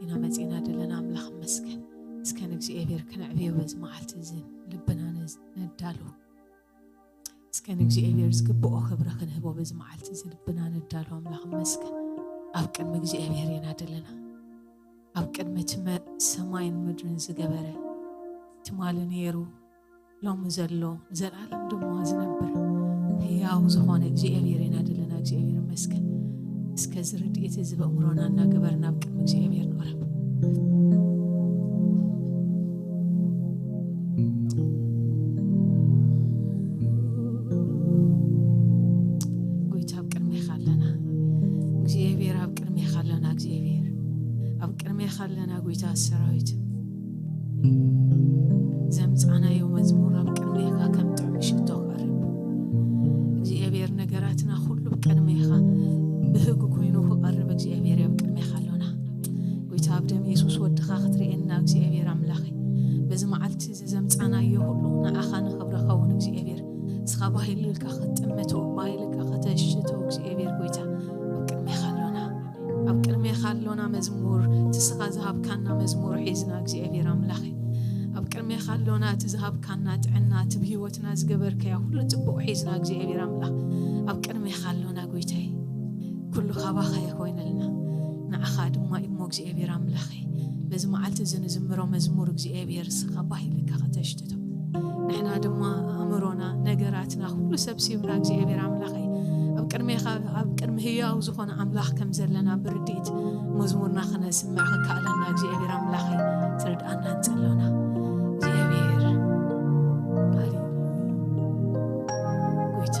ኢና መጺና ዘለና። ኣምላኽ ይመስገን። እስከ ንእግዚኣብሔር ክነዕብዮ በዚ መዓልቲ እዚ ልብና ነዝ-፣ ነዳሉ። እስከ ንእግዚኣብሔር ዝግብኦ ክብሪ ክንህቦ በዚ መዓልቲ እዚ ልብና ነዳሉ። ኣምላኽ ይመስገን። ኣብ ቅድሚ እግዚኣብሔር ኢና ዘለና። ኣብ ቅድሚ እቲ መ-፣ ሰማይን ምድርን ዝገበረ፣ ትማሊ ነይሩ፣ ሎሚ ዘሎ፣ ንዘለኣለም ድማ ዝነብር ህያው ዝኾነ እግዚኣብሔር ኢና ዘለና። እግዚኣብሔር ይመስገን። እስከ እዚ ርድኢት እዚ በእምሮና እናገበርና ኣብ ቅድሚ እግዚኣብሔር ንቕረብ። ጎይታ ኣብ ቅድሜኻ ኣለና። እግዚኣብሔር ኣብ ቅድሜኻ ኣለና። እግዚኣብሔር ኣብ ቅድሜኻ ኣለና። ጎይታ ሰራዊት ዘምጻናዮ መዝሙር ኣብ ቅድሜኻ ከም ጥዑም ሽቶ ክቐርብ፣ እግዚኣብሔር ነገራትና ኩሉ ኣብ ቅድሜኻ ብህግ ኮይኑ ክቐርብ እግዚኣብሔር ኣብ ቅድሜኻ ኣሎና። ጎይታ ኣብ ደም የሱስ ወድኻ ክትርእየና እግዚኣብሔር ኣምላኸይ በዚ መዓልቲ እዚ ዘምጻናዮ ኩሉ ንዓኻ ንኽብሪ ኸውን እግዚኣብሔር እስኻ ባሂል ኢልካ ክትጥምቶ ባሂል ኢልካ ከተሽቶ እግዚኣብሔር ጎይታ ኣብ ቅድሜኻ ኣሎና። ኣብ ቅድሜኻ ኣሎና መዝሙር፣ እቲ ስኻ ዝሃብካና መዝሙር ሒዝና እግዚኣብሔር ኣምላኸይ። ኣብ ቅድሜኻ ኣሎና እቲ ዝሃብካና ጥዕና፣ እቲ ብህይወትና ዝገበርካዮ ኩሉ ጽቡቕ ሒዝና እግዚኣብሔር ኣምላኽ። ኣብ ቅድሜኻ ኣሎና ጎይታይ። ኩሉ ካባኻ ይኾይነልና። ንዓኻ ድማ እሞ እግዚኣብሔር ኣምላኸይ። በዚ መዓልቲ እዚ ንዝምሮ መዝሙር እግዚኣብሔር ስኻ ባሂልካ ከተሽትቶ። ንሕና ድማ ኣእምሮና፣ ነገራትና፣ ኩሉ ሰብሲብና እግዚኣብሔር ኣምላኸይ ኣብ ቅድሜኻ፣ ኣብ ቅድሚ ህያው ዝኾነ ኣምላኽ ከም ዘለና ብርድኢት መዝሙርና ክነስምዕ ክከኣለና እግዚኣብሔር ኣምላኸይ ትርድኣና ንጸሎና። እግዚኣብሔር ሃሌሉያ። ጎይታ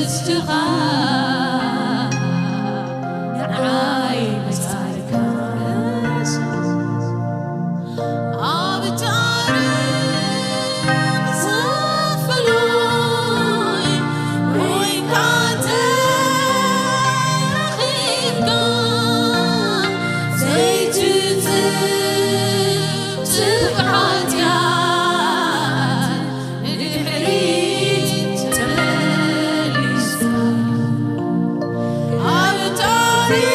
ንስኻ ንዓይ ምጻርካ ኣብ ታሪኽ ዝፍሉይ ኮይንካ ተረኺብካ ዘይትጽብጽብ ሓጢኣት ንድሕሪት ተመሊስካ ኣብ ታሪኽ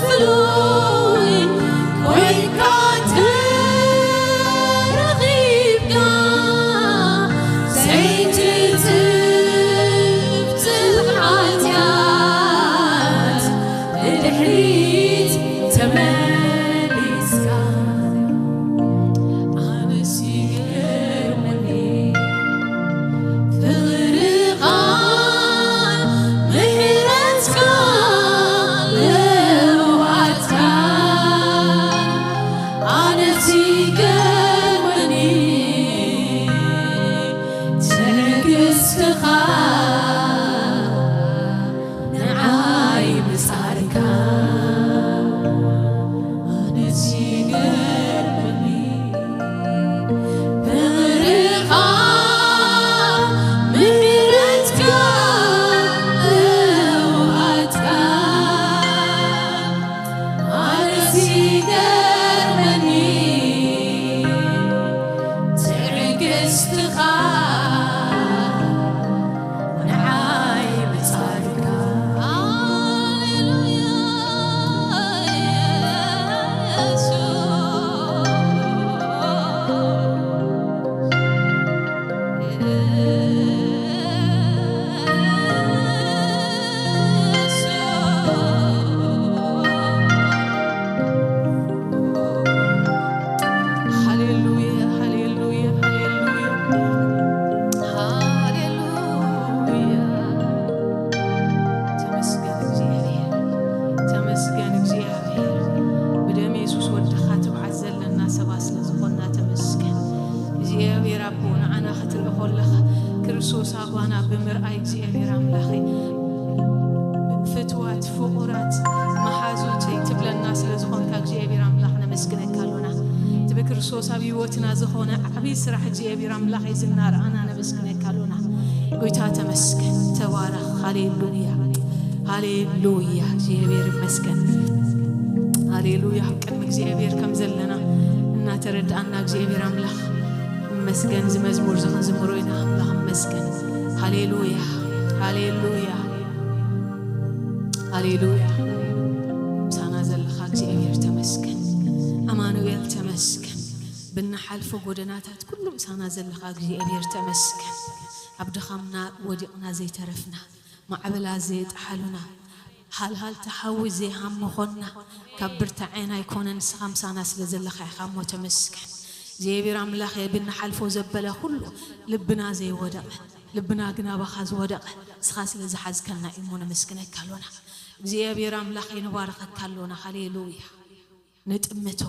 ዝፍሉይ ኮይንካ ተረኺብካ ዘይትጽብጽብ ሓጢኣት ንድሕሪት ተመሊስካ ኣነስ ይገርመኒ ፍቕርኻ ምሕረትካ ለውሃትካ ኣነስ ይገርመኒ ትዕግስትኻ ንዓይ ምጻርካ ኣነስ ይገርመኒ ፍቕርኻ ምሕረትካ ለውሃትካ ኣነስ ይገርመኒ ትዕግስትኻ ንዓይ ምጻርካ ሃሌሉያ የሱስ ሃሌሉያ፣ ሃሌሉያ፣ ሃሌሉያ፣ ሃሌሉያ። ተመስገን እግዚኣብሔር፣ ተመስገን እግዚኣብሔር። ብደም የሱስ ወድኻ ትብዓት ዘለና ሰባት ስለ ዝኾንና ተመስገን። እግዚኣብሔር ኣቦ፣ ንዓና ክትርኢ ከለኻ ክርስቶስ ኣባና ብምርኣይ እግዚኣብሔር ኣምላኸይ ፍትዋት ፍቑራት መሓዙተይ ትብለና ስለ ዝኾንካ እግዚኣብሔር ኣምላኽ ነመስግነካ ኣሎና። እቲ ብክርስቶስ ኣብ ህይወትና ዝኾነ ዓብዪ ስራሕ እግዚኣብሔር ኣምላኸይ ዝናረኣና ነመስግነካ ኣሎና። ጎይታ ተመስገን፣ ተባረኽ። ሃሌሉያ፣ ሃሌሉያ፣ እግዚኣብሔር ይመስገን። ሃሌሉያ፣ ኣብ ቅድሚ እግዚኣብሔር ከም ዘለና እናተረድኣና እግዚኣብሔር ኣምላኽ ይመስገን። እዚ መዝሙር እዚ ክንዝምሮ ኢና። ኣምላኽ ይመስገን። ሃሌሉያ፣ ሃሌሉያ፣ ሃሌሉያ። ምሳና ዘለኻ እግዚኣብሔር ተመስገን። ኣማኑኤል ተመስገን። ብንሓልፎ ጎደናታት ኩሉ ምሳና ዘለኻ እግዚኣብሔር ተመስገን። ኣብ ድኻምና ወዲቕና ዘይተረፍና፣ ማዕበላት ዘየጥሓሉና፣ ሃልሃልታ ሓዊ ዘይሃምኾና፣ ካብ ብርታዐና ኣይኮነን፣ ንስኻ ምሳና ስለ ዘለኻ ኢኻ እሞ ተመስገን። እግዚኣብሔር ኣምላኽ ብንሓልፎ ዘበለ ኩሉ ልብና ዘይወደቐ፣ ልብና ግን ኣባኻ ዝወደቐ፣ ንስኻ ስለ ዝሓዝከና እዩ እሞ ነመስግነካ ኣሎና። እግዚኣብሔር ኣምላኽ ንባረኸካ ኣሎና። ሃሌሉያ። ንጥምቶ፣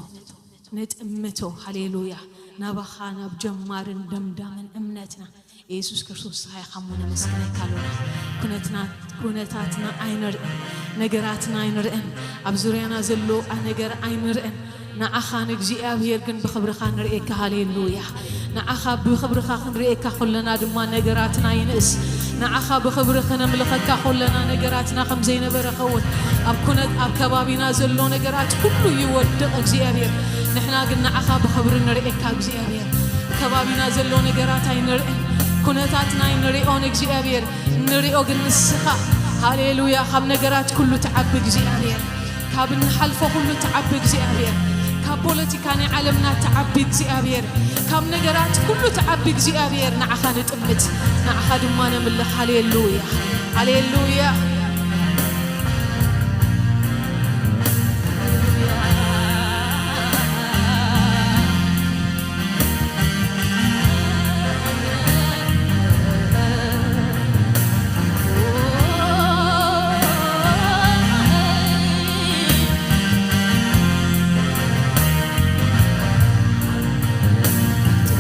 ንጥምቶ፣ ሃሌሉያ። ናባኻ ናብ ጀማርን ደምዳምን እምነትና የሱስ ክርስቶስ ንስኻ ኢኻ እሞ ነመስግነካ ኣሎና። ኩነትና፣ ኩነታትና ኣይንርእን፣ ነገራትና ኣይንርእን፣ ኣብ ዙርያና ዘሎ ነገር ኣይንርእን። ንዓኻ ንእግዚኣብሔር ግን ብኽብርኻ ንርእየካ። ሃሌሉያ። ንዓኻ ብኽብርኻ ክንርእየካ ከለና ድማ ነገራትና ይንእስ። ንዓኻ ብኽብሪ ክነምልኸካ ከለና ነገራትና ከም ዘይነበረ ኸውን። ኣብ ኩነት፣ ኣብ ከባቢና ዘሎ ነገራት ኩሉ ይወድቕ እግዚኣብሔር። ንሕና ግን ንዓኻ ብኽብሪ ንርእየካ እግዚኣብሔር። ከባቢና ዘሎ ነገራት ኣይንርእን፣ ኩነታትና ኣይንርእዮን እግዚኣብሔር። ንርእዮ ግን ንስኻ። ሃሌሉያ። ካብ ነገራት ኩሉ ትዓቢ እግዚኣብሔር። ካብ እንሓልፎ ኩሉ ትዓቢ እግዚኣብሔር። ካብ ፖለቲካ ናይ ዓለምና ትዓቢ እግዚኣብሔር። ካብ ነገራት ኩሉ ትዓቢ እግዚኣብሔር። ንዓኻ ንጥምት፣ ንዓኻ ድማ ነምልኽ። ሃሌሉያ፣ ሃሌሉያ።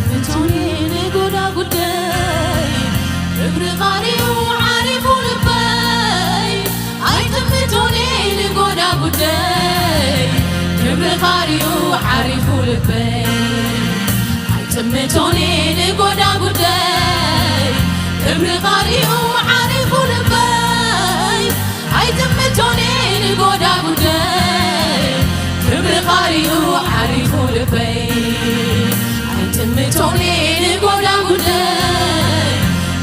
ትምቶኒ ንጎዳጉደይ ክብሪ ኻሪኡ ዓሪፉ ልበይ ኣይጥምቶኒ ንጎዳ ጉደይ ክብሪ ኻሪኡ ዓሪፉ ልበይ ኣይጥምቶኒ ንጎዳ ጉደይ ክብሪ ኻሪኡ ዓሪፉ ልበይ ኣይጥምቶኒ ንጎዳ ጉደይ ክብሪ ኻሪኡ ዓሪፉ ልበይ ኣይጥምቶኒ ንጎዳ ጉደይ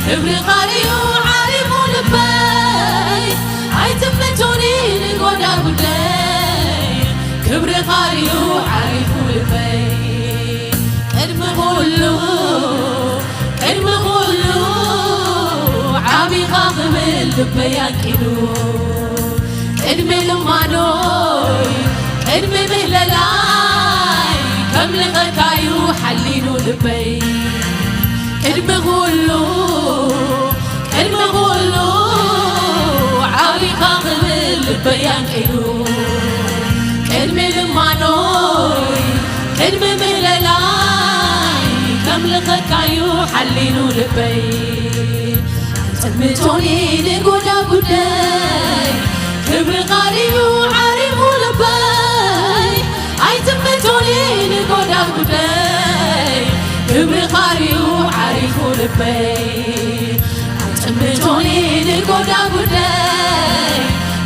ክብሪ ኻሪኡ ዓሪፉ ልበይ ኣይጥምቶኒ ንጎዳ ጉደይ ክብሪ ኻሪኡ ዓሪፉ ልበይ ቅድሚ ኩሉ ቅድሚ ኩሉ ዓቢኻ ክብል ልበይ ኣንቂዱ ቅድሚ ልማኖይ ቅድሚ ምህለላይ ከምልኸካዩ ሓሊኑ ልበይ ቅድሚ ኩሉ ቅድሚ ኩሉ ዓቢኻ ክብል ልበይ ኣንቂዱ ቅድሚ ልማኖይ ቅድሚ ምህለላይ ከምልኸካዩ ሓሊኑ ልበይ ኣይጥምቶኒ ንጎዳ ጉደይ ክብሪ ኻሪኡ ዓሪፉ ልበይ ኣይጥምቶኒ ንጎዳ ጉደይ ክብሪ ኻሪኡ ዓሪፉ ልበይ ኣይጥምቶኒ ንጎዳ ጉደይ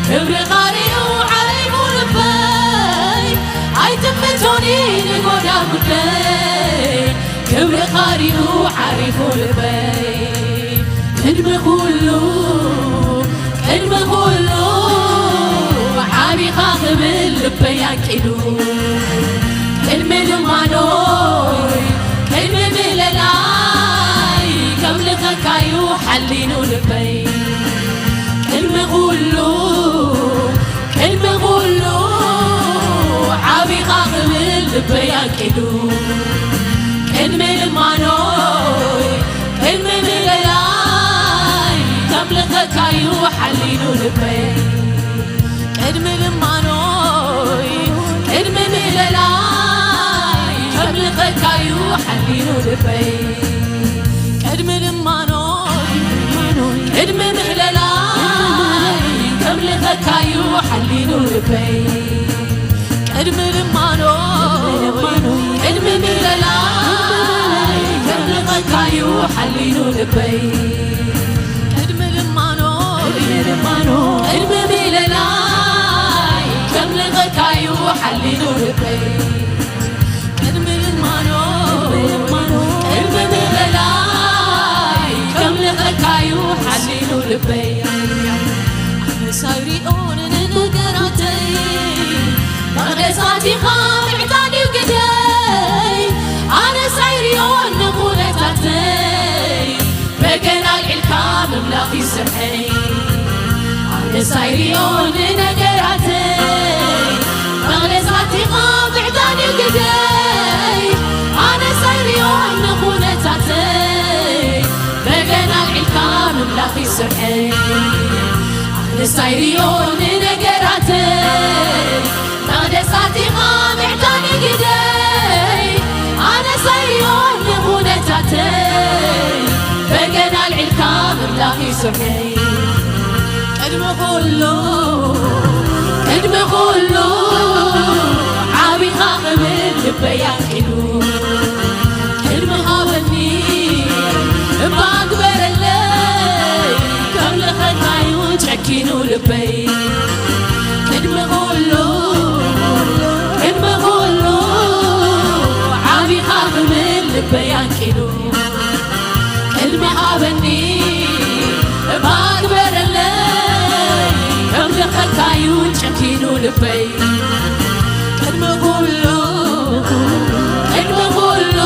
ክብሪ ኻሪኡ ዓሪፉ ልበይ ኣይጥምቶኒ ንጎዳ ጉደይ ክብሪ ኻሪኡ ዓሪፉ ልበይ ቅድሚ ኩሉ ቅድሚ ኩሉ ዓቢኻ ክብል ልበይ ኣንቂዱ ቅድሚ ልማኖይ ቅድሚ ምህለላይ ከምልኸካዩ ሓሊኑ ልበይ ቅድሚ ኩሉ ቅድሚ ኩሉ ዓቢኻ ክብል ልበይ ኣንቂዱ ቅድሚ ልማኖይ ቅድሚ ምህለላይ ከምልኸካዩ ሓሊኑ ልበይ ቅድሚ ልማኖይ ቅድሚ ምህለላይ ከምልኸካዩ ሓሊኑ ልበይ ቅድሚ ልማኖይ ቅድሚ ምህለላይ ከምልኸካዩ ሓሊኑ ልበይ ቅድሚ ልማኖይ ቅድሚ ምህለላይ ከምልኸካዩ ሓሊኑ ልበይ ቅድሚ ልማኖይ ቅድሚ ምህለላይ ከምልኸካዩ ሓሊኑ ልበይ ቅድሚ ልማኖይ ቅድሚ ምህለላይ ከምልኸካዩ ሓሊኑ ልበይ ኣነስ ኣይሪኦን ንነገራተይ መቕደሳት ኢኻ ምዕጣን እዩ ግደይ ኣነስ ኣይሪኦን ንኹነታተይ በገና ኣልዒልካ ምምላኽ እዩ ስርሐይ ኣነስ ኣይሪኦን ንነገራተይ መቕደሳት ኢኻ ምዕጣን እዩ ግደይ ኣነስ ኣይሪኦን ንኹነታተይ በገና ኣልዒልካ ምምላኽ እዩ ስርሐይ ኣነስ ኣይሪኦን ንነገራተይ መቕደሳት ኢኻ ምዕጣን እዩ ግደይ ኣነስ ኣይሪኦን ንኹነታተይ በገና ኣልዒልካ ምምላኽ እዩ ስርሐይ ቅድሚ ኩሉ ቅድሚ ኩሉ ዓቢኻ ክብል ልበይ ኣንቂዱ ቅድሚ ሃበኒ እባ ግበረለይ ከምልኸካዩ ጨኪኑ ልበይ ቅድሚ ኩሉ ቅድሚ ኩሉ ዓቢኻ ክብል ልበይ ኣንቂዱ ቅድሚ ሃበኒ እባ ግበረለይ ከምልኸካዩ ጨኪኑ ልበይ ቅድሚ ኩሉ ቅድሚ ኩሉ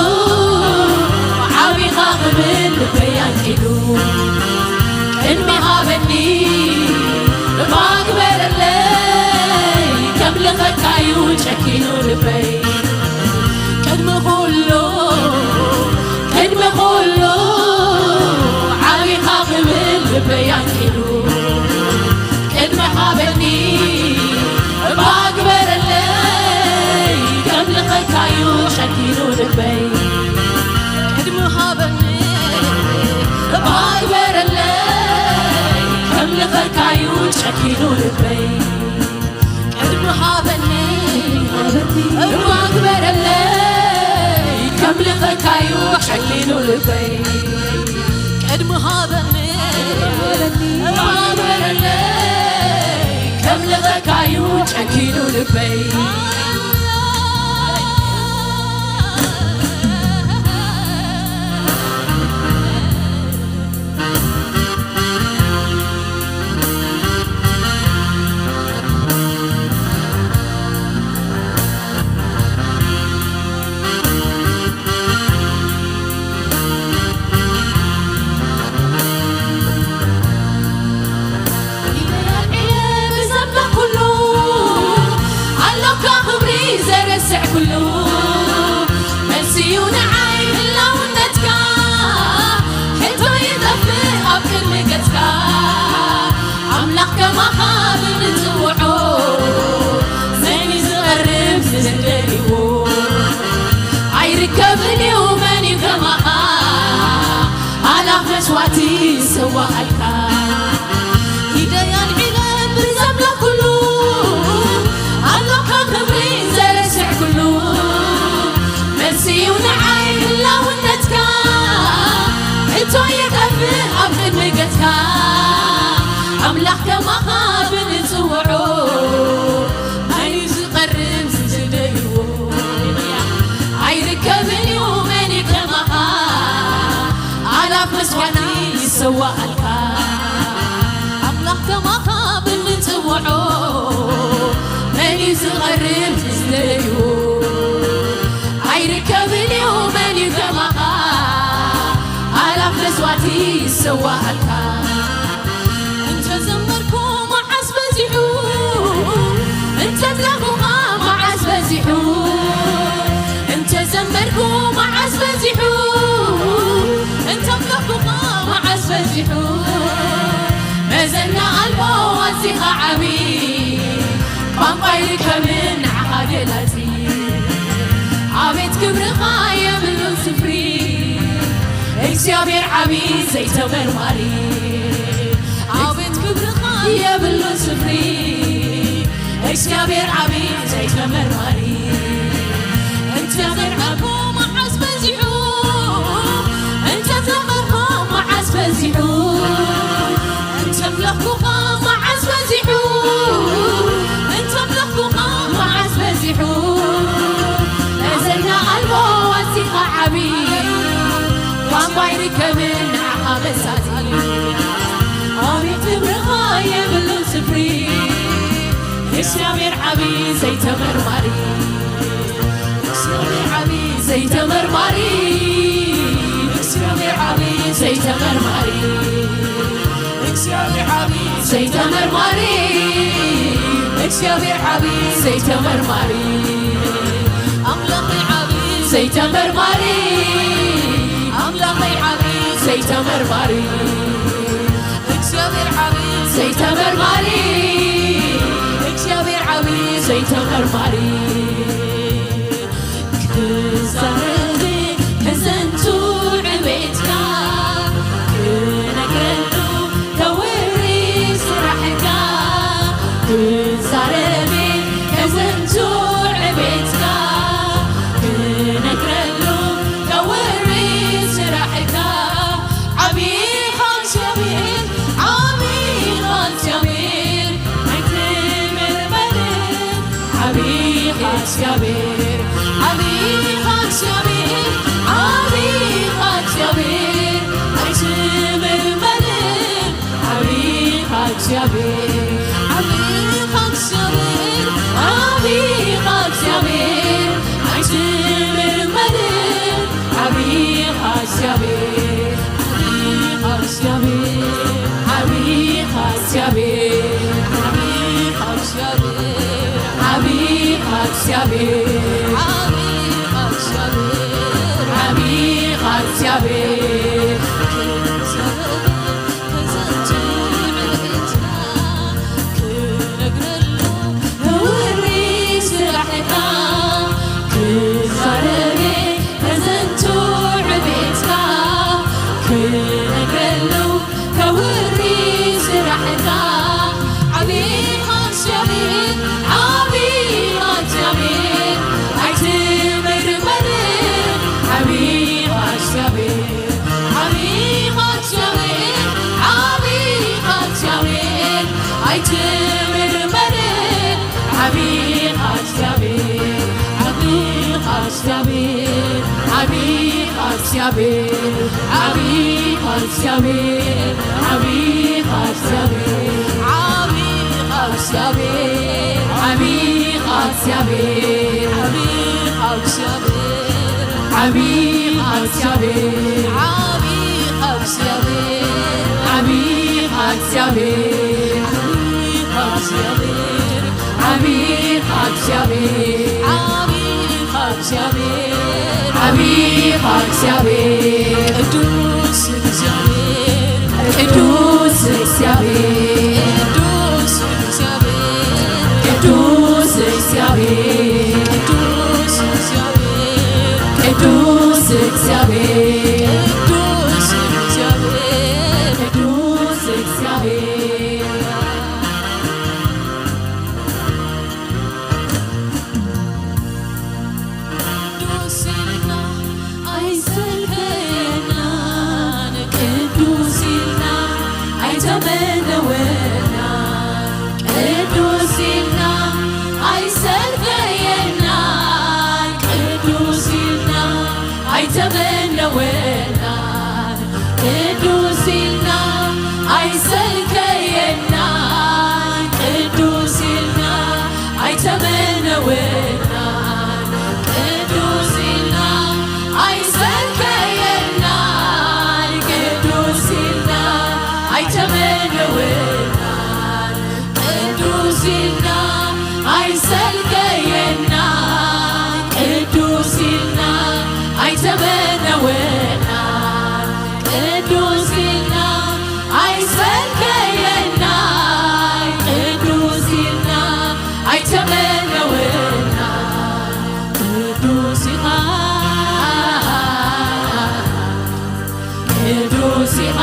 ዓቢኻ ክብል ልበይ ኣንቂዱ ቅድሚ ሃበኒ እባ ግበረለይ ከምልኸካዩ ጨኪኑ ልበይ ቅድሚ ኩሉ ቅድሚ ኩሉ ዓቢኻ ክብል ልበይ ኣንቂዱ ቅድሚ ሃበኒ እባ ግበረለይ ከምልኸካዩ ጨኪኑ ልበይ ቅድሚ ሃበኒ እባ ግበረለይ ጨኪኑ ልበይ ቅድሚ ሃበኒ እባ ግበረለይ ከምልኸካዩ ጨኪኑ ልበይ ቅድሚ ሃበኒ እባ ግበረለይ ከምልኸካዩ ጨኪኑ ልበይ እግዚኣብሔር፣ ዓቢ ኢኻ እግዚኣብሔር፣ ዓቢ ኢኻ እግዚኣብሔር፣ ዓቢ ኢኻ እግዚኣብሔር፣ ዓቢ ኢኻ እግዚኣብሔር፣ ዓቢ ኢኻ እግዚኣብሔር፣ ዓቢ ኢኻ እግዚኣብሔር፣ ዓቢ ኢኻ እግዚኣብሔር፣ ዓቢ ኢኻ እግዚኣብሔር፣ ዓቢ ኢኻ እግዚኣብሔር፣ ዓቢ ኢኻ እግዚኣብሔር፣ ዓቢ ኢኻ እግዚኣብሔር፣ ዓቢ ኢኻ እግዚኣብሔር፣ ቅዱስ እግዚኣብሔር፣ ቅዱስ እግዚኣብሔር፣ ቅዱስ እግዚኣብሔር፣ ቅዱስ እግዚኣብሔር፣ ቅዱስ እግዚኣብሔር፣ ቅዱስ እግዚኣብሔር፣ ቅዱስ እግዚኣብሔር። ቅዱስ ኢልና ኣይሰልከየናን፣ ቅዱስ ኢልና ኣይተመነወናን፣ ቅዱስ ኢልና ኣይሰልከየናን፣ ቅዱስ ኢልና ኣይተመነወናን፣ ቅዱስ ኢልና ኣይሰልከየናን፣ ቅዱስ ኢልና ኣይተመነወናን፣ ቅዱስ ኢልና ኣይሰልከየናን፣ ቅዱስ ኢልና ኣይተመነወናን፣ ቅዱስ ኢልና ኣይሰልከየናን፣ ቅዱስ ኢልና ኣይተመነወናን፣ ቅዱስ ኢልና ኣይሰልከየናን፣ ቅዱስ ኢልና ኣይተመነወናን፣ ቅዱስ ኢኻ፣ ቅዱስ ኢኻ።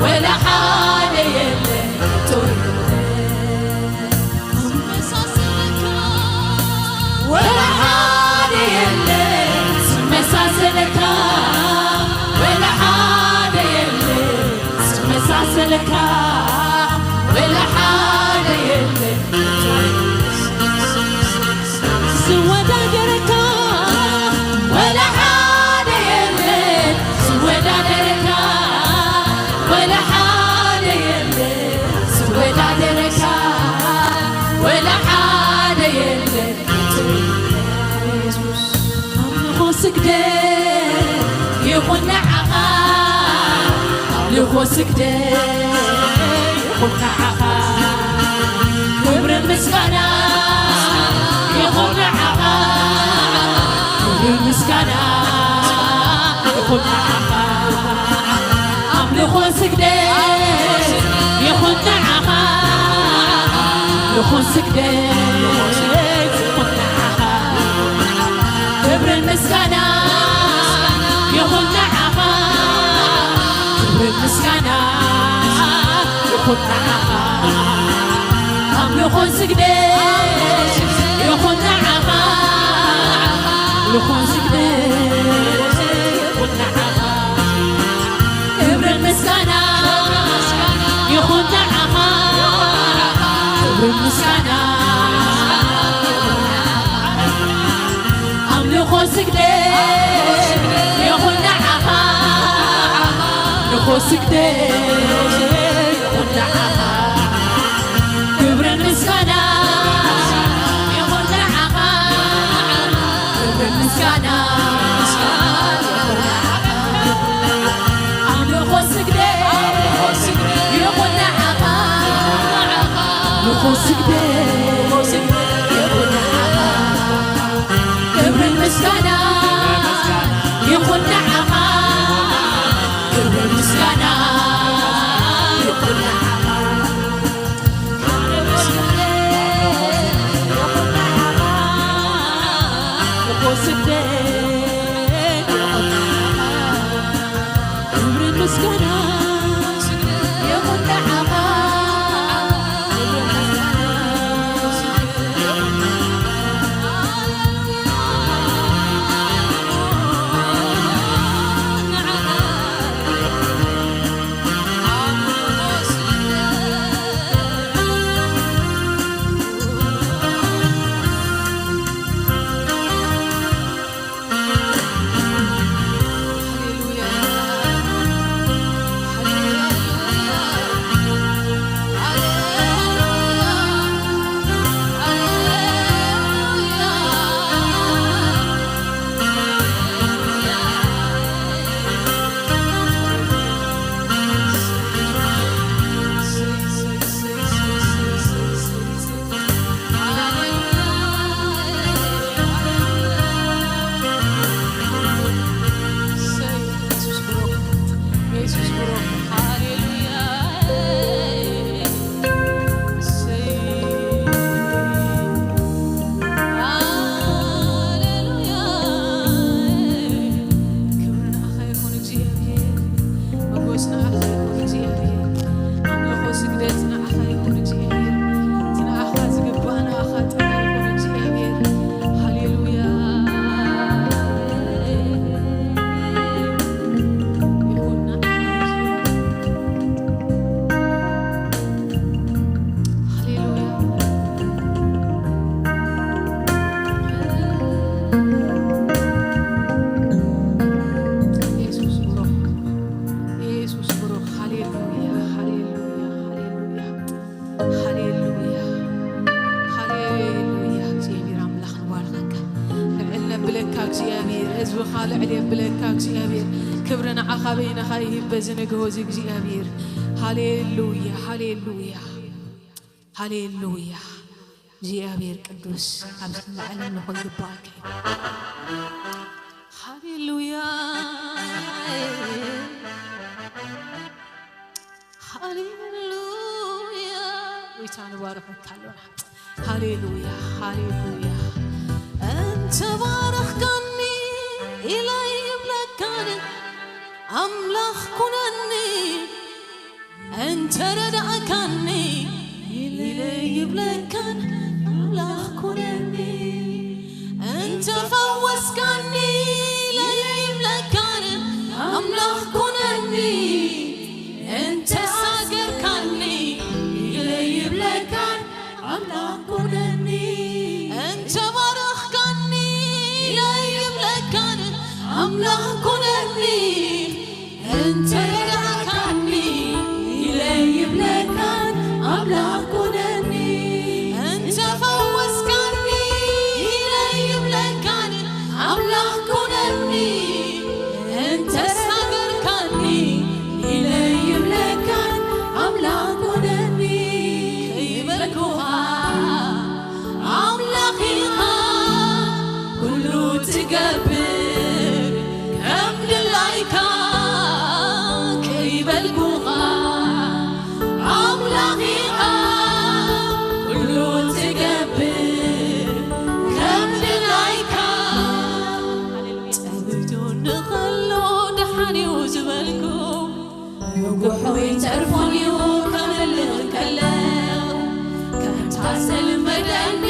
ወላ ሓደ የለን ጦር ዝመሳሰለካ፣ ወላ ሓደ የለን ዝመሳሰለካ፣ ወላ ሓደ የለን ዝመሳሰለካ፣ ወላ ሓደ የለን ዝወዳደረካ፣ ወላ ሓደ የለን ዝወዳደረካ፣ ወላ ሓደ የለን ዝወዳደረካ፣ ወላ ሓደ የለን። ኣምልኾ ስግደት ይኹን ንዓኻ፣ ኣምልኾ ስግደት ይኹን ንዓኻ፣ ክብርን ምስጋና ይኹን ንዓኻ፣ ክብርን ምስጋና ይኹን ንዓኻ፣ ኣምልኾ ስግደት ይኹን ንዓኻ፣ ኣምልኾ ስግደት ይኹን ንዓኻ፣ ክብርን ምስጋና ይኹን ንዓኻ፣ ክብርን ምስጋና ይኹን ንዓኻ፣ ኣምልኾን ስግደት ይኹን ንዓኻ፣ ኣምልኾን ስግደት ይኹን ንዓኻ፣ ክብርን ምስጋና ይኹን ንዓኻ፣ ክብርን ምስጋና ኣምልኾ ስግደት ይኹን ንዓኻ፣ ኣምልኾ ስግደት ይኹን ንዓኻ፣ ክብርን ምስጋና ይኹን ንዓኻ፣ ክብርን ምስጋና ይኹን ንዓኻ፣ ኣምልኾ ስግደት ይኹን ንዓኻ፣ ኣምልኾ ስግደት ይኹን ንዓኻ፣ ክብርን ምስጋና ይኹን ንዓኻ፣ ክብርን ምስጋና ይኹን ንዓኻ። ክብርን ምስጋና ይኹን ንዓኻ። ክብሪ ንዓኻ ይኹን እግዚኣብሔር። ሞጎስ ንዓኻ ይኹን እግዚኣብሔር። ኣምልኾ ስግደት ንዓኻ ይኹን እግዚኣብሔር። እቲ ንዓኻ ዝግባእ ንዓኻ ጥራይ ይኹን እግዚኣብሔር። ሃሌሉያ። ይኹን ንዓኻ እግዚኣብሔር። ሃሌሉያ። ኢየሱስ ብሩኽ፣ ኢየሱስ ብሩኽ። ሃሌሉያ፣ ሃሌሉያ፣ ሃሌሉያ፣ ሃሌሉያ፣ ሃሌሉያ። እግዚኣብሔር ኣምላኽ ንባርኸካ። ልዕል ነብለካ እግዚኣብሔር፣ ህዝብኻ ልዕል የብለካ እግዚኣብሔር። ክብሪ ንዓኻ በይንኻ ይህብ በዚ ንግሆ እዚ እግዚኣብሔር። ሃሌሉያ፣ ሃሌሉያ፣ ሃሌሉያ። እግዚኣብሔር ቅዱስ፣ ኣብዚ ላዕሊ ንኾን ይባረክ። ሃሌሉያ፣ ሃሌሉያ። ጎይታ ንባረኸካ ኣሎና። ሃሌሉያ፣ ሃሌሉያ። እንተ ባረኽካኒ ኢለ ይብለካን ኣምላኽ ኩነኒ ይብለካን ኣምላኽ ኩነኒ። እንተ ፈወስካኒ ኢለ ይብለካን ኣምላኽ ኩነኒ። እንተ ሳገርካኒ ኢለ ይብለካን ኣምላኽ ኩነኒ። እንተ ባረኽካኒ ኢለ ይብለካን ኣምላኽ ኩነኒ። እንተ ረዳእካኒ ኢለ ይብለካን ኣምላኽ ኩነኒ። እንተ ፈወስካኒ ኢለ ይብለካን ኣምላኽ ኩነኒ። እንተ ሳገርካኒ ኢለ ይብለካን ኣምላኽ ኩነኒ። ከይበልኩኻ ኣምላኽ ኢኻ ኩሉ ትገብር ከም ድላይካ ከይበልኩኻ ኣምላኽ ኢኻ ኩሉ ትገብር ከም ድላይካ። ጸዊቱ እንከሎ ደሓን እዩ ዝበልኩ ንጉሑ ይተርፎን እዩ ከምልእ ከለኹ፣ ከምታ ዘልመደኒ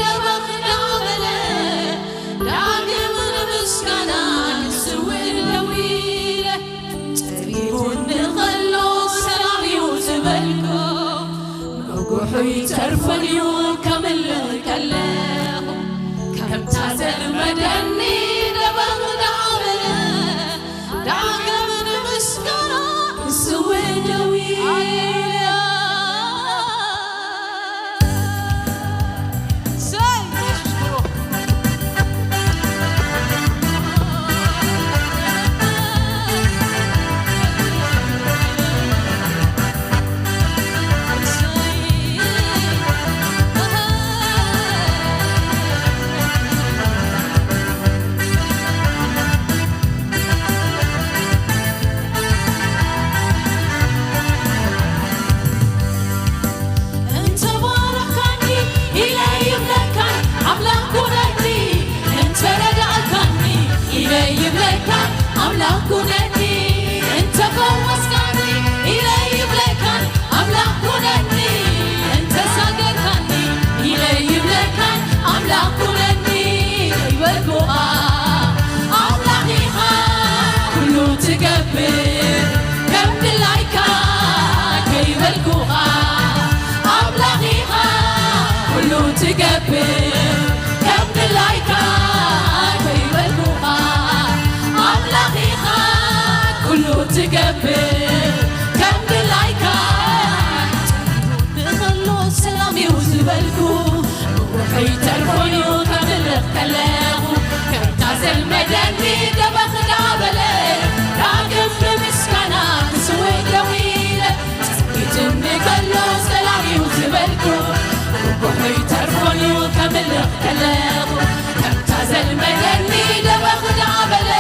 ደበኽ ዳበለ፣ ዳግም ንምስጋና ክስውእ ደው ኢለ። ጸቢቡኒ ከሎ ሰላም እዩ ዝበልኩ፣ ንጉሑ ይተርፎን እዩ ከምልእ ከለኹ፣ ከምታ ዘልመደኒ ደበኽ ዳበለ፣ ዳግም ንምስጋና ክስውእ ደው ኢለ። እሰይ! እንተ ባረኽካኒ ኢለ ይብለካን ኣምላኽ ኩነኒ፣ እንተ ረዳእካኒ ኢለ ይብለካን ኣምላኽ ኩነኒ፣ እንተ ፈወስካኒ ኢለ ይብለካን ኣምላኽ ኩነኒ፣ እንተ ሳገርካኒ ኢለ ይብለካን ኣምላኽ ኩነኒ። ከይበልኩኻ ኣምላኽ ኢኻ ኩሉ ትገብር፣ ከም ድላይካ ከይበልኩኻ ኣምላኽ ኢኻ ኩሉ ትገብር፣ ከም ድላይካ ከይበልኩኻ ኣምላኽ ኢኻ ኩሉ ትገብር፣ ከም ድላይካ። ንኸሎ ሰላም እዩ ዝበልኩ፣ ንጉሑ ይተርፎን እዩ ከምልኽ ከለኹ፣ ከምታ ዘልመደኒ ደበኽ ዳበለ፣ ዳግም ብምስጋና ክስውእ ደው ኢለ። ጸኒትኒ ከሎ ሰላም እዩ ዝበልኩ፣ ንጉሑ ይተርፎን እዩ ከምልኽ ከለኹ፣ ከምታ ዘልመደኒ ደበኽ ዳበለ፣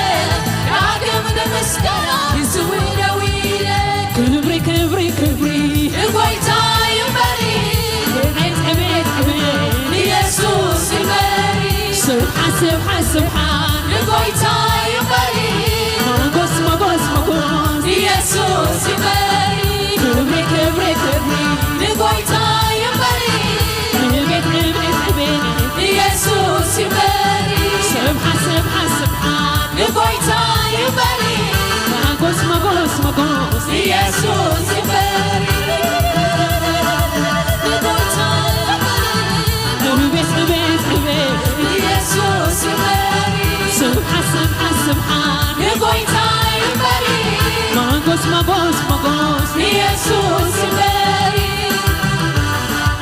ዳግም ንምስጋና ክስውእ ደው ኢለ። ክብሪ፣ ክብሪ፣ ክብሪ ንጎይታ ይበሪ፣ እቤት፣ እቤት፣ እቤት ንየሱስ ይበሪ። ስብሓት፣ ስብሓት፣ ስብሓት ንጎይታ ይበሪ፣ ሞጎስ፣ ሞጎስ፣ ሞጎስ ንየሱስ ይበሪ። ክብሪ፣ ክብሪ፣ ክብሪ ንጎይታ ይበሪ፣ እቤት፣ እቤት፣ እቤት ንየሱስ ይበሪ። ስብሓት፣ ስብሓት፣ ስብሓት ንጎይታ ይበሪ፣ ሞጎስ፣ ሞጎስ፣ ሞጎስ ንየሱስ ይበሪ። ንጎይታ ይበሪ፣ እቤት፣ እቤት፣ እቤት ንየሱስ ይበሪ። ስብሓት፣ ስብሓት፣ ስብሓት ንጎይታ ይበሪ፣ ሞጎስ፣ ሞጎስ፣ ሞጎስ ንየሱስ ይበሪ።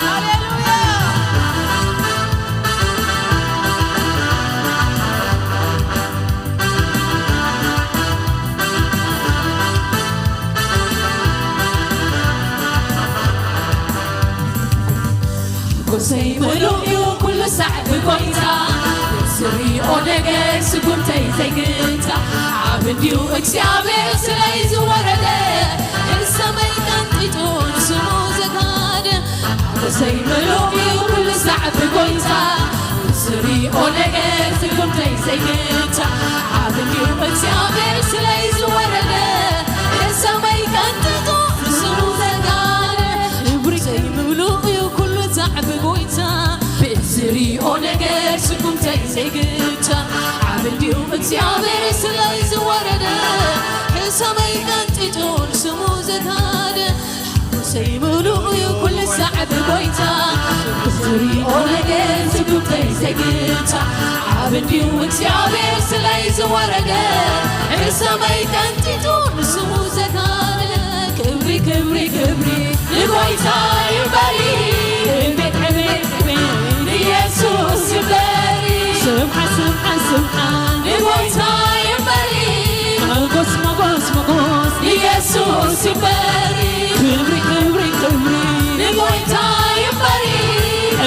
ሃሌሉያ። ጎሰይ ምሉእ እዩ ኩሉ ሳዕ ብጎይታ፣ ዝሪኦ ነገር ስጉምተይ ዘይግታ። ዓቢ እንድዩ እግዚኣብሔር ስለይ ዝወረደ፣ ንሰማይ ቀንጢጡ ንስሙ ዘጋደ። ዓበሰይ ምሉእ እዩ ኩሉ ሳዕ ብጎይታ፣ ዝሪኦ ነገር ስጉምተይ ዘይግታ። ዓቢ እዩ እግዚኣብሔር ስለይ ዝወረደ፣ ንሰማይ ቀንጢጡ ንስሙ ዘጋደ። ክብሪ ምሉእ እዩ ኩሉ ሳዕ እግዚኣብሔር ስለይ ዝወረደ፣ ሕሰመይ ቀንጢጡ ንስሙ ዘጋደ። ሓጎሰይ ምሉእ እዩ ኩሉ ሳዕ ብጎይታ፣ ብዝሪኦ ነገር ዝጉብተይ ዘይግታ። ዓቢ እንድዩ እግዚኣብሔር ስለይ ዝወረደ፣ ሕሰመይ ቀንጢጡ ንስሙ ዘጋደ። ክብሪ ክብሪ ክብሪ ንጎይታ ይበሪ፣ ቤት ዕቤት ዕቤት ንየሱስ ይበሪ። ስብሓት ስብሓት ስብሓት ንጎይታ ይበሪ፣ ሞጎስ ሞጎስ ሞጎስ ንየሱስ ይበሪ። ክብሪ ክብሪ ክብሪ ንጎይታ ይበሪ፣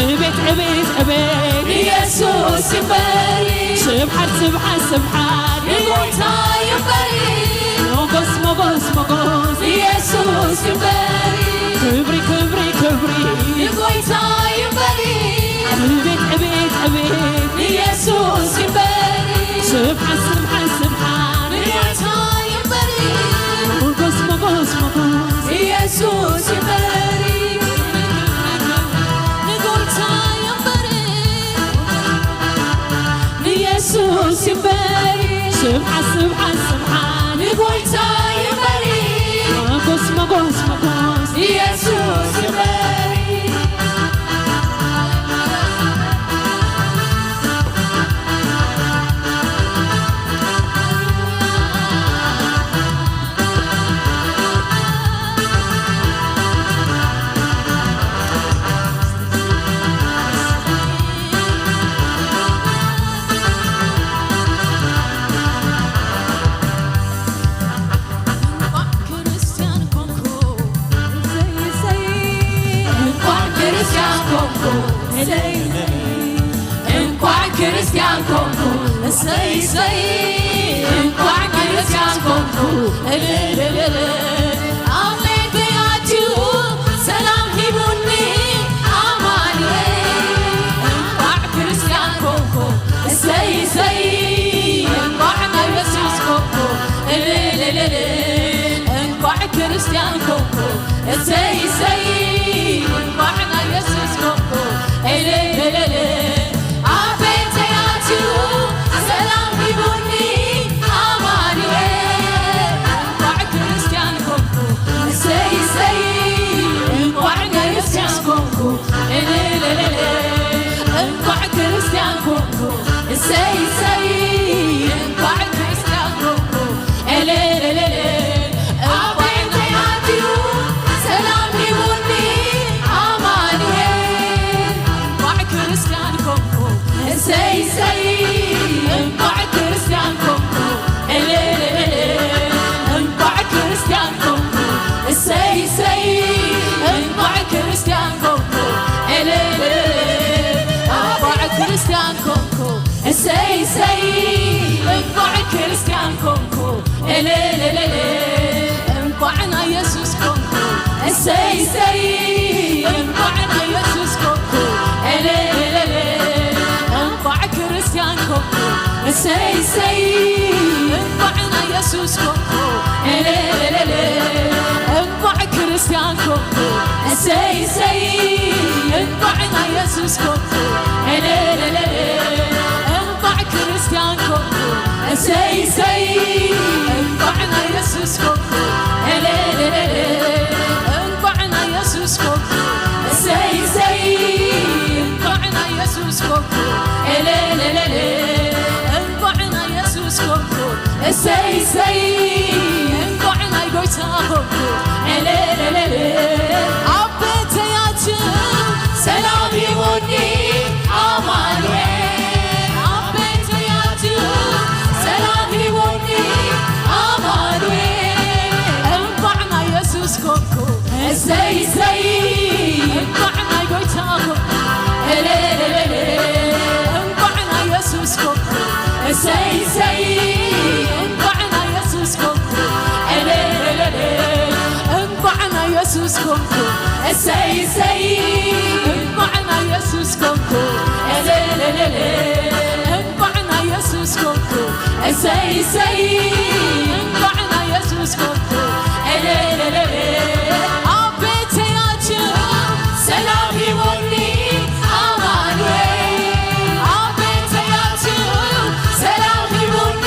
ዕቤት ዕቤት ዕቤት ንየሱስ ይበሪ። ስብሓት ስብሓት ስብሓት ንጎይታ ይበሪ፣ ሞጎስ ሞጎስ ሞጎስ ንየሱስ ይበሪ። ክብሪ ክብሪ ክብሪ ንጎይታ ይበሪ፣ ዕቤት ዕቤት ዕቤት ንየሱስ ይበሪ። ስብሓት ስብሓት ስብሓት ንጎይታ ይበሪ፣ ሞጎስ ሞጎስ ሞጎስ ንየሱስ ይበሪ። ንጎይታ ይበሪ፣ ንየሱስ ይበሪ። ስብሓት ስብሓት ስብሓት ንጎይታ ይበሪ፣ ሞጎስ ሞጎስ ሞጎስ ንየሱስ ይበሪ። እንቋዕ ክርስትያን ኮንኩ፣ እሰይ፣ እሰይ። እንቋዕ ክርስትያን ኮንኩ፣ እሰይ፣ እሰይ። እንቋዕ ክርስትያን ኮንኩ፣ እሰይ፣ እሰይ። እንቋዕ ክርስትያን ኮንኩ፣ እልልልል። ኣብ ቤተይ ኣትዩ ሰላም ሂቡኒ ኣማኑኤል። እንቋዕ ክርስትያን ኮንኩ፣ እሰይ፣ እሰይ። እንቋዕ ናይ የሱስ ኮንኩ፣ እልልልል። እንቋዕ ክርስትያን ኮንኩ፣ እሰይ፣ እሰይ። እንቋዕ ናይ የሱስ ኮንኩ፣ እልልልል። ኣብ ቤተይ ኣትዩ ሰላም ሂቡኒ ኣማኑኤል። እንቋዕ ክርስትያን ኮንኩ፣ እሰይ፣ እሰይ። እንቋዕ ክርስትያን ኮንኩ፣ እልልልል። እንቋዕ ክርስትያን ኮንኩ፣ እሰይ፣ እሰይ። እንቋዕ ክርስትያን ኮንኩ፣ እልልልል። ኣብ ቤተይ ኣትዩ ሰላም ሂቡኒ ኣማኑኤል። እንቋዕ ክርስትያን ኮንኩ፣ እሰይ፣ እሰይ። እንቋዕ ክርስትያን ኮንኩ፣ እልልልል። እንቋዕ ክርስትያን ኮንኩ፣ እሰይ፣ እሰይ። እንቋዕ ክርስትያን ኮንኩ፣ እልልልል። እንቋዕ ክርስትያን ኮንኩ፣ እሰይ፣ እሰይ። እንቋዕ ክርስትያን ኮንኩ፣ እልልልል። እንቋዕ ናይ የሱስ ኮንኩ፣ እሰይ፣ እሰይ። እንቋዕ ናይ የሱስ ኮንኩ፣ እልልልል። እንቋዕ ክርስትያን ኮንኩ፣ እሰይ፣ እሰይ። እንቋዕ ናይ የሱስ ኮንኩ፣ እልልልል። እንቋዕ ክርስትያን ኮንኩ፣ እሰይ፣ እሰይ። እንቋዕ ናይ የሱስ ኮንኩ፣ እልልልል። እንቋዕ ክርስትያን ኮንኩ፣ እሰይ፣ እሰይ። እንቋዕ ናይ የሱስ ኮንኩ፣ እልልልል። እንቋዕ ናይ የሱስ ኮንኩ፣ እሰይ፣ እሰይ። እንቋዕ ናይ የሱስ ኮንኩ፣ እልልልል። እንቋዕ ናይ የሱስ ኮንኩ፣ እሰይ፣ እሰይ። እንቋዕ ናይ ጎይታ ኮንኩ፣ እልልልል። ኣብ ቤተይ ኣትዩ ሰላም ሂቡኒ ኣማኑኤል። ኣብ ቤተይ ኣትዩ ሰላም ሂቡኒ ኣማኑኤል። እንቋዕ ናይ የሱስ ኮንኩ፣ እሰይ፣ እሰይ። እንቋዕ ናይ ጎይታ ኮንኩ፣ እልልልል። እንቋዕ ናይ የሱስ ኮንኩ፣ እሰይ፣ እሰይ። እንቋዕ ናይ የሱስ ኮንኩ፣ እልልልል። እንቋዕ ናይ የሱስ ኮንኩ፣ እሰይ፣ እሰይ። እንቋዕ ናይ የሱስ ኮንኩ፣ እልልልል። እንቋዕ ናይ የሱስ ኮንኩ፣ እሰይ፣ እሰይ። እንቋዕ ናይ የሱስ ኮንኩ፣ እልልልል። ኣብ ቤተይ ኣትዩ ሰላም ሂቡኒ ኣማኑኤል። ኣብ ቤተይ ኣትዩ ሰላም ሂቡኒ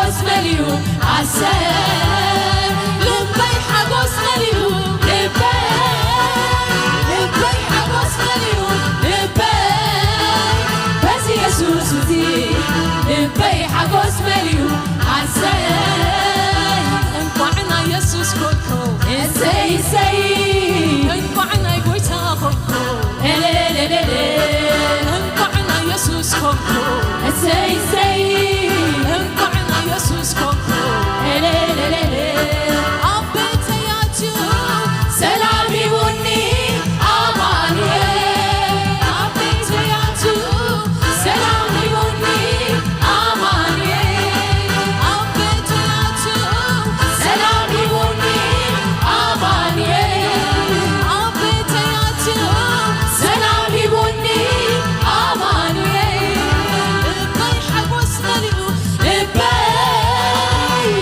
ሓጎስ መሊኡ ኣሰይ ልበይ ሓጎስ መሊኡ ልበይ ልበይ ሓጎስ መሊኡ ልበይ በዚ የሱስ እዚ ልበይ ሓጎስ መሊኡ ኣሰይ እንኳዕ ናብ የሱስ ኮንኩ እሰይ እሰይ እንኳዕ ናይ ጎይታ ኮንኩ እልልልል እንኳዕ ናይ የሱስ ኮንኩ እሰይ እሰይ እንኳዕ ናይ የሱስ ኮንኩ እልልልል ኣብ ቤተይ ኣትዩ ሰላም ሂቡኒ ኣማኑኤል ኣብ ቤተይ ኣትዩ ሰላም ሂቡኒ ኣማኑኤል ኣብ ቤተይ ኣትዩ ሰላም ሂቡኒ ኣማኑኤል ኣብ ቤተይ ኣትዩ ሰላም ሂቡኒ ኣማኑኤል ልበይ ሓጎስ መሊኡ ልበይ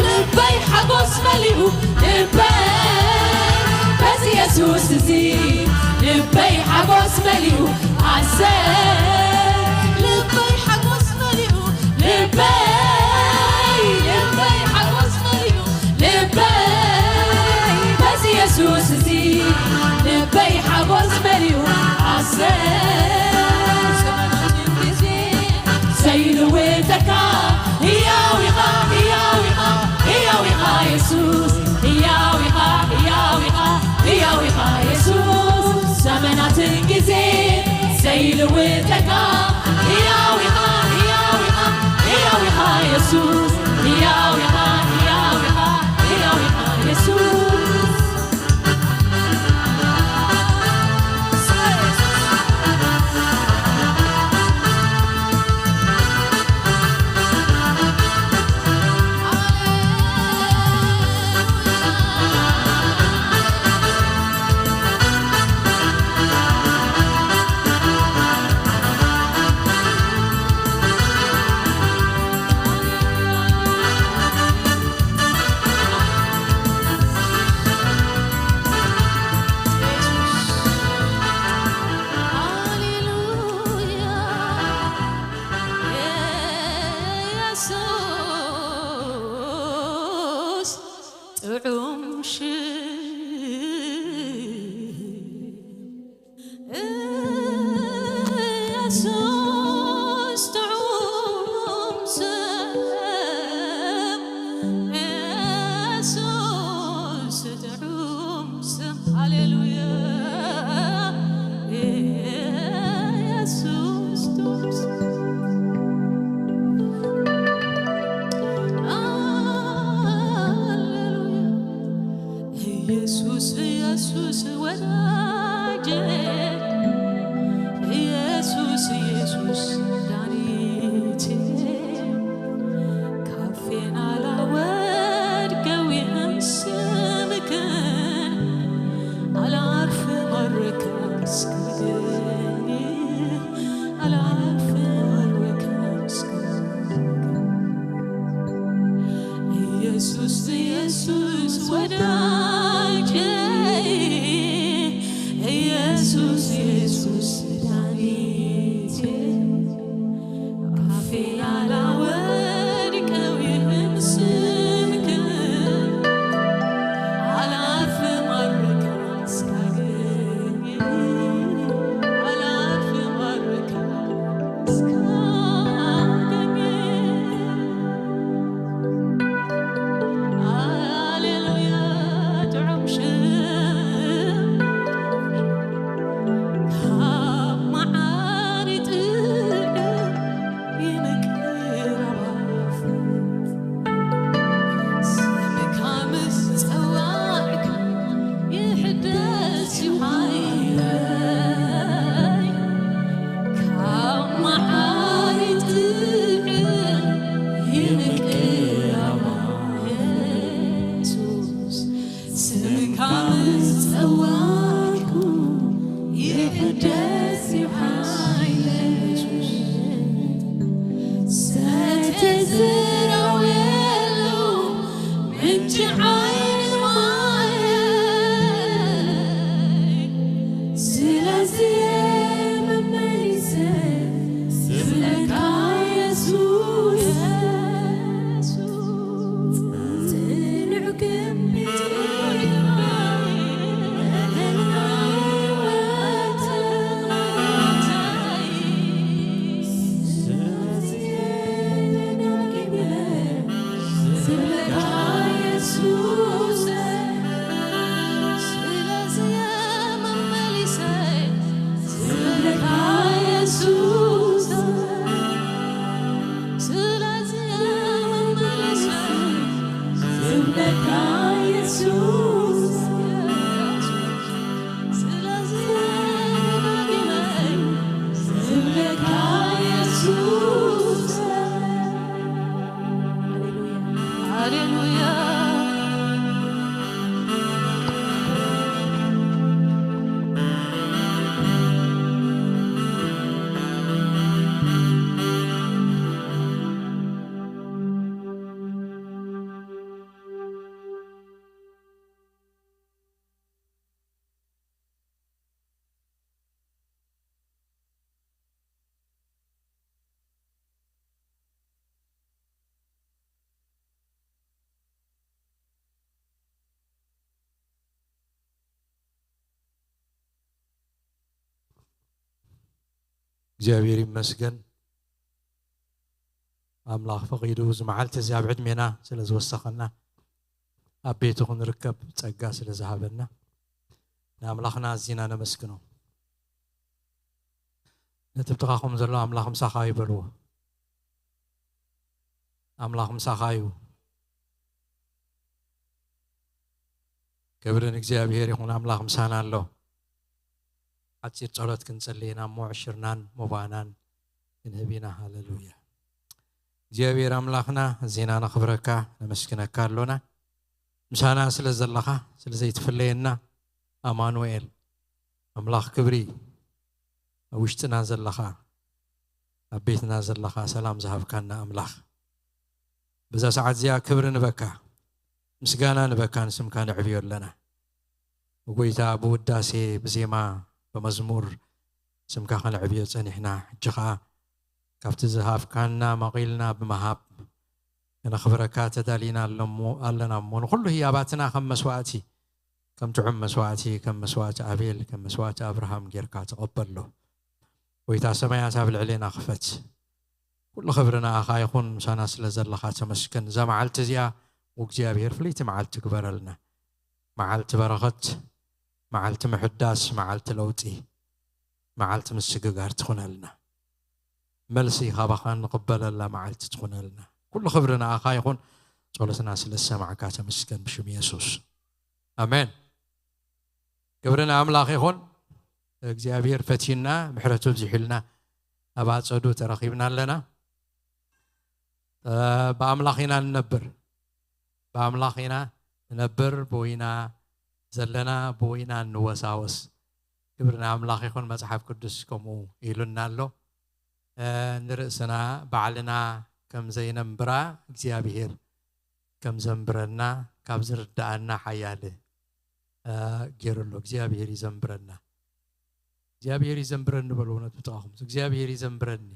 ልበይ ሓጎስ መሊኡ ልበይ በዚ የሱስ እዚ ልበይ ሓጎስ መሊኡ ኣሰይ ልበይ ሓጎስ መሊኡ ልበይ ልበይ ሓጎስ መሊኡ ልበይ በዚ የሱስ እዚ ልበይ ሓጎስ መሊኡ ኣሰይ ሰይልውጠካ ህያው ኢኻ ህያው ኢኻ ህያው ኢኻ የሱስ ህያው ኢኻ ህያው ኢኻ ህያው ኢኻ የሱስ ዘመናትን ግዜ ዘይልውጠካ ህያው ኢኻ ህያው ኢኻ ህያው ኢኻ የሱስ ህያው ኢኻ ህያው ኢኻ ህያው ኢኻ የሱስ ጥዑም ሽም ኢየሱስ ጥዑም ስም ኢየሱስ ጥዑም ስም ሃሌሉያ ኢየሱስ ጥዑም ስም ሃሌሉያ ኢየሱስ ኢየሱስ ወዳጄ ኢየሱስ እግዚኣብሔር ይመስገን። ኣምላኽ ፈቒዱ እዚ መዓልቲ እዚ ኣብ ዕድሜና ስለ ዝወሰኸና፣ ኣብ ቤቱ ክንርከብ ጸጋ ስለ ዝሃበና፣ ንኣምላኽና ኣዚና ነመስግኖ። ነቲ ብጥቓኹም ዘሎ ኣምላኽ ምሳኻ እዩ በልዎ። ኣምላኽ ምሳኻ እዩ። ክብሪ ንእግዚኣብሔር ይኹን። ኣምላኽ ምሳና ኣሎ። ሓጺር ጸሎት ክንጽሊ ኢና እሞ ዕሽርናን ሞባእናን ክንህብ ኢና። ሃሌሉያ። እግዚኣብሔር ኣምላኽና፣ እዚና ነኽብረካ፣ ነመስግነካ ኣሎና። ምሳና ስለ ዘለኻ፣ ስለ ዘይትፍለየና፣ ኣማኑኤል፣ ኣምላኽ ክብሪ፣ ኣብ ውሽጥና ዘለኻ፣ ኣብ ቤትና ዘለኻ፣ ሰላም ዝሃብካና ኣምላኽ፣ በዛ ሰዓት እዚኣ ክብሪ ንበካ፣ ምስጋና ንበካ፣ ንስምካ ነዕብዮ ኣለና። ጎይታ፣ ብውዳሴ፣ ብዜማ፣ ብመዝሙር ስምካ ከነዕብዮ ጸኒሕና። ሕጂ ኸኣ ካብቲ ዝሃብካና መቒልና ብምሃብ ከነኽብረካ ተዳሊና ኣለሞ-፣ ኣለና እሞ፣ ንኹሉ ህያባትና ከም መስዋእቲ፣ ከም ጥዑም መስዋእቲ፣ ከም መስዋእቲ ኣቤል፣ ከም መስዋእቲ ኣብርሃም ጌርካ ተቐበሎ። ጎይታ ሰማያት ኣብ ልዕሌና ክፈት። ኩሉ ክብሪ ንኣኻ ይኹን፣ ምሳና ስለ ዘለኻ ተመስገን። እዛ መዓልቲ እዚኣ፣ እግዚኣብሔር፣ ፍልይቲ መዓልቲ ግበረልና። መዓልቲ በረኸት፣ መዓልቲ ምሕዳስ፣ መዓልቲ ለውጢ፣ መዓልቲ ምስግጋር ትኹነልና። መልሲ ካባኻ እንቕበለላ መዓልቲ ትኹነልና። ኩሉ ክብሪ ንኣኻ ይኹን። ጸሎትና ስለ ዝሰማዕካ ተመስገን፣ ብሽም የሱስ፣ ኣሜን። ክብሪ ንኣምላኽ ይኹን። እግዚኣብሔር ፈትዩና፣ ምሕረቱ ኣብዚሑልና፣ ኣብ ኣጸዱ ተረኺብና ኣለና። እ፣ ብኣምላኽ ኢና ንነብር። ብኣምላኽ ኢና ንነብር፣ ብኡ ኢና ዘለና፣ ብኡ ኢና ንወሳወስ። ክብሪ ንኣምላኽ ይኹን። መጽሓፍ ቅዱስ ከምኡ ኢሉና ኣሎ። እ፣ ንርእስና ባዕልና ከም ዘይነንብራ እግዚኣብሔር ከም ዘንብረና ካብ ዝርድኣና ሓያል፣ እ፣ ገይሩ ኣሎ። እግዚኣብሔር ይዘንብረና። እግዚኣብሔር ይዘንብረኒ በሉ። እውነት ብጥቓኹም እግዚኣብሔር ይዘንብረኒ።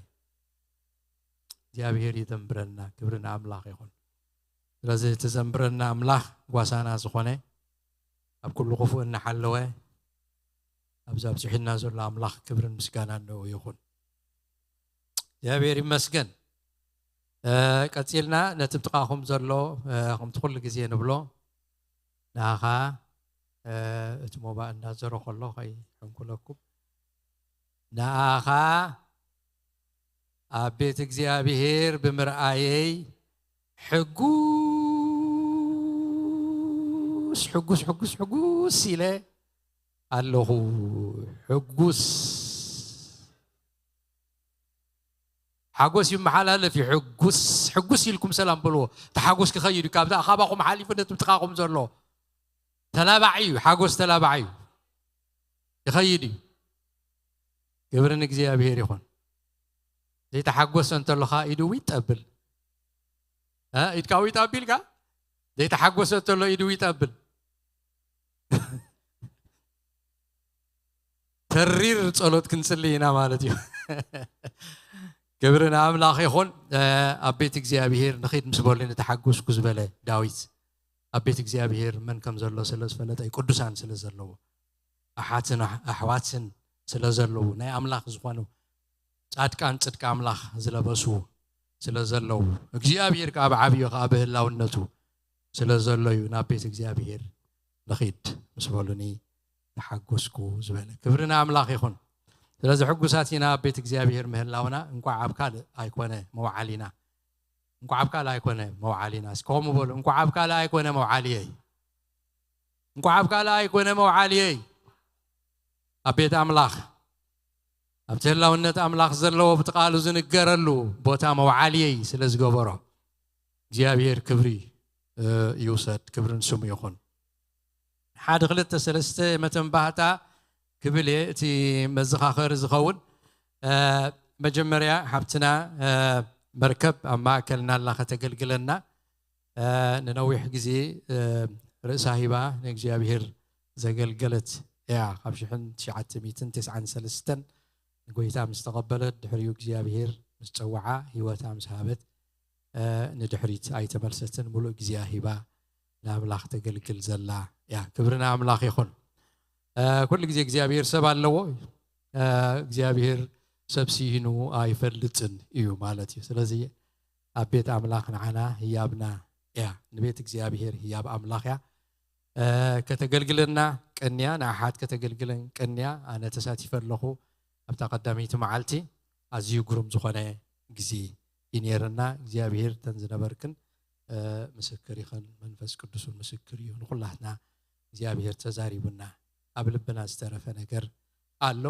እግዚኣብሔር ይዘንብረና። ክብሪ ንኣምላኽ ይኹን። ስለዚ እቲ ዘንብረና ኣምላኽ ጓሳና ዝኾነ፣ ኣብ ኩሉ ክፉእ እናሓለወ ኣብዚ ኣብጽሑና ዘሎ ኣምላኽ ክብርን ምስጋናን ንኡ ይኹን። እግዚኣብሔር ይመስገን። እ፣ ቀጺልና ነቲ ብጥቓኹም ዘሎ፣ እ፣ ከምቲ ኩሉ ግዜ ንብሎ፣ ንኣኻ፣ እ፣ እቲ ሞባእ እንዳዘሮ ከሎ ከይሕንኩለኩም፣ ንኣኻ ኣብ ቤት እግዚኣብሔር ብምርኣየይ ሕጉስ፣ ሕጉስ፣ ሕጉስ፣ ሕጉስ ኢለ ኣለኹ። ሕጉስ። ሓጎስ ይመሓላለፍ እዩ። ሕጉስ፣ ሕጉስ ኢልኩም ሰላም በልዎ። እቲ ሓጎስ ክኸይድ እዩ። ካብዛ፣ ካባኹም ሓሊፉ ነቲ ብጥቓኹም ዘሎ ተላባዒ እዩ። ሓጎስ ተላባዒ እዩ። ይኸይድ እዩ። ክብሪ ንእግዚኣብሔር ይኹን። ዘይተሓጎሰ እንተሎ ኸኣ ኢዱ ዊጥ ኣብል። እ፣ ኢድካ ዊጥ ኣቢልካ፣ ዘይተሓጎሰ እንተሎ ኢዱ ዊጥ ኣብል። ተሪር ጸሎት ክንጽሊ ኢና ማለት እዩ። ክብሪ ንኣምላኽ ይኹን። እ፣ ኣብ ቤት እግዚኣብሔር ንኺድ ምስ በሉ፣ ንተሓጎስኩ ዝበለ ዳዊት፣ ኣብ ቤት እግዚኣብሔር መን ከም ዘሎ ስለ ዝፈለጠ እዩ፣ ቅዱሳን ስለ ዘለዎ፣ ኣሓትን ኣሕ-፣ ኣሕዋትን ስለ ዘለዉ፣ ናይ ኣምላኽ ዝኾኑ ጻድቃን ጽድቂ ኣምላኽ ዝለበሱ ስለ ዘለዉ፣ እግዚኣብሔር ከኣ ብዓብዩ ከኣ ብህላውነቱ ስለ ዘሎ እዩ፣ ናብ ቤት እግዚኣብሔር ንኺድ ምስ በሉኒ ተሓጎስኩ ዝበለ። ክብሪ ንኣምላኽ ይኹን። ስለዚ ሕጉሳት ኢና ኣብ ቤት እግዚኣብሔር ምህላውና። እንቋዕ ኣብ ካልእ ኣይኮነ መውዓሊና። እንቋዕ ኣብ ካልእ ኣይኮነ መውዓሊና። እስኪ ከምኡ በሉ፣ እንቋዕ ኣብ ካልእ ኣይኮነ መውዓልየይ። እንቋዕ ኣብ ካልእ ኣይኮነ መውዓልየይ። ኣብ ቤት ኣምላኽ፣ ኣብቲ ህላውነት ኣምላኽ ዘለዎ፣ ብቲ ቃሉ ዝንገረሉ ቦታ መውዓልየይ ስለ ዝገበሮ፣ እግዚኣብሔር ክብሪ፣ እ፣ ይውሰድ። ክብሪ ንስሙ ይኹን። ሓደ ክልተ ሰለስተ መተንባህታ ክብል እየ፣ እቲ መዘኻኸሪ ዝኸውን። እ፣ መጀመርያ ሓብትና፣ እ፣ መርከብ ኣብ ማእከልና ኣላ ከተገልግለና። እ፣ ንነዊሕ ግዜ፣ እ፣ ርእሳ ሂባ ንእግዚኣብሔር ዘገልገለት እያ። ካብ ሽሕን ትሽዓተ ሚእትን ተስዓን ሰለስተን ንጎይታ ምስ ተቐበለት፣ ድሕሪኡ እግዚኣብሔር ምስ ጸውዓ፣ ህይወታ ምስ ሃበት፣ እ፣ ንድሕሪት ኣይተመልሰትን። ሙሉእ ግዜኣ ሂባ ንኣምላኽ ተገልግል ዘላ እያ። ክብሪ ንኣምላኽ ይኹን። እ፣ ኩሉ ግዜ እግዚኣብሔር ሰብ ኣለዎ። እ፣ እግዚኣብሔር ሰብ ሲኢኑ ኣይፈልጥን እዩ ማለት እዩ። ስለዚ ኣብ ቤት ኣምላኽ ንዓና ህያብና እያ፣ ንቤት እግዚኣብሔር ህያብ ኣምላኽ እያ። ከተገልግለና ቀንያ፣ ንኣሓት ከተገልግለን ቀንያ። ኣነ ተሳቲፈ ኣለኹ ኣብታ ቀዳመይቲ መዓልቲ። ኣዝዩ ግሩም ዝኾነ ግዜ እዩ ነይርና። እግዚኣብሔር ተን ዝነበርክን ምስክር ይኸን፣ መንፈስ ቅዱስ እውን ምስክር እዩ። ንኹላትና እግዚኣብሔር ተዛሪቡና፣ ኣብ ልብና ዝተረፈ ነገር ኣሎ።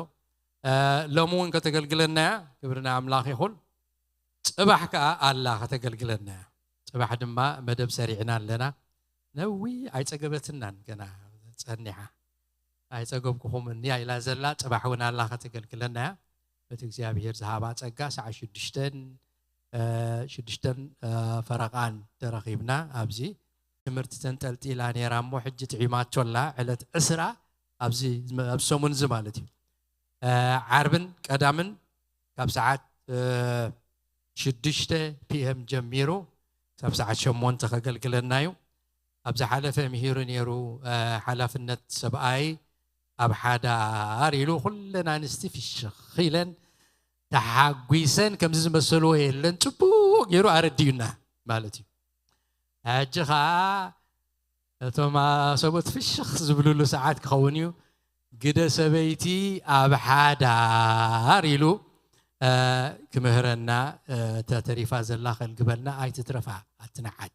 ሎሚ እውን ከተገልግለና እያ። ክብሪ ንኣምላኽ ይኹን። ጽባሕ ከኣ ኣላ ከተገልግለና እያ። ጽባሕ ድማ መደብ ሰሪዕና ኣለና። ነዊ ኣይጸገበትናን፣ ገና ጸኒሓ። ኣይጸገብኩኹምን እያ ኢላ ዘላ። ጽባሕ እውን ኣላ ከተገልግለና እያ። በቲ እግዚኣብሔር ዝሃባ ጸጋ ሰዓት ሽዱሽተን ሽዱሽተን ፈረቓን ተረኺብና ኣብዚ ትምህርቲ ተንጠልጢላ ነይራ እሞ ሕጂ ጥዒማቶ ኣላ። ዕለት ዕስራ ኣብዚ ኣብ ሰሙን እዚ ማለት እዩ። ዓርብን ቀዳምን ካብ ሰዓት ሽዱሽተ ፒኤም ጀሚሩ ክሳብ ሰዓት ሸሞንተ ከገልግለና እዩ። ኣብ ዝሓለፈ ምሂሩ ነይሩ። ሓላፍነት ሰብኣይ ኣብ ሓዳር ኢሉ ኩለን ኣንስቲ ፍሽኽ ኢለን ተሓጒሰን፣ ከምዚ ዝመሰልዎ የለን፣ ጽቡቕ ገይሩ ኣረዲዩና ማለት እዩ። ሕጂ ኸዓ እቶም ሰብኡት ፍሽኽ ዝብልሉ ሰዓት ክኸውን እዩ። ግደ ሰበይቲ ኣብ ሓዳር ኢሉ ክምህረና፣ እታ ተሪፋ ዘላ ከልግበልና። ኣይትትረፋ፣ ኣትንዓድ።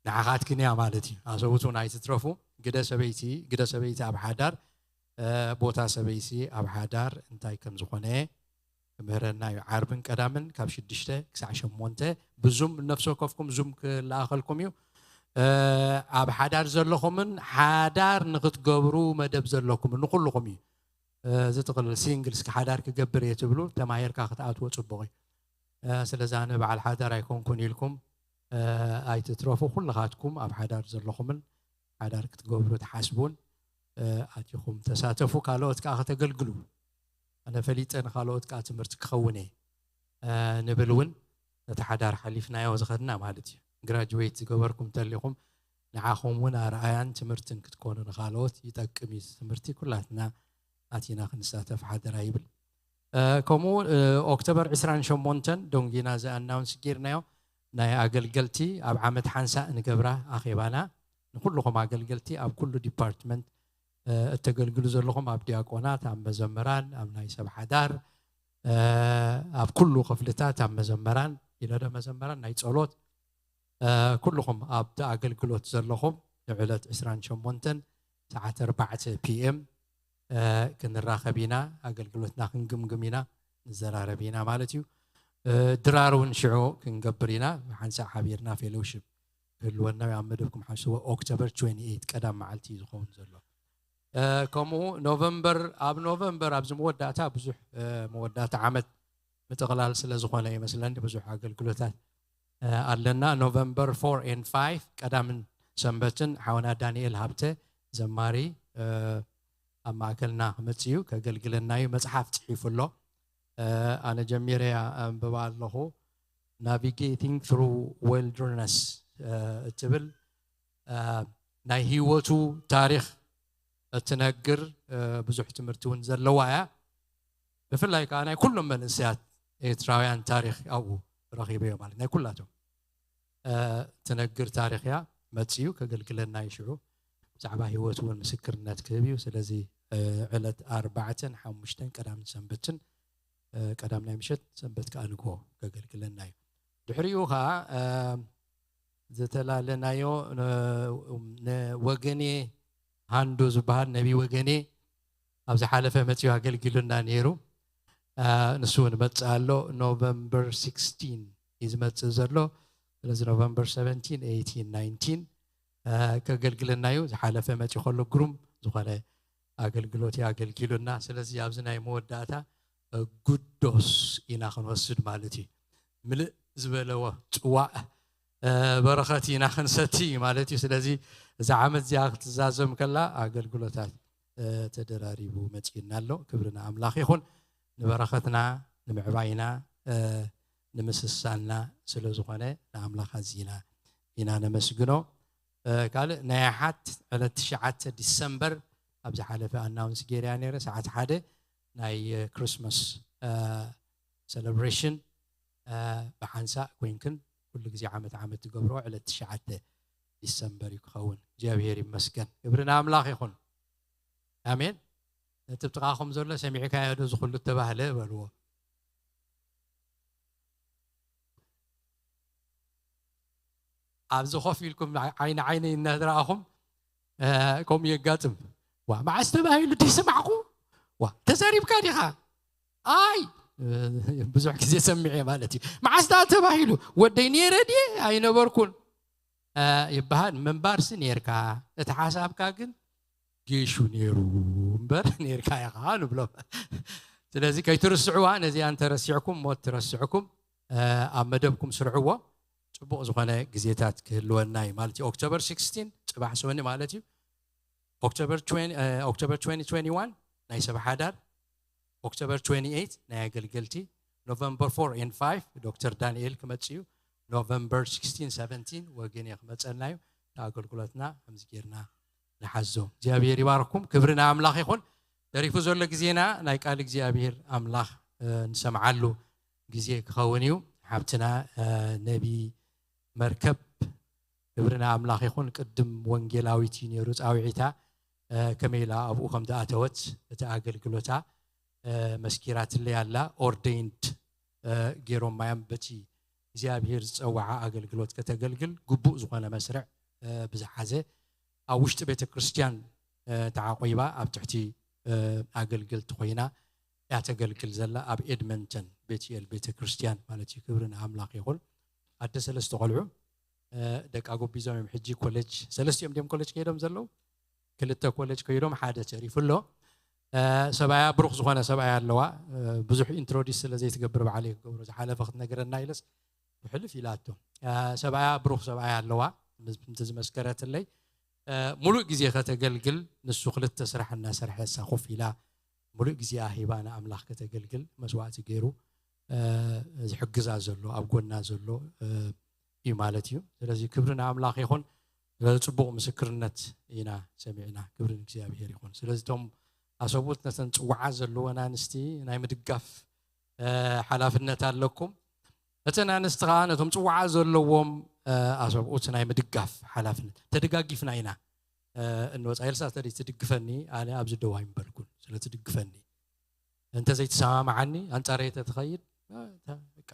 ንዓኻትክን እያ ማለት እዩ። ኣሰቡት እውን ኣይትትረፉ። ግደ ሰበይቲ፣ ግደ ሰበይቲ ኣብ ሓዳር፣ ቦታ ሰበይቲ ኣብ ሓዳር እንታይ ከም ዝኾነ ክምህረና እዩ። ዓርብን ቀዳምን ካብ ሽዱሽተ ክሳዕ ሸሞንተ ብዙም፣ ነፍሲ ወከፍኩም ዙም ክለኣኸልኩም እዩ። ኣብ ሓዳር ዘለኹምን ሓዳር ንክትገብሩ መደብ ዘለኩምን ንኩልኹም እዩ። እዚ ጥቕልል ሲንግልስ ሓዳር ክገብር እየ ትብሉ፣ ተማሂርካ ክትኣትዎ ጽቡቕ እዩ። ስለዚ ኣነ በዓል ሓዳር ኣይኮንኩን ኢልኩም ኣይትትረፉ። ኩልኻትኩም ኣብ ሓዳር ዘለኹምን ሓዳር ክትገብሩ ትሓስቡን ኣቲኹም ተሳተፉ፣ ካልኦት ከዓ ከተገልግሉ። ኣነ ፈሊጠ ንካልኦት ከዓ ትምህርቲ ክኸውን እየ ንብል እውን ነቲ ሓዳር ሓሊፍናዮ ዝኸድና ማለት እዩ። ግራጅዌት ዝገበርኩም እንተሊኹም ንዓኹም እውን ኣርኣያን ትምህርትን ክትኮኑ ንካልኦት ይጠቅም እዩ። ትምህርቲ ኩላትና ኣቲና ክንሳተፍ ሓደራ ይብል። ከምኡ ኦክቶበር ዕስራን ሸሞንተን ደንጊና ዝኣናውንስ ጌርናዮ ናይ ኣገልገልቲ ኣብ ዓመት ሓንሳእ ንገብራ ኣኼባና ንኩልኹም ኣገልገልቲ ኣብ ኩሉ ዲፓርትመንት እተገልግሉ ዘለኹም ኣብ ዲያቆናት፣ ኣብ መዘምራን፣ ኣብ ናይ ሰብ ሓዳር፣ ኣብ ኩሉ ክፍልታት፣ ኣብ መዘምራን ኢለ ዶ መዘምራን ናይ ጸሎት ኩልኹም ኣብቲ ኣገልግሎት ዘለኹም ንዕለት ዕስራን ሸሞንተን ሰዓት ኣርባዕተ ፒኤም ክንራኸብ ኢና። ኣገልግሎትና ክንግምግም ኢና፣ ንዘራረብ ኢና ማለት እዩ። ድራር እውን ሽዑ ክንገብር ኢና። ሓንሳእ ሓቢርና ፌሎውሽፕ ክህልወና ኣብ መደብኩም ሓስዎ። ኦክቶበር ትዌንቲ ኤይት ቀዳም መዓልቲ እዩ ዝኸውን ዘሎ። ከምኡ ኖቨምበር፣ ኣብ ኖቨምበር ኣብዚ መወዳእታ ብዙሕ መወዳእታ ዓመት ምጥቕላል ስለ ዝኾነ ይመስለኒ ብዙሕ ኣገልግሎታት ኣለና። ኖቨምበር ፎር ኤንድ ፋይቭ ቀዳምን ሰንበትን ሓውና ዳንኤል ሃብተ ዘማሪ ኣብ ማእከልና ክመጽእ እዩ፣ ከገልግለና እዩ። መጽሓፍ ጽሒፉ ኣሎ። ኣነ ጀሚረ ኣንብባ ኣለኹ። ናቪጌቲንግ ትሩ ዊልደርነስ እትብል ናይ ህይወቱ ታሪኽ እትነግር ብዙሕ ትምህርቲ እውን ዘለዋ እያ። ብፍላይ ከዓ ናይ ኩሎም መንእሰያት ኤርትራውያን ታሪኽ ኣብኡ ረኺበዮ ማለት ናይ ኩላቶም ትነግር ታሪኽ እያ። መፅኡ ከገልግለና እዩ። ሽዑ ብዛዕባ ህይወቱ እውን ምስክርነት ክህብ እዩ። ስለዚ ዕለት ኣርባዕተን ሓሙሽተን ቀዳምን ሰንበትን ቀዳም ናይ ምሸት ሰንበት ከዓ ንግሆ ከገልግለና እዩ። ድሕሪኡ ከዓ ዝተላለናዮ ንወገኔ ሃንዶ ዝበሃል ነቢ ወገኔ ኣብ ዝሓለፈ መፅኡ ኣገልጊሉና ነይሩ። ንሱ እውን መፅእ ኣሎ። ኖቨምበር ሲክስቲን እዩ ዝመፅእ ዘሎ። ስለዚ ኖቨምበር ሰቨንቲን፣ ኤይቲን፣ ናይንቲን ከገልግለና እዩ። ዝሓለፈ መፅኡ ከሎ ግሩም ዝኾነ ኣገልግሎት እዩ ኣገልጊሉና። ስለዚ ኣብዚ ናይ መወዳእታ ጉዶስ ኢና ክንወስድ ማለት እዩ። ምልእ ዝበለዎ ፅዋእ በረኸት ኢና ክንሰቲ ማለት እዩ። ስለዚ እዛ ዓመት እዚኣ ክትዛዘም ከላ ኣገልግሎታት ተደራሪቡ መፂኡና ኣሎ። ክብሪ ንኣምላኽ ይኹን። ንበረኸትና ንምዕባይና ንምስሳልና ስለ ዝኾነ ንኣምላኽ ኣዚና ኢና ነመስግኖ። ካልእ ናይ ኣሓት ዕለት ትሽዓተ ዲሰምበር ኣብ ዝሓለፈ ኣናውንስ ጌርያ ነይረ ሰዓት ሓደ ናይ ክርስመስ celebration ብሓንሳእ ኮይንክን ኩሉ ግዜ ዓመት ዓመት ትገብሮ ዕለት ትሽዓተ ዲሰምበር እዩ ክኸውን። እግዚኣብሔር ይመስገን። ክብሪ ንኣምላኽ ይኹን። ኣሜን። ነቲ ብጥቓኹም ዘሎ ሰሚዕካዮ ዶ ዝኹሉ ተባህለ በልዎ። ኣብዚ ኮፍ ኢልኩም ዓይኒ ዓይኒ እናተረኣኹም ከምኡ የጋጥም። ዋ መዓስ ተባሂሉ ደይሰማዕኩ? ዋ ተዛሪብካ ዲኻ? ኣይ ብዙሕ ግዜ ሰሚዐ ማለት እዩ። መዓስ ደኣ ተባሂሉ? ወደይ ነይረ ድየ ኣይነበርኩን ይበሃል። ምንባርሲ ነይርካ፣ እቲ ሓሳብካ ግን ጌሹ ነይሩ እምበር ነይርካ ኢኻ ንብሎም። ስለዚ ከይትርስዕዋ፣ ነዚኣ እንተረሲዕኩም ሞት ትረስዕኩም፣ ኣብ መደብኩም ስርዕዎ። ጽቡቕ ዝኾነ ግዜታት ክህልወና እዩ ማለት እዩ። ኦክቶበር ስክስቲን ጽባሕ ሰኒ ማለት እዩ። ኦክቶበር ትዌንቲ፣ ኦክቶበር ትዌንቲ ትዌንቲ ዋን ናይ ሰብ ሓዳር፣ ኦክቶበር ትዌንቲ ኤይት ናይ ኣገልገልቲ፣ ኖቨምበር ፎር ኤንድ ፋይቭ ዶክተር ዳንኤል ክመጽእ እዩ። ኖቨምበር ሲክስቲን ሰቨንቲን ወገን እየ ክመጸልና እዩ። እቲ ኣገልግሎትና ከምዚ ጌርና ንሓዞ። እግዚኣብሔር ይባርኩም። ክብሪ ንኣምላኽ ይኹን። ተሪፉ ዘሎ ግዜና ናይ ቃል እግዚኣብሔር ኣምላኽ ንሰምዓሉ ግዜ ክኸውን እዩ። ሓብትና ነቢ መርከብ ክብሪ ንኣምላኽ ይኹን። ቅድም ወንጌላዊት እዩ ነይሩ ጻውዒታ ከመይ ኢላ ኣብኡ ከም ዝኣተወት እቲ ኣገልግሎታ መስኪራትለይ ኣላ። ኦርደይንድ ገይሮማ እዮም በቲ እግዚኣብሔር ዝጸውዓ ኣገልግሎት ከተገልግል ግቡእ ዝኾነ መስርዕ ብዝሓዘ ኣብ ውሽጢ ቤተ ክርስቲያን ተዓቆይባ ኣብ ትሕቲ ኣገልገልቲ ኮይና እያ ተገልግል ዘላ ኣብ ኤድመንተን ቤትኤል ቤተ ክርስቲያን ማለት እዩ። ክብሪ ንኣምላኽ ይኹን። ኣደ ሰለስተ ቆልዑ ደቃ ጎቢዞም እዮም ሕጂ ኮሌጅ፣ ሰለስቲኦም ድዮም ኮሌጅ ከይዶም ዘለዉ? ክልተ ኮሌጅ ከይዶም ሓደ ተሪፉ ኣሎ። ሰብኣያ ብሩኽ ዝኾነ ሰብኣያ ኣለዋ። ብዙሕ ኢንትሮዲስ ስለ ዘይትገብር ባዕለይ ክገብሮ ዝሓለፈ ክትነግረና ኢለስ ብሕልፍ ኢላቶ። ሰብኣያ ብሩኽ ሰብኣያ ኣለዋ። ምንቲ ዝመስከረትለይ ሙሉእ ግዜ ከተገልግል ንሱ ክልተ ስራሕ እናሰርሐ እሳ ኮፍ ኢላ ሙሉእ ግዜኣ ሂባ ንኣምላኽ ከተገልግል መስዋዕቲ ገይሩ ዝሕግዛ ዘሎ ኣብ ጎና ዘሎ እዩ ማለት እዩ። ስለዚ ክብሪ ንኣምላኽ ይኹን። ስለዚ ጽቡቕ ምስክርነት ኢና ሰሚዕና። ክብሪ ንእግዚኣብሔር ይኹን። ስለዚ እቶም ኣሰብኡት ነተን ጽዋዓት ዘለወን ኣንስቲ ናይ ምድጋፍ ሓላፍነት ኣለኩም። እተን ኣንስቲ ኸዓ ነቶም ጽዋዓት ዘለዎም ኣሰብኡት ናይ ምድጋፍ ሓላፍነት። ተደጋጊፍና ኢና እንወጻ። ኤልሳ ተደይ ትድግፈኒ፣ ኣነ ኣብዚ ደው ኣይምበልኩን። ስለ ትድግፈኒ እንተ ዘይትሰማምዓኒ ኣንጻረይ ተትኸይድ በቃ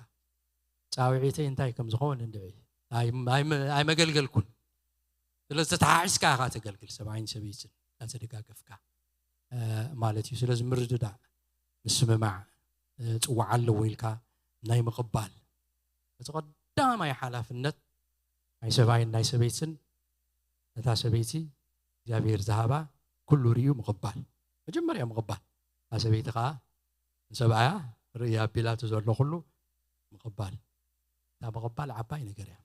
ጻውዒተይ እንታይ ከም ዝኸውን እንድዒ ኣይመገልገልኩን። ስለዚ ተተሓሒዝካ ኢኻ ተገልግል፣ ሰብኣይን ሰበይትን እናተደጋገፍካ ማለት እዩ። ስለዚ ምርድዳእ፣ ምስምማዕ፣ ጽዋዕ ኣለዎ ኢልካ ናይ ምቕባል እቲ ቀዳማይ ሓላፍነት ናይ ሰብኣይን ናይ ሰበይትን ነታ ሰበይቲ እግዚኣብሔር ዝሃባ ኩሉ ርእዩ ምቕባል። መጀመርያ ምቕባል። እታ ሰበይቲ ኸዓ ንሰብኣያ ርእያ ኣቢላቶ ዘሎ ኩሉ ምቕባል። እታ ምቕባል ዓባይ ነገር እያ።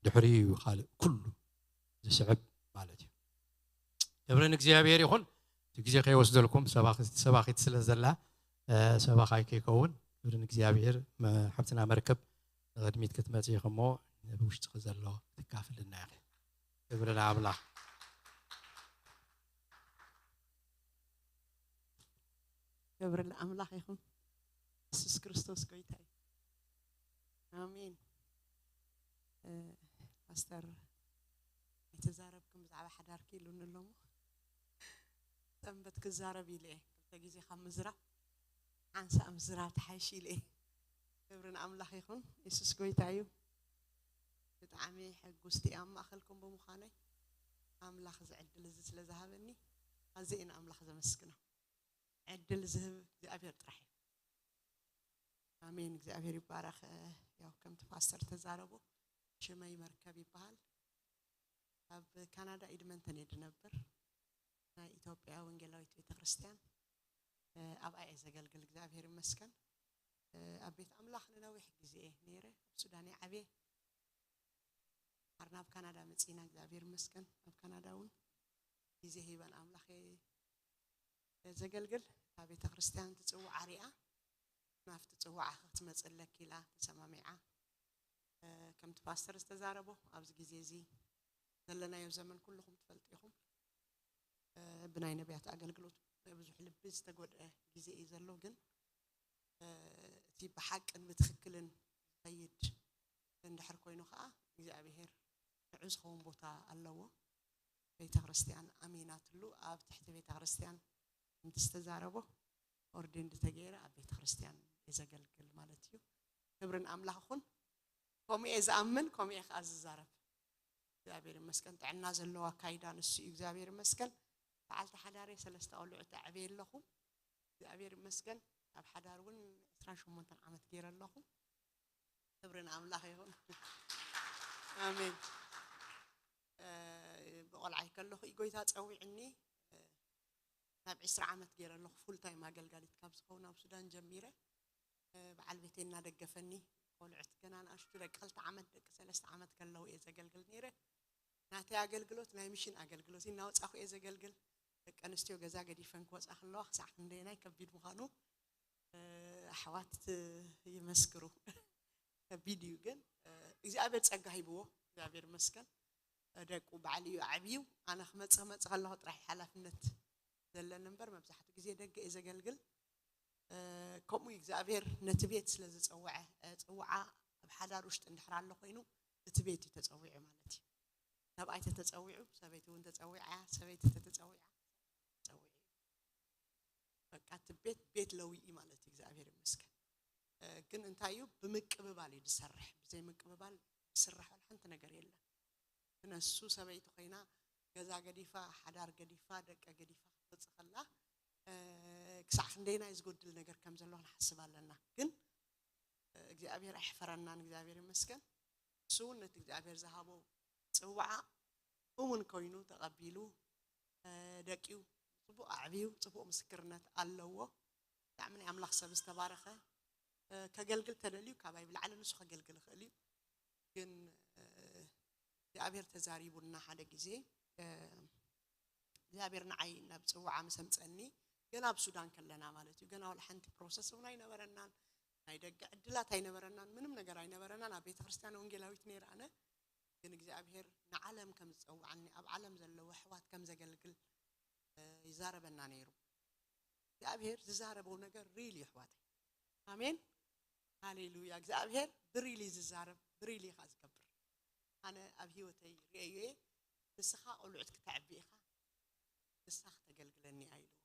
ድሕሪኡ እዩ ካልእ ኩሉ ዝስዕብ ማለት እዩ። ክብሪ ንእግዚኣብሔር ይኹን። እቲ ግዜ ከይወስደልኩም ሰባኺት ስለ ዘላ ሰባኻይ ከይከውን ክብሪ ንእግዚኣብሔር። ሓብትና መርከብ ንቕድሚት ክትመጽእ ኢኹሞ ብውሽጥኺ ዘሎ ክትካፍልና ኢኺ። ክብሪ ንኣምላኽ። ክብሪ ንኣምላኽ ይኹን። የሱስ ክርስቶስ ጎይታ እዩ። ኣሜን። ፓስተር ኣይተዛረብክን ብዛዕባ ሓዳርኪ ኢሉኒ ኣሎ እሞ ሰንበት ክዛረብ ኢለ እየ ክልተ ግዜ ካብ ምዝራብ ሓንሳእ ምዝራብ ተሓይሽ ኢለ እየ። ክብሪ ንኣምላኽ ይኹን። የሱስ ጎይታ እዩ። ብጣዕሚ ሕጉስቲ እየ ኣብ ማእኸልኩም ብምዃነይ። ኣምላኽ እዚ ዕድል እዚ ስለ ዝሃበኒ ኣዝየ እየ ንኣምላኽ ዘመስግኖ። ዕድል ዝህብ እግዚኣብሔር ጥራሕ እዩ። ኣሜን። እግዚኣብሔር ይባረኽ። ያው ከምቲ ፓስተር ተዛረቡ ሽመይ መርከብ ይበሃል። ኣብ ካናዳ ኢድመንተን እየ ዝነብር። ናይ ኢትዮጵያ ወንጌላዊት ቤተክርስትያን ኣብኣ እየ ዘገልግል። እግዚኣብሔር ይመስገን። ኣብ ቤት ኣምላኽ ንነዊሕ ግዜ እየ ነይረ። ኣብ ሱዳን እየ ዓብየ። ሓር ናብ ካናዳ መፂና እግዚኣብሔር ይመስገን። ኣብ ካናዳ እውን ግዜ ሂበን ኣምላኽ እየ ዘገልግል። እታ ቤተክርስትያን ትፅውዓ ሪኣ ናብቲ ፅዋዓ ክትመፅእ ኣለኪ ኢላ ተሰማሚዓ። ከምቲ ፓስተር ዝተዛረቦ ኣብዚ ግዜ እዚ ዘለናዮ ዘመን ኩልኹም ትፈልጡ ኢኹም። ብናይ ነቢያት ኣገልግሎት ብዙሕ ልቢ ዝተጎድአ ግዜ እዩ ዘሎ። ግን እቲ ብሓቅን ብትኽክልን ዝኸይድ እንድሕር ኮይኑ ከዓ እግዚኣብሔር ንዑ ዝኸውን ቦታ ኣለዎ። ቤተ ክርስቲያን ኣሚናትሉ ኣብ ትሕቲ ቤተ ክርስቲያን እንተዝተዛረቦ ኦርዴንድ ተገይረ ኣብ ቤተ ክርስቲያን እየ ዘገልግል ማለት እዩ። ክብርን ኣምላኽ ይኹን። ከምኡ እየ ዝኣምን፣ ከምኡ እየ ከዓ ዝዛረብ። እግዚኣብሔር ይመስገን። ጥዕና ዘለዎ ኣካይዳ ንሱ እዩ። እግዚኣብሔር ይመስገን። በዓልቲ ሓዳር እየ፣ ሰለስተ ቆልዑ ተዕብየ ኣለኹ። እግዚኣብሔር ይመስገን። ኣብ ሓዳር እውን ዕስራን ሸሞንተን ዓመት ገይረ ኣለኹ። ክብሪ ንኣምላኽ ይኹን። ኣሜን። ብቆልዓይ ከለኹ እዩ ጎይታ ፀዊዕኒ። ናብ ዕስራ ዓመት ገይረ ኣለኹ ፉል ታይም ኣገልጋሊት ካብ ዝኸውን ኣብ ሱዳን ጀሚረ። በዓል ቤተይ እናደገፈኒ፣ ቆልዑት ገና ንኣሽቱ ደቂ ክልተ ዓመት ደቂ ሰለስተ ዓመት ከለዉ እየ ዘገልግል ነይረ። ናተይ ኣገልግሎት ናይ ሚሽን ኣገልግሎት እናወፃኹ እየ ዘገልግል። ደቂ ኣንስትዮ ገዛ ገዲፈን ክወፃ ከለዋ ክሳዕ ክንደየናይ ከቢድ ምዃኑ ኣሕዋት ይመስክሩ። ከቢድ እዩ ግን እግዚኣብሔር ፀጋ ሂብዎ። እግዚኣብሔር ይመስገን። ደቁ ባዕሉ እዩ ዓብዩ። ኣነ ክመፅእ ክመፅእ ከለኹ ጥራሕ ሓላፍነት ዘለኒ እምበር መብዛሕትኡ ግዜ ደገ እየ ዘገልግል። ከምኡ እግዚኣብሔር ነቲ ቤት ስለ ዝፀውዐ፣ ፅውዓ ኣብ ሓዳር ውሽጢ እንድሕር ኣሎ ኮይኑ እቲ ቤት እዩ ተፀዊዑ ማለት እዩ። ሰብኣይ ተተፀዊዑ፣ ሰበይቲ እውን ተፀዊዓ፣ ሰበይቲ ተተፀዊዓ፣ ተፀዊዑ። በቃ እቲ ቤት ቤት ለዊ እዩ ማለት እዩ። እግዚኣብሔር ይመስገን። ግን እንታይ እዩ፣ ብምቅብባል እዩ ዝሰርሕ። ብዘይ ምቅብባል ዝስራሕ ዋላ ሓንቲ ነገር የለን። ክነሱ ሰበይቲ ኮይና ገዛ ገዲፋ፣ ሓዳር ገዲፋ፣ ደቀ ገዲፋ ክትወፅእ ከላ ክሳዕ ክንደይናይ ዝጎድል ነገር ከም ዘሎ ክንሓስብ ኣለና። ግን እግዚኣብሔር ኣሕፈረናን። እግዚኣብሔር ይመስገን። እሱ እውን ነቲ እግዚኣብሔር ዝሃቦ ፅዋዓ እሙን ኮይኑ ተቐቢሉ ደቂኡ ፅቡቕ ኣዕብዩ ፅቡቕ ምስክርነት ኣለዎ። ብጣዕሚ ናይ ኣምላኽ ሰብ ዝተባረኸ። ከገልግል ተደልዩ ካባይ ብላዕሊ ንሱ ከገልግል ይኽእል እዩ። ግን እግዚኣብሔር ተዛሪቡና ሓደ ግዜ እግዚኣብሔር ንዓይ ናብ ፅዋዓ ምስ ኣምፀኒ፣ ገና ኣብ ሱዳን ከለና ማለት እዩ። ገና ዋላ ሓንቲ ፕሮሰስ እውን ኣይነበረናን፣ ናይ ደገ ዕድላት ኣይነበረናን፣ ምንም ነገር ኣይነበረናን። ኣብ ቤተ ክርስቲያን ወንጌላዊት ነይረ ኣነ። ግን እግዚኣብሔር ንዓለም ከም ዝፀውዓኒ፣ ኣብ ዓለም ዘለዉ ኣሕዋት ከም ዘገልግል ይዛረበና ነይሩ። እግዚኣብሔር ዝዛረበው ነገር ሪል እዩ ኣሕዋተይ። ኣሜን፣ ሃሌሉያ። እግዚኣብሔር ብሪል እዩ ዝዛረብ፣ ብሪል እዩ ከዓ ዝገብር። ኣነ ኣብ ህይወተይ ርእየዮ እየ። ንስኻ ቆልዑት ክተዕቢ ኢኻ፣ ንሳ ክተገልግለኒ እያ ኢልዎ።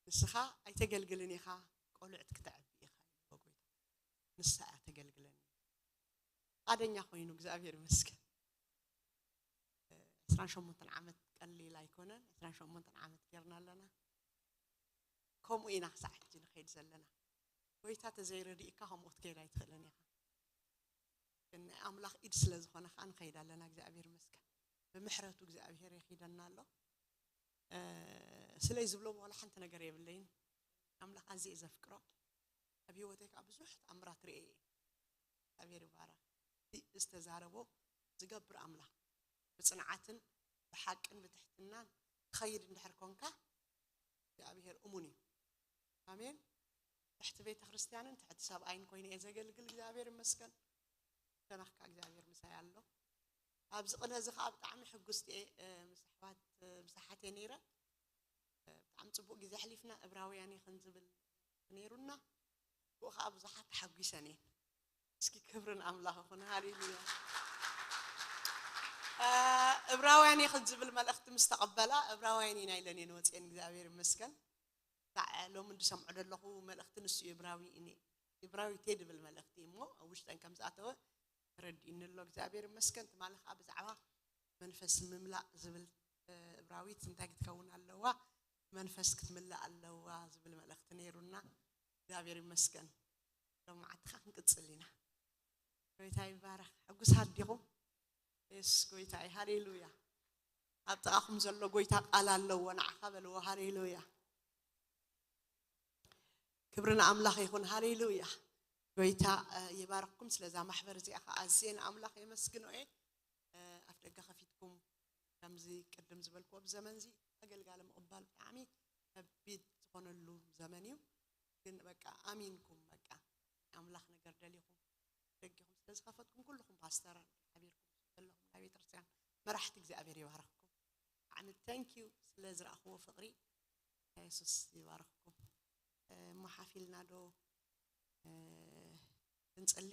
ንስኻ ኣይተገልግልን ኢኻ፣ ቆልዑት ክተዕቢ ኢኻ ኢልዎ ጎይታ። ንሳ እያ ተገልግለኒ። ፍቓደኛ ኮይኑ እግዚኣብሔር ይመስገን። ዕስራን ሸሞንተን ዓመት ቀሊል ኣይኮነን። ዕስራን ሸሞንተን ዓመት ጌርና ኣለና። ከምኡ ኢና ክሳዕ ሕጂ ንኸይድ ዘለና። ጎይታ ተዘይረድእካ ከምኡ ክትከይድ ኣይትኽእልን ኢኻ። ግን ናይ ኣምላኽ ኢድ ስለ ዝኾነ ከዓ ንኸይድ ኣለና። እግዚኣብሔር ይመስገን። ብምሕረቱ እግዚኣብሔር የኺደና ኣሎ። ስለይ ዝብሎ ዋላ ሓንቲ ነገር የብለይን። ኣምላኽ ኣዝየ ዘፍቅሮ፣ ኣብ ህይወተይ ከዓ ብዙሕ ተኣምራት ርእየ እየ። እግዚኣብሔር ይባረኽ። እቲ ዝተዛረቦ ዝገብር ኣምላኽ፣ ብፅንዓትን ብሓቅን ብትሕትናን ትኸይድ እንድሕር ኮንካ እግዚኣብሔር እሙን እዩ። ኣሜን። ትሕቲ ቤተ ክርስቲያንን ትሕቲ ሰብኣይን ኮይኑ እየ ዘገልግል። እግዚኣብሔር ይመስገን። ከናኽካ እግዚኣብሔር ምሳይ ኣሎ። ኣብዚ ቅነ እዚ ከዓ ብጣዕሚ ሕጉስቲ እየ። ምስ ኣሕዋት ምስ ኣሓት እየ ነይረ። ብጣዕሚ ፅቡቅ ግዜ ኣሕሊፍና። እብራውያን እየ ክንዝብል ነይሩና። ብኡ ከዓ ብዙሓት ተሓጒሰን እየን። እስኪ ክብርን ኣምላኽ ይኹን። ሃሌሉያ። እብራውያን እየ ክንዝብል መልእኽቲ ምስ ተቐበላ እብራውያን ኢና ኢለን እየን ወፅየን። እግዚኣብሔር ይመስገን። ሎሚ እንድሰምዖ ዘለኹ መልእኽቲ ንሱ እዩ። እብራዊ እኔ እብራዊ ቴ ድብል መልእኽቲ እሞ ኣብ ውሽጠን ከም ዝኣተወ ተረዲእኒ ኣሎ። እግዚኣብሔር ይመስገን። ትማሊ ከዓ ብዛዕባ መንፈስ ምምላእ ዝብል እብራዊት እንታይ ክትከውን ኣለዋ? መንፈስ ክትምላእ ኣለዋ ዝብል መልእኽቲ ነይሩና። እግዚኣብሔር ይመስገን። ሎም መዓልቲ ከዓ ክንቅፅል ኢና። ጎይታ ይባረኽ። ሕጉሳት ዲኹም? የሱስ ጎይታ እዩ። ሃሌሉያ። ኣብ ጥቓኹም ዘሎ ጎይታ ቃል ኣለዎ፣ ንዓኻ በልዎ። ሃሌሉያ። ክብሪ ንኣምላኽ ይኹን። ሃሌሉያ። ጎይታ ይባርኽኩም። ስለዛ ማሕበር እዚኣ ከዓ ኣዝየ ንኣምላኽ የመስግኖ እየ። ኣፍ ደገ ከፊትኩም ከምዚ ቅድም ዝበልክዎ ብዘመንዚ ኣገልጋሊ ምቕባል ብጣዕሚ ከቢድ ዝኾነሉ ዘመን እዩ። ግን በቃ ኣሚንኩም በቃ ኣምላኽ ነገር ደሊኹም ደጊኹም ስለ ዝኸፈትኩም ኩልኹም ፓስተር ሓቢርኩም ዘለኹም ናይ ቤተክርስትያን መራሕቲ እግዚኣብሔር ይባርኽኩም። ብጣዕሚ thank you ስለ ዝረኣኽዎ ፍቕሪ። የሱስ ይባርኽኩም። እሞ ሓፊልና ዶ ክንጽሊ?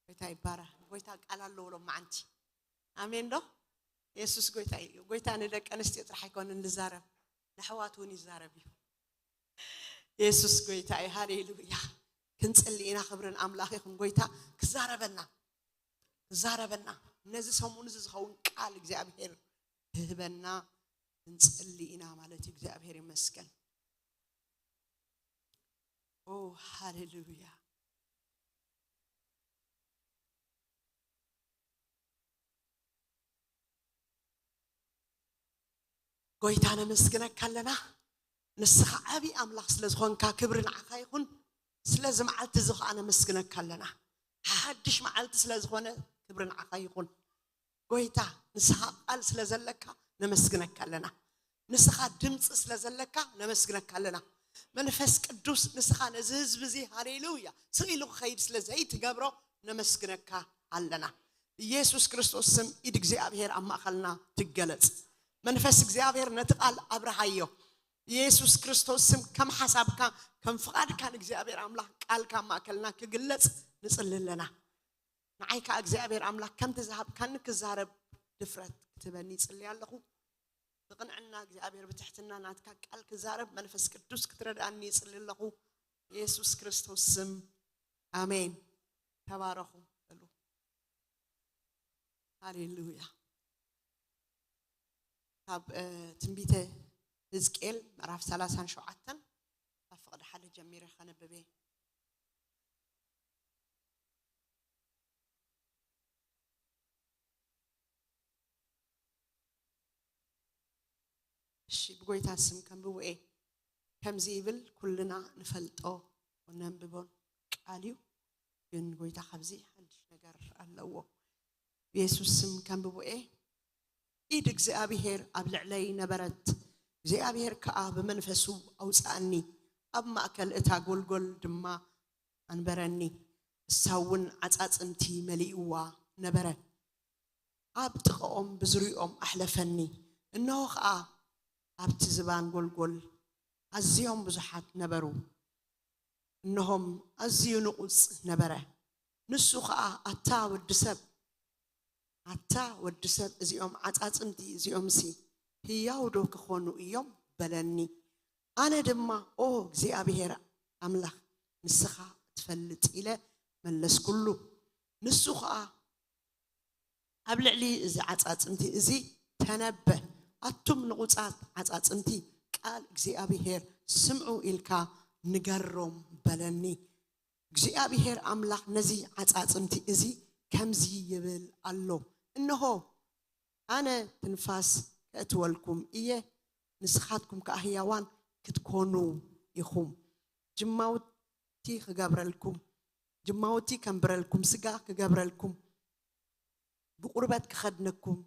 ጎይታ ይባረ። ጎይታ ቃል ኣለዎ ሎም መዓንቲ። ኣሜን ዶ? የሱስ ጎይታ እዩ። ጎይታ ንደቂ ኣንስትዮ ጥራሕ ኣይኮንን ዝዛረብ፣ ንኣሕዋት እውን ይዛረብ እዩ። የሱስ ጎይታ እዩ። ሃሌሉያ። ክንጽሊ ኢና። ክብርን ኣምላኽ ይኹን። ጎይታ ክዛረበና፣ ክዛረበና፣ ነዚ ሰሙን እዚ ዝኸውን ቃል እግዚኣብሔር ክህበና ክንጽሊ ኢና ማለት እዩ። እግዚኣብሔር ይመስገን። ኦ፣ ሃሌሉያ። ጎይታ ነመስግነካ ኣለና። ንስኻ ዓቢ ኣምላኽ ስለ ዝኾንካ ክብሪ ንዓኻ ይኹን። ስለዚ መዓልቲ እዚ ኸኣ ነመስግነካ ኣለና። ሓድሽ መዓልቲ ስለ ዝኾነ ክብሪ ንዓኻ ይኹን። ጎይታ ንስኻ ቃል ስለ ዘለካ ነመስግነካ ኣለና። ንስኻ ድምፂ ስለ ዘለካ ነመስግነካ ኣለና። መንፈስ ቅዱስ ንስኻ ነዚ ህዝቢ እዚ ሃሌሉያ ስቕ ኢሉ ክኸይድ ስለ ዘይትገብሮ ነመስግነካ ኣለና። ኢየሱስ ክርስቶስ ስም ኢድ እግዚኣብሔር ኣብ ማእኸልና ትገለጽ። መንፈስ እግዚኣብሔር ነቲ ቃል ኣብርሃዮ። ኢየሱስ ክርስቶስ ስም ከም ሓሳብካ ከም ፍቓድካ ንእግዚኣብሔር ኣምላኽ ቃልካ ኣብ ማእከልና ክግለጽ ንጽሊ ኣለና። ንዓይ ከኣ እግዚኣብሔር ኣምላኽ ከምቲ ዝሃብካኒ ክዛረብ ድፍረት ክትበኒ ይጽሊ ኣለኹ። ብቕንዕና እግዚኣብሔር ብትሕትና ናትካ ቃል ክዛረብ መንፈስ ቅዱስ ክትረድኣኒ ይጽሊ ኣለኹ። ኢየሱስ ክርስቶስ ስም ኣሜን። ተባረኹ በሉ። ሃሌሉያ። ካብ እ፣ ትንቢተ ሕዝቅኤል ምዕራፍ ሰላሳን ሸውዓተን ካብ ፍቕዲ ሓደ ጀሚረ ከነብብ እየ። እሺ፣ ብጎይታ ስም ከንብቦ እየ። ከምዚ ይብል፣ ኩልና ንፈልጦ ነንብቦን ቃል እዩ፣ ግን ጎይታ ካብዚ ሓድሽ ነገር ኣለዎ። ብየሱስ ስም ከንብቦ እየ። ኢድ እግዚኣብሄር ኣብ ልዕለይ ነበረት፣ እግዚኣብሄር ከኣ ብመንፈሱ ኣውጽኣኒ፣ ኣብ ማእከል እታ ጐልጐል ድማ ኣንበረኒ። ንሳ እውን ዓጻጽምቲ መሊእዋ ነበረ። ኣብ ጥቓኦም ብዙርያኦም ኣሕለፈኒ። እንሆ ኸኣ ኣብቲ ዝባን ጐልጐል ኣዝዮም ብዙሓት ነበሩ። እንሆም ኣዝዩ ንቑጽ ነበረ። ንሱ ኸኣ ኣታ ወዲ ሰብ፣ ኣታ ወዲ ሰብ፣ እዚኦም ዓጻጽምቲ እዚኦምሲ ህያው ዶ ክኾኑ እዮም? በለኒ። ኣነ ድማ ኦ እግዚኣብሄር ኣምላኽ ንስኻ ትፈልጥ ኢለ መለስኩሉ። ንሱ ኸኣ ኣብ ልዕሊ እዚ ዓጻጽምቲ እዚ ተነበ፣ ኣቱም ንቑጻት ዓጻጽምቲ ቃል እግዚኣብሄር ስምዑ ኢልካ ንገሮም በለኒ። እግዚኣብሄር ኣምላኽ ነዚ ዓጻጽምቲ እዚ ከምዚ ይብል ኣሎ፣ እንሆ ኣነ ትንፋስ ከእትወልኩም እየ፣ ንስኻትኩም ከኣ ህያዋን ክትኮኑ ኢኹም። ጅማውቲ ክገብረልኩም፣ ጅማውቲ ከንብረልኩም፣ ስጋ ክገብረልኩም፣ ብቁርበት ክኸድነኩም፣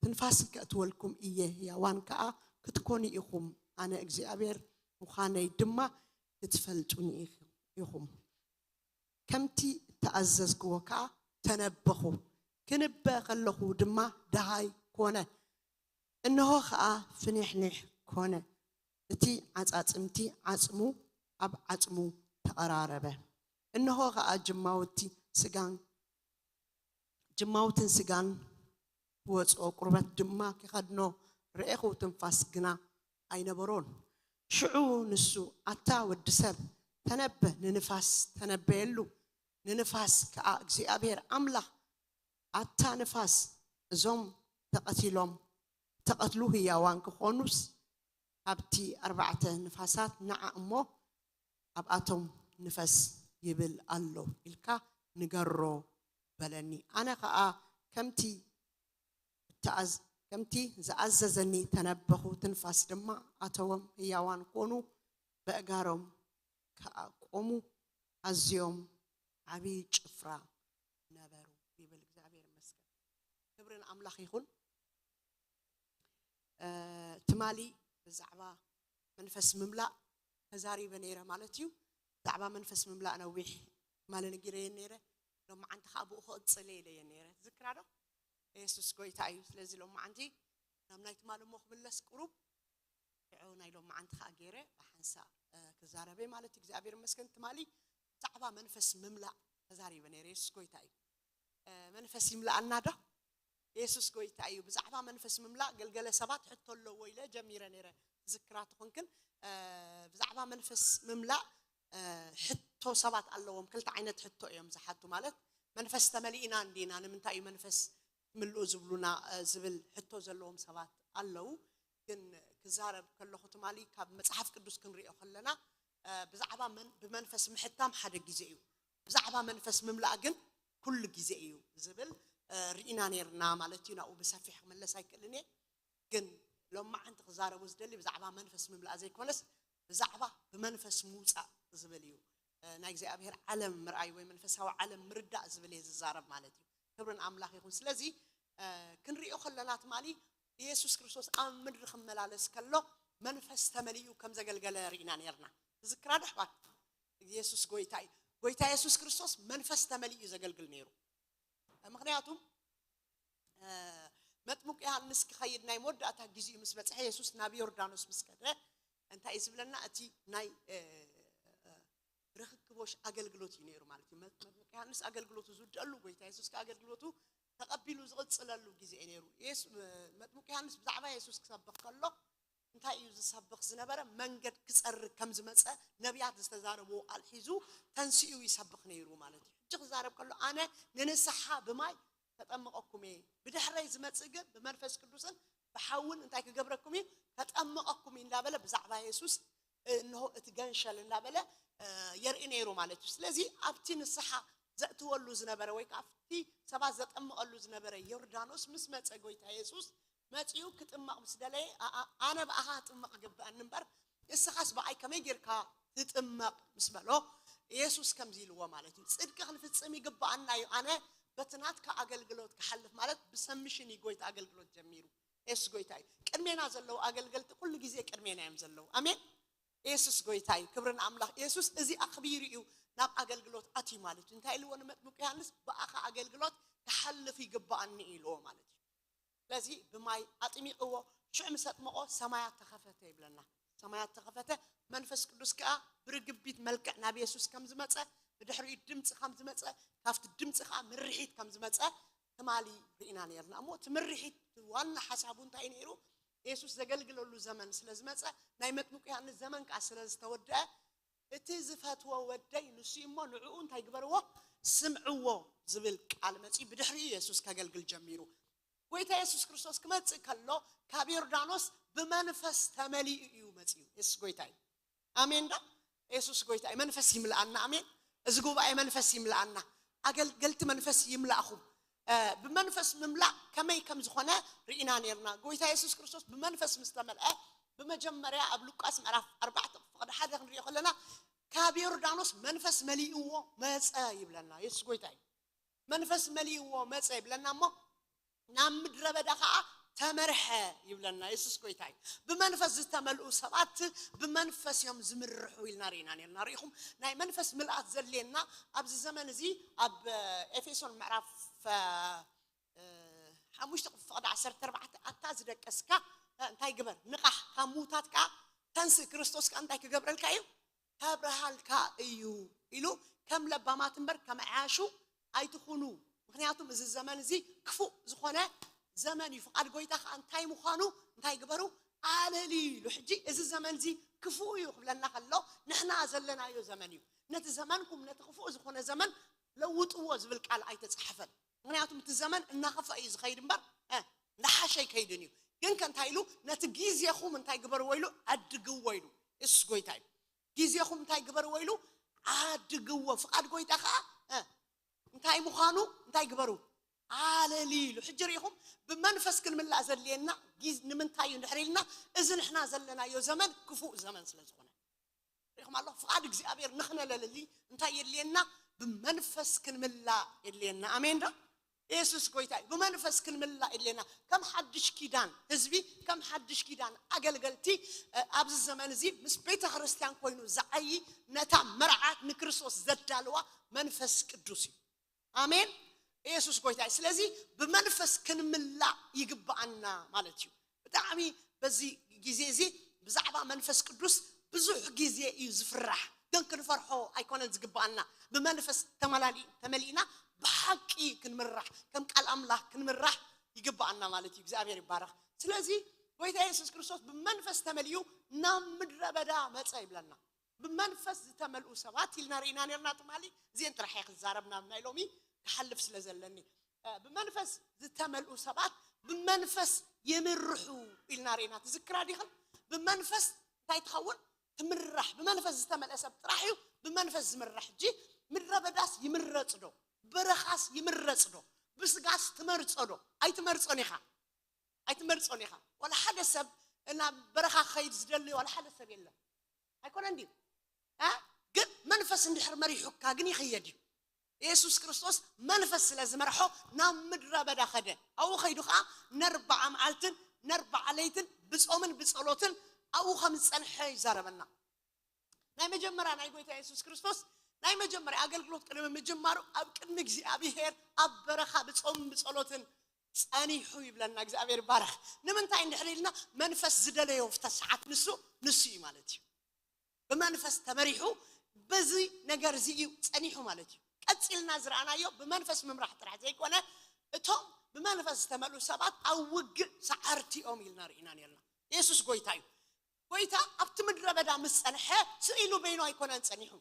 ትንፋስ ከእትወልኩም እየ፣ ህያዋን ከኣ ክትኮኑ ኢኹም። ኣነ እግዚኣብሔር ምዃነይ ድማ ክትፈልጡኒ ኢኹም። ከምቲ እተኣዘዝክዎ ከኣ ተነበኹ። ክንበ ከለኹ ድማ ደሃይ ኮነ። እንሆ ኸኣ ፍኒሕኒሕ ኮነ። እቲ ዓጻጽምቲ ዓጽሙ ኣብ ዓጽሙ ተቐራረበ። እንሆ ኸኣ ጅማውቲ ስጋን ጅማውትን ስጋን ክወጽኦ፣ ቁርበት ድማ ክኸድኖ ረኤኹ፣ ትንፋስ ግና ኣይነበሮን። ሽዑ ንሱ፣ ኣታ ወዲ ሰብ፣ ተነበ፣ ንንፋስ ተነበየሉ። ንንፋስ ከኣ እግዚኣብሔር ኣምላኽ፣ ኣታ ንፋስ፣ እዞም ተቐቲሎም፣ ተቐትሉ ህያዋን ክኾኑስ፣ ካብቲ ኣርባዕተ ንፋሳት ንዓ እሞ ኣብኣቶም ንፈስ ይብል ኣሎ ኢልካ ንገሮ በለኒ። ኣነ ኸኣ ከምቲ እተኣዝ-፣ ከምቲ ዝኣዘዘኒ ተነበኹ፣ ትንፋስ ድማ ኣተዎም፣ ህያዋን ኮኑ፣ በእጋሮም ከኣ ቆሙ፣ ኣዝዮም ዓቢ ጭፍራ ነበሩ ይብል። እግዚኣብሔር ይመስገን። ክብሪ ንኣምላኽ ይኹን። እ፣ ትማሊ ብዛዕባ መንፈስ ምምላእ ተዛሪበ ነይረ ማለት እዩ። ብዛዕባ መንፈስ ምምላእ ነዊሕ ትማሊ ነጊረየን ነይረ። ሎማዓንቲ ከኣ ብኡ ክቕጽል እየ ኢለየን ነይረ። ትዝክራ ዶ? የሱስ ጎይታ እዩ። ስለዚ ሎማዓንቲ ናብ ናይ ትማሊ እሞ ክምለስ ቁሩብ ሽዑ ናይ ሎመዓንቲ ከዓ ገይረ ብሓንሳእ ክዛረበ ማለት እዩ እግዚኣብሔር መስገን ትማሊ ብዛዕባ መንፈስ ምምላእ ተዛሪበ ነይረ። የሱስ ጎይታ እዩ። መንፈስ ይምላኣና ዶ? የሱስ ጎይታ እዩ። ብዛዕባ መንፈስ ምምላእ ገልገለ ሰባት ሕቶ ኣለዎ ኢለ ጀሚረ ነይረ። ትዝክራ ትኾንክን ብዛዕባ መንፈስ ምምላእ ሕቶ ሰባት ኣለዎም። ክልተ ዓይነት ሕቶ እዮም ዝሓቱ። ማለት መንፈስ ተመሊእና እንዲና ንምንታይ እዩ መንፈስ ትምልኡ ዝብሉና ዝብል ሕቶ ዘለዎም ሰባት ኣለዉ። ግን ክዛረብ ከለኹ ትማሊ ካብ መፅሓፍ ቅዱስ ክንሪኦ ከለና ብዛዕባ ብመንፈስ ምሕታም ሓደ ግዜ እዩ። ብዛዕባ መንፈስ ምምላእ ግን ኩሉ ግዜ እዩ ዝብል ርኢና ነርና ማለት እዩ። ናብኡ ብሰፊሕ ክመለስ ኣይክእልን እየ። ግን ሎማዓንቲ ክዛረቡ ዝደሊ ብዛዕባ መንፈስ ምምላእ ዘይኮነስ ብዛዕባ ብመንፈስ ምውፃእ ዝብል እዩ። ናይ እግዚኣብሔር ዓለም ምርኣይ ወይ መንፈሳዊ ዓለም ምርዳእ ዝብል እየ ዝዛረብ ማለት እዩ። ክብርን ኣምላኽ ይኹን። ስለዚ ክንሪኦ ከለና ትማሊ ኢየሱስ ክርስቶስ ኣብ ምድሪ ክመላለስ ከሎ መንፈስ ተመሊኡ ከም ዘገልገለ ርኢና ነርና። ትዝክራ ዶ ኣሕዋት? ኢየሱስ ጎይታ እዩ። ጎይታ ኢየሱስ ክርስቶስ መንፈስ ተመሊኡ እዩ ዘገልግል ነይሩ። ምክንያቱም መጥምቁ ዮሃንስ ክኸይድ ናይ መወዳእታ ግዜኡ ምስ በፅሐ የሱስ ናብ ዮርዳኖስ ምስ ከደ እንታይ እዩ ዝብለና? እቲ ናይ ርኽክቦሽ ኣገልግሎት እዩ ነይሩ ማለት እዩ። መጥምቁ ዮሃንስ ኣገልግሎቱ ዝውድአሉ፣ ጎይታ የሱስ ከ ኣገልግሎቱ ተቐቢሉ ዝቕፅለሉ ግዜ እዩ ነይሩ። መጥምቁ ዮሃንስ ብዛዕባ የሱስ ክሰብኽ ከሎ እንታይ እዩ ዝሰብኽ ዝነበረ? መንገድ ክፀርግ ከም ዝመፀ ነቢያት ዝተዛረብዎ ቃል ሒዙ ተንሲኡ ይሰብኽ ነይሩ ማለት እዩ። ሕጂ ክዛረብ ከሎ ኣነ ንንስሓ ብማይ ከጠምቐኩም እየ፣ ብድሕረይ ዝመፅእ ግን ብመንፈስ ቅዱስን ብሓውን እንታይ ክገብረኩም እዩ? ከጠምቐኩም እዩ እንዳበለ ብዛዕባ የሱስ እንሆ እቲ ገንሸል እንዳበለ የርኢ ነይሩ ማለት እዩ። ስለዚ ኣብቲ ንስሓ ዘእትወሉ ዝነበረ ወይ ከዓ ኣብቲ ሰባት ዘጠምቐሉ ዝነበረ ዮርዳኖስ ምስ መፀ ጎይታ የሱስ መፂኡ ክጥመቕ ምስ ደለየ ኣነ ብኣኻ ክጥመቕ ይግብኣኒ እምበር እስኻስ ብኣይ ከመይ ጌርካ ትጥመቕ ምስ በሎ የሱስ ከምዚ ኢልዎ ማለት እዩ። ፅድቂ ክንፍፅም ይግብኣና እዩ። ኣነ በቲ ናትካ ኣገልግሎት ክሓልፍ ማለት ብሰምሽን እዩ ጎይታ ኣገልግሎት ጀሚሩ። የሱስ ጎይታ እዩ። ቅድሜና ዘለዉ ኣገልገልቲ ኩሉ ግዜ ቅድሜና እዮም ዘለዉ። ኣሜን። የሱስ ጎይታ እዩ። ክብሪ ንኣምላኽ። የሱስ እዚ ኣኽቢሩ እዩ ናብ ኣገልግሎት ኣትዩ ማለት እዩ። እንታይ ኢልዎ ንመጥምቁ ዮሃንስ? ብኣኻ ኣገልግሎት ክሓልፍ ይግብኣኒ ኢልዎ ማለት እዩ። ስለዚ ብማይ ኣጥሚቕዎ ሽዑ ምስ ኣጥመቖ ሰማያት ተኸፈተ ይብለና። ሰማያት ተኸፈተ፣ መንፈስ ቅዱስ ከኣ ብርግቢት መልክዕ ናብ የሱስ ከም ዝመጸ፣ ብድሕሪኡ ድምጺ ከም ዝመጸ፣ ካብቲ ድምጺ ከኣ ምርሒት ከም ዝመጸ ትማሊ ርኢና ነርና። እሞ እቲ ምርሒት ዋና ሓሳቡ እንታይ ነይሩ? የሱስ ዘገልግለሉ ዘመን ስለ ዝመጸ ናይ መጥምቁ ዮሃንስ ዘመን ከኣ ስለ ዝተወደአ እቲ ዝፈትዎ ወደይ ንሱ እሞ ንዕኡ እንታይ ግበርዎ? ስምዕዎ ዝብል ቃል መጺ ብድሕሪኡ የሱስ ከገልግል ጀሚሩ። ጎይታ የሱስ ክርስቶስ ክመጽእ ከሎ ካብ ዮርዳኖስ ብመንፈስ ተመሊኡ እዩ መጺኡ። የሱስ ጎይታ እዩ። ኣሜን ዳ? የሱስ ጎይታ እዩ። መንፈስ ይምልኣና። ኣሜን። እዚ ጉባኤ መንፈስ ይምልኣና። ኣገልገልቲ መንፈስ ይምላእኹም። ብመንፈስ ምምላእ ከመይ ከም ዝኾነ ርኢና ነርና። ጎይታ የሱስ ክርስቶስ ብመንፈስ ምስ ተመልአ ብመጀመርያ ኣብ ሉቃስ ምዕራፍ ኣርባዕተ ፍቕዲ ሓደ ክንሪኦ ከለና ካብ ዮርዳኖስ መንፈስ መሊእዎ መጸ ይብለና። የሱስ ጎይታ እዩ። መንፈስ መሊእዎ መጸ ይብለና እሞ ናብ ምድረ በዳ ከዓ ተመርሐ ይብለና። የሱስ ጎይታ እዩ። ብመንፈስ ዝተመልኡ ሰባት ብመንፈስ እዮም ዝምርሑ ኢልና ርኢና ነርና። ርኢኹም ናይ መንፈስ ምልኣት ዘድልየና ኣብዚ ዘመን እዚ ኣብ ኤፌሶን ምዕራፍ ሓሙሽተ ፍቕዲ ዓሰርተ ኣርባዕተ ኣታ ዝደቀስካ እንታይ ግበር ንቓሕ ካብ ምዉታት ከዓ ተንስእ ክርስቶስ ከዓ እንታይ ክገብረልካ እዩ ከብርሃልካ እዩ ኢሉ ከም ለባማት እምበር ከም ዓያሹ ኣይትኹኑ። ምክንያቱም እዚ ዘመን እዚ ክፉእ ዝኾነ ዘመን እዩ። ፍቓድ ጎይታ ከዓ እንታይ ምዃኑ እንታይ ግበሩ ኣለልዩ ኢሉ። ሕጂ እዚ ዘመን እዚ ክፉእ እዩ ክብለና ከሎ ንሕና ዘለናዮ ዘመን እዩ። ነቲ ዘመንኩም ነቲ ክፉእ ዝኾነ ዘመን ለውጥዎ ዝብል ቃል ኣይተፃሕፈን። ምክንያቱም እቲ ዘመን እናኸፍአ እዩ ዝኸይድ እምበር ንሓሸ ኣይከይድን እዩ። ግን ከ እንታይ ኢሉ ነቲ ግዜኹም እንታይ ግበርዎ ኢሉ ኣድግዎ ኢሉ። የሱስ ጎይታ እዩ። ግዜኹም እንታይ ግበርዎ ኢሉ ኣድግዎ። ፍቓድ ጎይታ ከዓ እንታይ ምዃኑ እንታይ ግበሩ ኣለልዩ ኢሉ። ሕጂ ርኢኹም ብመንፈስ ክንምላእ ዘድልየና ንምንታይ እዩ እንድሕር ኢልና እዚ ንሕና ዘለናዮ ዘመን ክፉእ ዘመን ስለ ዝኾነ ርኢኹም ኣሎ። ፍቓድ እግዚኣብሔር ንኽነለልሊ እንታይ የድልየና? ብመንፈስ ክንምላእ የድልየና። ኣሜን ዶ? የሱስ ጎይታ እዩ። ብመንፈስ ክንምላእ የድልየና። ከም ሓድሽ ኪዳን ህዝቢ፣ ከም ሓድሽ ኪዳን ኣገልገልቲ ኣብዚ ዘመን እዚ ምስ ቤተ ክርስቲያን ኮይኑ ዝዓዪ ነታ መርዓት ንክርስቶስ ዘዳልዋ መንፈስ ቅዱስ እዩ። ኣሜን። የሱስ ጎይታ እዩ። ስለዚ ብመንፈስ ክንምላእ ይግብኣና ማለት እዩ። ብጣዕሚ በዚ ግዜ እዚ ብዛዕባ መንፈስ ቅዱስ ብዙሕ ግዜ እዩ ዝፍራሕ፣ ግን ክንፈርሖ ኣይኮነን ዝግባኣና። ብመንፈስ ተመላሊ ተመሊእና ብሓቂ ክንምራሕ፣ ከም ቃል ኣምላኽ ክንምራሕ ይግባኣና ማለት እዩ። እግዚኣብሔር ይባረኽ። ስለዚ ጎይታ የሱስ ክርስቶስ ብመንፈስ ተመሊኡ ናብ ምድረ በዳ መጸ ይብለና። ብመንፈስ ዝተመልኡ ሰባት ኢልና ርኢና ነርና ትማሊ። እዚአን ጥራሕ እየ ክዛረብ ናብ ናይ ሎሚ ክሓልፍ ስለ ዘለኒ። ብመንፈስ ዝተመልኡ ሰባት ብመንፈስ ይምርሑ ኢልና ርኢና። ትዝክራ ዲኽን? ብመንፈስ እንታይ ትኸውን? ትምራሕ። ብመንፈስ ዝተመልአ ሰብ ጥራሕ እዩ ብመንፈስ ዝምራሕ። እጂ ምድረ በዳስ ይምረጽ ዶ? በረኻስ ይምረጽ ዶ? ብስጋስ ትመርጾ ዶ? ኣይትመርጾን ኢኻ። ኣይትመርጾን ኢኻ። ዋላ ሓደ ሰብ ናብ በረኻ ክኸይድ ዝደሊ ዋላ ሓደ ሰብ የለን። ኣይኮነን ድዩ? ግን መንፈስ እንድሕር መሪሑካ ግን ይኸየድ እዩ። የሱስ ክርስቶስ መንፈስ ስለ ዝመርሖ ናብ ምድረ በዳ ኸደ። ኣብኡ ኸይዱ ኸዓ ነርባዓ መዓልትን ነርባዓ ለይትን ብጾምን ብጸሎትን ኣብኡ ከም ዝጸንሐ ይዛረበና። ናይ መጀመርያ ናይ ጎይታ የሱስ ክርስቶስ ናይ መጀመርያ ኣገልግሎት ቅድሚ ምጅማሩ ኣብ ቅድሚ እግዚኣብሔር ኣብ በረኻ ብጾምን ብጸሎትን ጸኒሑ ይብለና። እግዚኣብሔር ይባረኽ። ንምንታይ እንድሕር ኢልና መንፈስ ዝደለዮ ፍተ ሰዓት ንሱ ንሱ እዩ ማለት እዩ። ብመንፈስ ተመሪሑ በዚ ነገር እዚ እዩ ጸኒሑ ማለት እዩ። ቀጺልና ዝረኣናዮ ብመንፈስ ምምራሕ ጥራሕ ዘይኮነ እቶም ብመንፈስ ዝተመልኡ ሰባት ኣብ ውግእ ሰዓርቲ እዮም ኢልና ርኢና ነርና። የሱስ ጎይታ እዩ። ጎይታ ኣብቲ ምድረ በዳ ምስ ጸንሐ ስኢሉ በይኑ ኣይኮነን ጸኒሑ።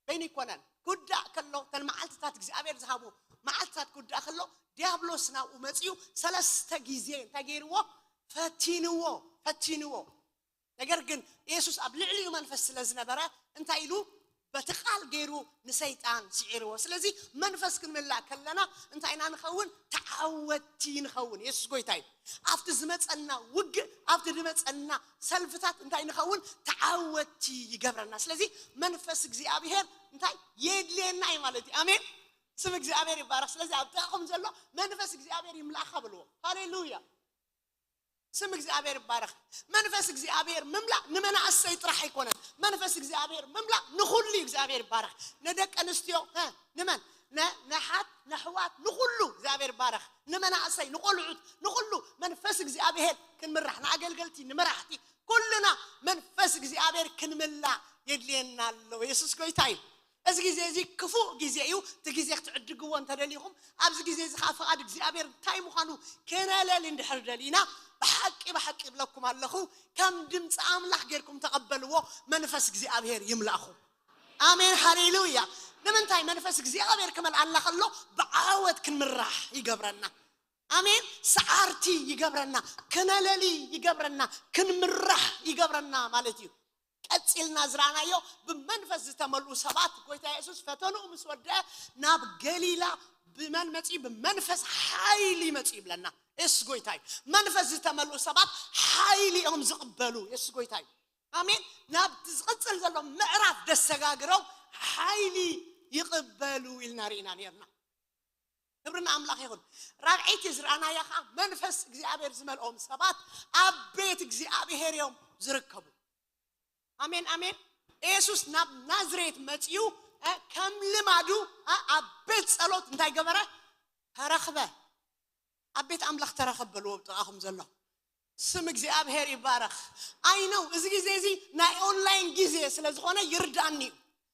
በይኑ ኣይኮነን። ክውዳእ ከሎ እተን መዓልትታት እግዚኣብሔር ዝሃቦ መዓልትታት ክውዳእ ከሎ ዲያብሎስ ናብኡ መጺኡ ሰለስተ ግዜ እንታይ ገይርዎ? ፈቲንዎ። ፈቲንዎ። ነገር ግን የሱስ ኣብ ልዕሊኡ መንፈስ ስለ ዝነበረ እንታይ ኢሉ? በቲ ቃል ገይሩ ንሰይጣን ስዒርዎ። ስለዚ መንፈስ ክንምላእ ከለና እንታይ ኢና ንኸውን? ተዓወቲ ንኸውን። የሱስ ጎይታ እዩ። ኣብቲ ዝመጸና ውግእ ኣብቲ ዝመጸና ሰልፍታት እንታይ ንኸውን? ተዓወቲ ይገብረና። ስለዚ መንፈስ እግዚኣብሔር እንታይ የድልየና እዩ ማለት እዩ። ኣሜን። ስም እግዚኣብሔር ይባረኽ። ስለዚ ኣብ ጥቓኹም ዘሎ መንፈስ እግዚኣብሔር ይምላእኻ በልዎ። ሃሌሉያ። ስም እግዚኣብሔር ይባረኽ። መንፈስ እግዚኣብሔር ምምላእ ንመናእሰይ ጥራሕ ኣይኮነን። መንፈስ እግዚኣብሔር ምምላእ ንኹሉ እዩ። እግዚኣብሔር ይባረኽ። ንደቂ ኣንስትዮ፣ ሀ፣ ንመን? ነ-፣ ነሓት፣ ነሕዋት፣ ንኹሉ እግዚኣብሔር ይባረኽ። ንመናእሰይ፣ ንቆልዑት፣ ንኹሉ መንፈስ እግዚኣብሔር ክንምራሕ፣ ንኣገልገልቲ፣ ንመራሕቲ፣ ኩልና መንፈስ እግዚኣብሔር ክንምላእ የድልየና ኣሎ። የሱስ ጎይታ እዩ። እዚ ግዜ እዚ ክፉእ ግዜ እዩ። እቲ ግዜ ክትዕድግዎ እንተደሊኹም ኣብዚ ግዜ እዚ ከዓ ፍቓድ እግዚኣብሔር እንታይ ምዃኑ ከነለሊ እንድሕር ደሊና ብሓቂ ብሓቂ ይብለኩም ኣለኹ፣ ከም ድምፂ ኣምላኽ ጌርኩም ተቐበልዎ። መንፈስ እግዚኣብሔር ይምላእኹም። ኣሜን ሃሌሉያ። ንምንታይ? መንፈስ እግዚኣብሔር ክመልኣና ከሎ ብዓወት ክንምራሕ ይገብረና። ኣሜን። ሰዓርቲ ይገብረና፣ ክነለሊ ይገብረና፣ ክንምራሕ ይገብረና ማለት እዩ። ቀፂልና ዝረኣናዮ ብመንፈስ ዝተመልኡ ሰባት ጎይታ የሱስ ፈተንኡ ምስ ወደአ ናብ ገሊላ ብመን መፂኡ? ብመንፈስ ሓይሊ መፂኡ ይብለና። የሱስ ጎይታ እዩ። መንፈስ ዝተመልኡ ሰባት ሓይሊ እዮም ዝቕበሉ። የሱስ ጎይታ እዩ። ኣሜን። ናብቲ ዝቕፅል ዘሎ ምዕራፍ ደሰጋግሮም ሓይሊ ይቕበሉ ኢልና ርኢና ነርና። ክብሪ ንኣምላኽ ይኹን። ራብዐይቲ ዝረኣናያ ከዓ መንፈስ እግዚኣብሔር ዝመልኦም ሰባት ኣብ ቤት እግዚኣብሔር እዮም ዝርከቡ። ኣሜን ኣሜን። የሱስ ናብ ናዝሬት መፂኡ ከም ልማዱ ኣብ ቤት ፀሎት እንታይ ገበረ? ተረኽበ። ኣብ ቤት ኣምላኽ ተረኸብ በልዎ ጥቓኹም ዘሎ። ስም እግዚኣብሔር ይባረኽ። ኣይ ነው እዚ ግዜ እዚ ናይ ኦንላይን ግዜ ስለ ዝኾነ ይርዳእኒ እዩ።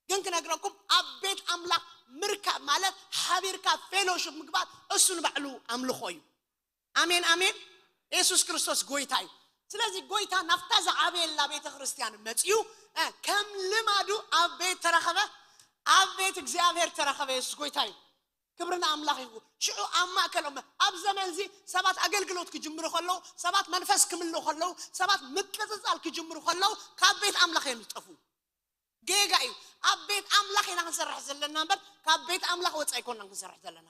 ግን ክነግረኩም ኣብ ቤት ኣምላኽ ምርካብ ማለት ሓቢርካ ፌሎሽፕ ምግባር እሱ ንባዕሉ ኣምልኾ እዩ። ኣሜን ኣሜን። የሱስ ክርስቶስ ጎይታ እዩ። ስለዚ ጎይታ ናብታ ዝዓበየላ ቤተ ክርስቲያን መፂኡ ከም ልማዱ ኣብ ቤት ተረኸበ፣ ኣብ ቤት እግዚኣብሔር ተረኸበ። የሱስ ጎይታ እዩ። ክብሪ ንኣምላኽ ይኹን። ሽዑ ኣብ ማእከሎም ኣብ ዘመን እዚ ሰባት ኣገልግሎት ክጅምሩ ከለዉ፣ ሰባት መንፈስ ክምልኡ ከለዉ፣ ሰባት ምቅጽጻል ክጅምሩ ከለዉ ካብ ቤት ኣምላኽ እዮም ዝጠፍኡ። ጌጋ እዩ። ኣብ ቤት ኣምላኽ ኢና ክንሰርሕ ዘለና እምበር ካብ ቤት ኣምላኽ ወጻኢ ኣይኮንናን ክንሰርሕ ዘለና።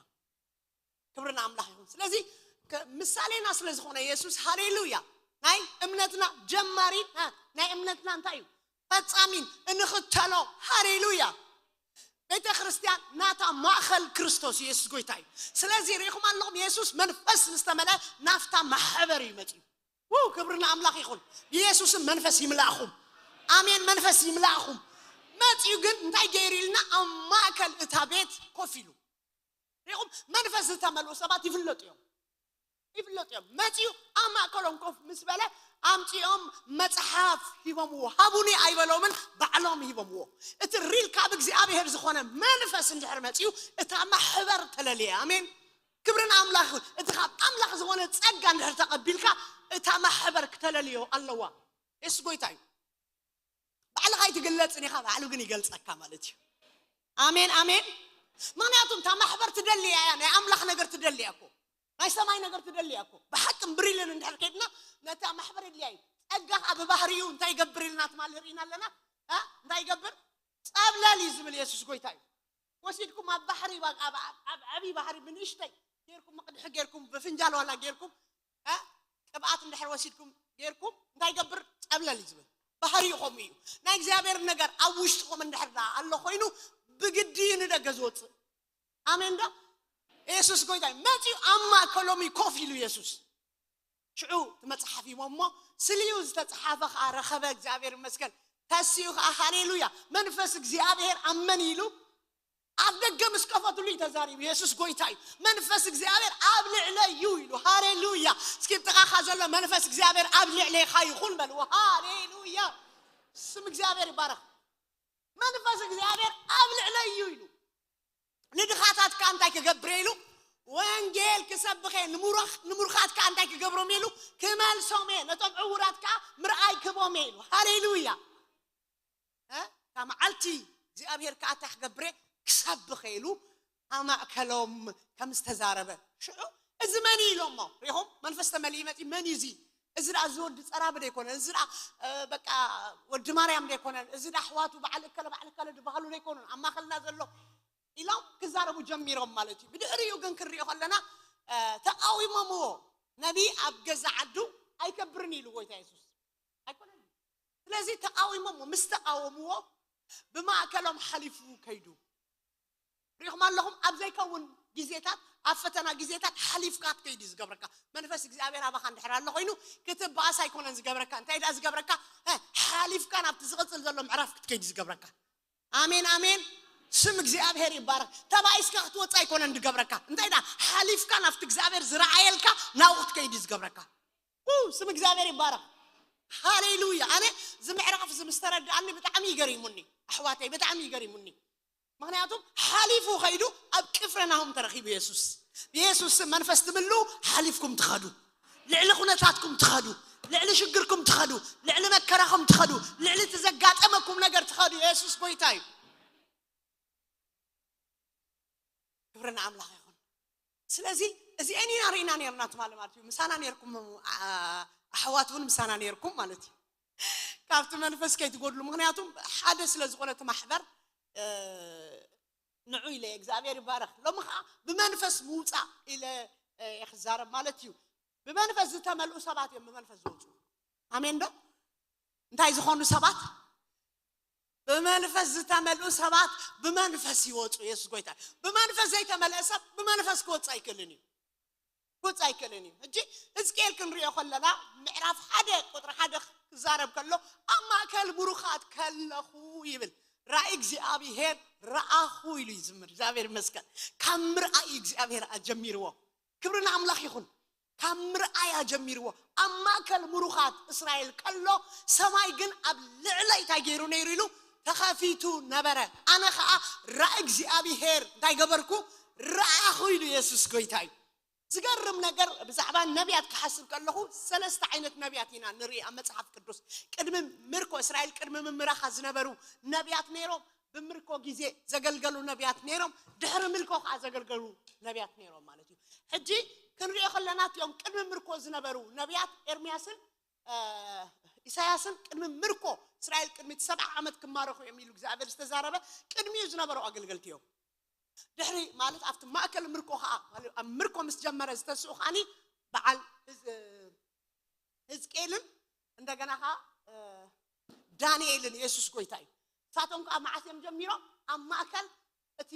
ክብሪ ንኣምላኽ ይኹን። ስለዚ ምሳሌና ስለ ዝኾነ የሱስ ሃሌሉያ ናይ እምነትና ጀማሪ ናይ እምነትና እንታይ እዩ? ፈጻሚን እንኽተሎ። ሃሌሉያ። ቤተ ክርስቲያን ናታ ማእኸል ክርስቶስ የሱስ ጎይታ እዩ። ስለዚ ርኢኹም ኣለኹም የሱስ መንፈስ ምስ ተመልአ ናፍታ ማሕበር እዩ መፂኡ። ው ክብሪ ንኣምላኽ ይኹን። ብየሱስም መንፈስ ይምላእኹም። ኣሜን። መንፈስ ይምላእኹም። መፂኡ ግን እንታይ ገይሩ ኢልና ኣብ ማእከል እታ ቤት ኮፍ ኢሉ። ርኢኹም መንፈስ ዝተመልኡ ሰባት ይፍለጡ እዮም። ይፍለጡ እዮም። መፂኡ ኣብ ማእከሎም ኮፍ ምስ በለ ኣምፂኦም መፅሓፍ ሂቦምዎ። ሃቡኒ ኣይበሎምን፣ ባዕሎም ሂቦምዎ። እቲ ሪል ካብ እግዚኣብሔር ዝኾነ መንፈስ እንድሕር መፂኡ እታ ማሕበር ተለልየ። ኣሜን። ክብርን ኣምላኽ ይኹን። እቲ ካብ ኣምላኽ ዝኾነ ጸጋ እንድሕር ተቐቢልካ እታ ማሕበር ክተለልዮ ኣለዋ። የሱስ ጎይታ እዩ። ባዕልኻ ኣይትግለጽን ኢኻ፣ ባዕሉ ግን ይገልጸካ ማለት እዩ። ኣሜን ኣሜን። ምኽንያቱም እታ ማሕበር ትደሊ እያ፣ ናይ ኣምላኽ ነገር ትደሊ እያ እኮ፣ ናይ ሰማይ ነገር ትደሊ እያ እኮ። ብሓቅን ብሪልን እንድሕር ከይድና ነታ ማሕበር የድልያ እዩ። ጸጋ ኸኣ ብባህሪኡ እንታይ ይገብር ኢልና ትማሊ ርኢና ኣለና። እ? እንታይ ይገብር? ጸብለል እዩ ዝብል የሱስ ጎይታ እዩ። ወሲድኩም ኣብ ባሕሪ፣ ኣብ ዓብዪ ባሕሪ ብንእሽተይ ጌርኩም፣ መቕድሒ ጌርኩም፣ ብፍንጃል ዋላ ጌርኩም፣ እ፣ ቅብኣት እንድሕር ወሲድኩም ጌርኩም እንታይ ይገብር? ጸብለል እዩ ዝብል። ባህሪኡ ከምኡ እዩ። ናይ እግዚኣብሔር ነገር ኣብ ውሽጥኹም እንድሕር ደኣ ኣሎ ኮይኑ ብግዲ እዩ ንደገ ዝወፅእ። ኣሜን ዶ? የሱስ ጎይታ እዩ። መፂኡ ኣብ ማእከሎም እዩ ኮፍ ኢሉ የሱስ። ሽዑ እቲ መጽሓፍ ሂቦሞ ስልዩ ዝተጽሓፈ ኸዓ ረኸበ። እግዚኣብሔር ይመስገን። ተሲኡ ኸዓ ሃሌሉያ መንፈስ እግዚኣብሔር ኣብ መን ኢሉ? ኣብ ደገ ምስ ከፈትሉ እዩ ተዛሪቡ። የሱስ ጎይታ እዩ። መንፈስ እግዚኣብሔር ኣብ ልዕለይ እዩ ኢሉ። ሃሌሉያ። እስኪ ጥቓኻ ዘሎ መንፈስ እግዚኣብሔር ኣብ ልዕሌኻ ይኹን በልዎ። ሃሌሉያ። ስም እግዚኣብሔር ይባረኽ። መንፈስ እግዚኣብሔር ኣብ ልዕለይ እዩ ኢሉ። ንድኻታት ከኣ እንታይ ክገብር ኢሉ? ወንጌል ክሰብኸ ንምሩኻት ከኣ እንታይ ክገብሮም ኢሉ? ክመልሶም እየ። ነቶም ዕውራት ከኣ ምርኣይ ክቦም እየ ኢሉ። ሃሌሉያ። እታ መዓልቲ እግዚኣብሔር ከኣ እንታይ ክገብር እየ? ክሰብኸ ኢሉ ኣብ ማእከሎም ከም ዝተዛረበ ሽዑ እዚ መን እዩ ኢሎሞ? ሪኹም መንፈስ ተመሊኡ መጺ መን እዩ እዚ? እዚ ደኣ እዚ ወዲ ጸራቢ ዶ ኣይኮነን? እዚ ደኣ በቃ ወዲ ማርያም ዶ ኣይኮነን? እዚ ደኣ ኣሕዋቱ በዓል እከለ በዓል እከለ ዝበሃሉ ዶ ኣይኮኑን ኣብ ማእከልና ዘሎ? ኢሎም ክዛረቡ ጀሚሮም ማለት እዩ። ብድሕሪኡ ግን ክንሪኦ ከለና ተቃዊሞምዎ። ነቢ ኣብ ገዛ ዓዱ ኣይከብርን ኢሉ ጎይታ የሱስ ኣይኮነን። ስለዚ ተቃዊሞምዎ። ምስ ተቃወምዎ ብማእከሎም ሓሊፉ ከይዱ። ሪኹም ኣለኹም ኣብ ዘይከውን ግዜታት ኣብ ፈተና ግዜታት ሓሊፍካ ክትከይድ እዩ ዝገብረካ። መንፈስ እግዚኣብሔር ኣባኻ እንድሕር ኣሎ ኮይኑ ክትበኣስ ኣይኮነን ዝገብረካ። እንታይ ደኣ ዝገብረካ? ሓሊፍካ ናብቲ ዝቕፅል ዘሎ ምዕራፍ ክትከይድ እዩ ዝገብረካ። ኣሜን ኣሜን። ስም እግዚኣብሔር ይባረክ። ተባኢስካ ክትወፅእ ኣይኮነን ዝገብረካ። እንታይ ደኣ ሓሊፍካ ናብቲ እግዚኣብሔር ዝረኣየልካ ናብኡ ክትከይድ እዩ ዝገብረካ። ስም እግዚኣብሔር ይባረክ። ሃሌሉያ። ኣነ እዚ ምዕራፍ እዚ ምስ ተረድኣኒ ብጣዕሚ ይገሪሙኒ ኣሕዋተይ፣ ብጣዕሚ ይገሪሙኒ። ምክንያቱም ሓሊፉ ከይዱ ኣብ ቅፍርናሆም ተረኺቡ የሱስ። ብየሱስ ስም መንፈስ ትምሉ። ሓሊፍኩም ትኸዱ፣ ልዕሊ ኩነታትኩም ትኸዱ፣ ልዕሊ ሽግርኩም ትኸዱ፣ ልዕሊ መከራኹም ትኸዱ፣ ልዕሊ እቲ ዘጋጠመኩም ነገር ትኸዱ። የሱስ ጎይታ እዩ። ክብሪ ንኣምላኽ ይኹን። ስለዚ እዚአን ኢና ርኢና ነርና ትማሊ ማለት እዩ። ምሳና ነርኩም ኣሕዋት እውን ምሳና ነርኩም ማለት እዩ። ካብቲ መንፈስ ከይትጎድሉ ምክንያቱም ሓደ ስለ ዝኾነ እቲ ማሕበር ንዑ ኢለ እግዚኣብሔር ይባረክ። ሎሚ ከዓ ብመንፈስ ምውፃእ ኢለ ክዛረብ ማለት እዩ። ብመንፈስ ዝተመልኡ ሰባት እዮም ብመንፈስ ዝወፁ። ኣሜን ዶ? እንታይ ዝኾኑ ሰባት? ብመንፈስ ዝተመልኡ ሰባት ብመንፈስ ይወፁ። የሱስ ጎይታ። ብመንፈስ ዘይተመልአ ሰብ ብመንፈስ ክወፅእ ኣይክእልን እዩ። ክወፅእ ኣይክእልን እዩ። ሕጂ ህዝቅኤል ክንሪኦ ከለና ምዕራፍ ሓደ ቁጥሪ ሓደ ክዛረብ ከሎ ኣብ ማእከል ብሩኻት ከለኹ ይብል። ራእይ እግዚኣብሔር ረኣኹ ኢሉ ይዝምር። እግዚኣብሔር ይመስገን። ካብ ምርኣይ እግዚኣብሔር ኣጀሚርዎ። ክብሪ ንኣምላኽ ይኹን። ካብ ምርኣይ ኣጀሚርዎ ኣብ ማእከል ምሩኻት እስራኤል ከሎ ሰማይ ግን ኣብ ልዕለይ እንታይ ገይሩ ነይሩ ኢሉ ተኸፊቱ ነበረ። ኣነ ኸዓ ራእይ እግዚኣብሔር እንታይ ገበርኩ? ረኣኹ ኢሉ። የሱስ ጎይታ እዩ። ዝገርም ነገር ብዛዕባ ነቢያት ክሓስብ ከለኹ ሰለስተ ዓይነት ነቢያት ኢና ንርኢ ኣብ መጽሓፍ ቅዱስ። ቅድሚ ምርኮ እስራኤል ቅድሚ ምምራኻ ዝነበሩ ነቢያት ነይሮም። ብምርኮ ግዜ ዘገልገሉ ነቢያት ነይሮም። ድሕሪ ምልኮ ከዓ ዘገልገሉ ነቢያት ነይሮም ማለት እዩ። ሕጂ ክንሪኦ ከለና እቲኦም ቅድሚ ምርኮ ዝነበሩ ነቢያት ኤርምያስን ኢሳያስን ቅድሚ ምርኮ እስራኤል ቅድሚ ሰብዓ ዓመት ክማረኹ እዮም ኢሉ እግዚኣብሔር ዝተዛረበ ቅድሚኡ ዝነበሩ ኣገልገልቲ እዮም። ድሕሪ ማለት ኣብቲ ማእከል ምርኮ ከዓ ኣብ ምርኮ ምስ ጀመረ ዝተስኡ ከዓኒ በዓል ህዝቅኤልን እንደገና ከዓ ዳንኤልን የሱስ ጎይታ እዩ። ንሳቶም ከዓ መዓስ እዮም ጀሚሮም? ኣብ ማእከል እቲ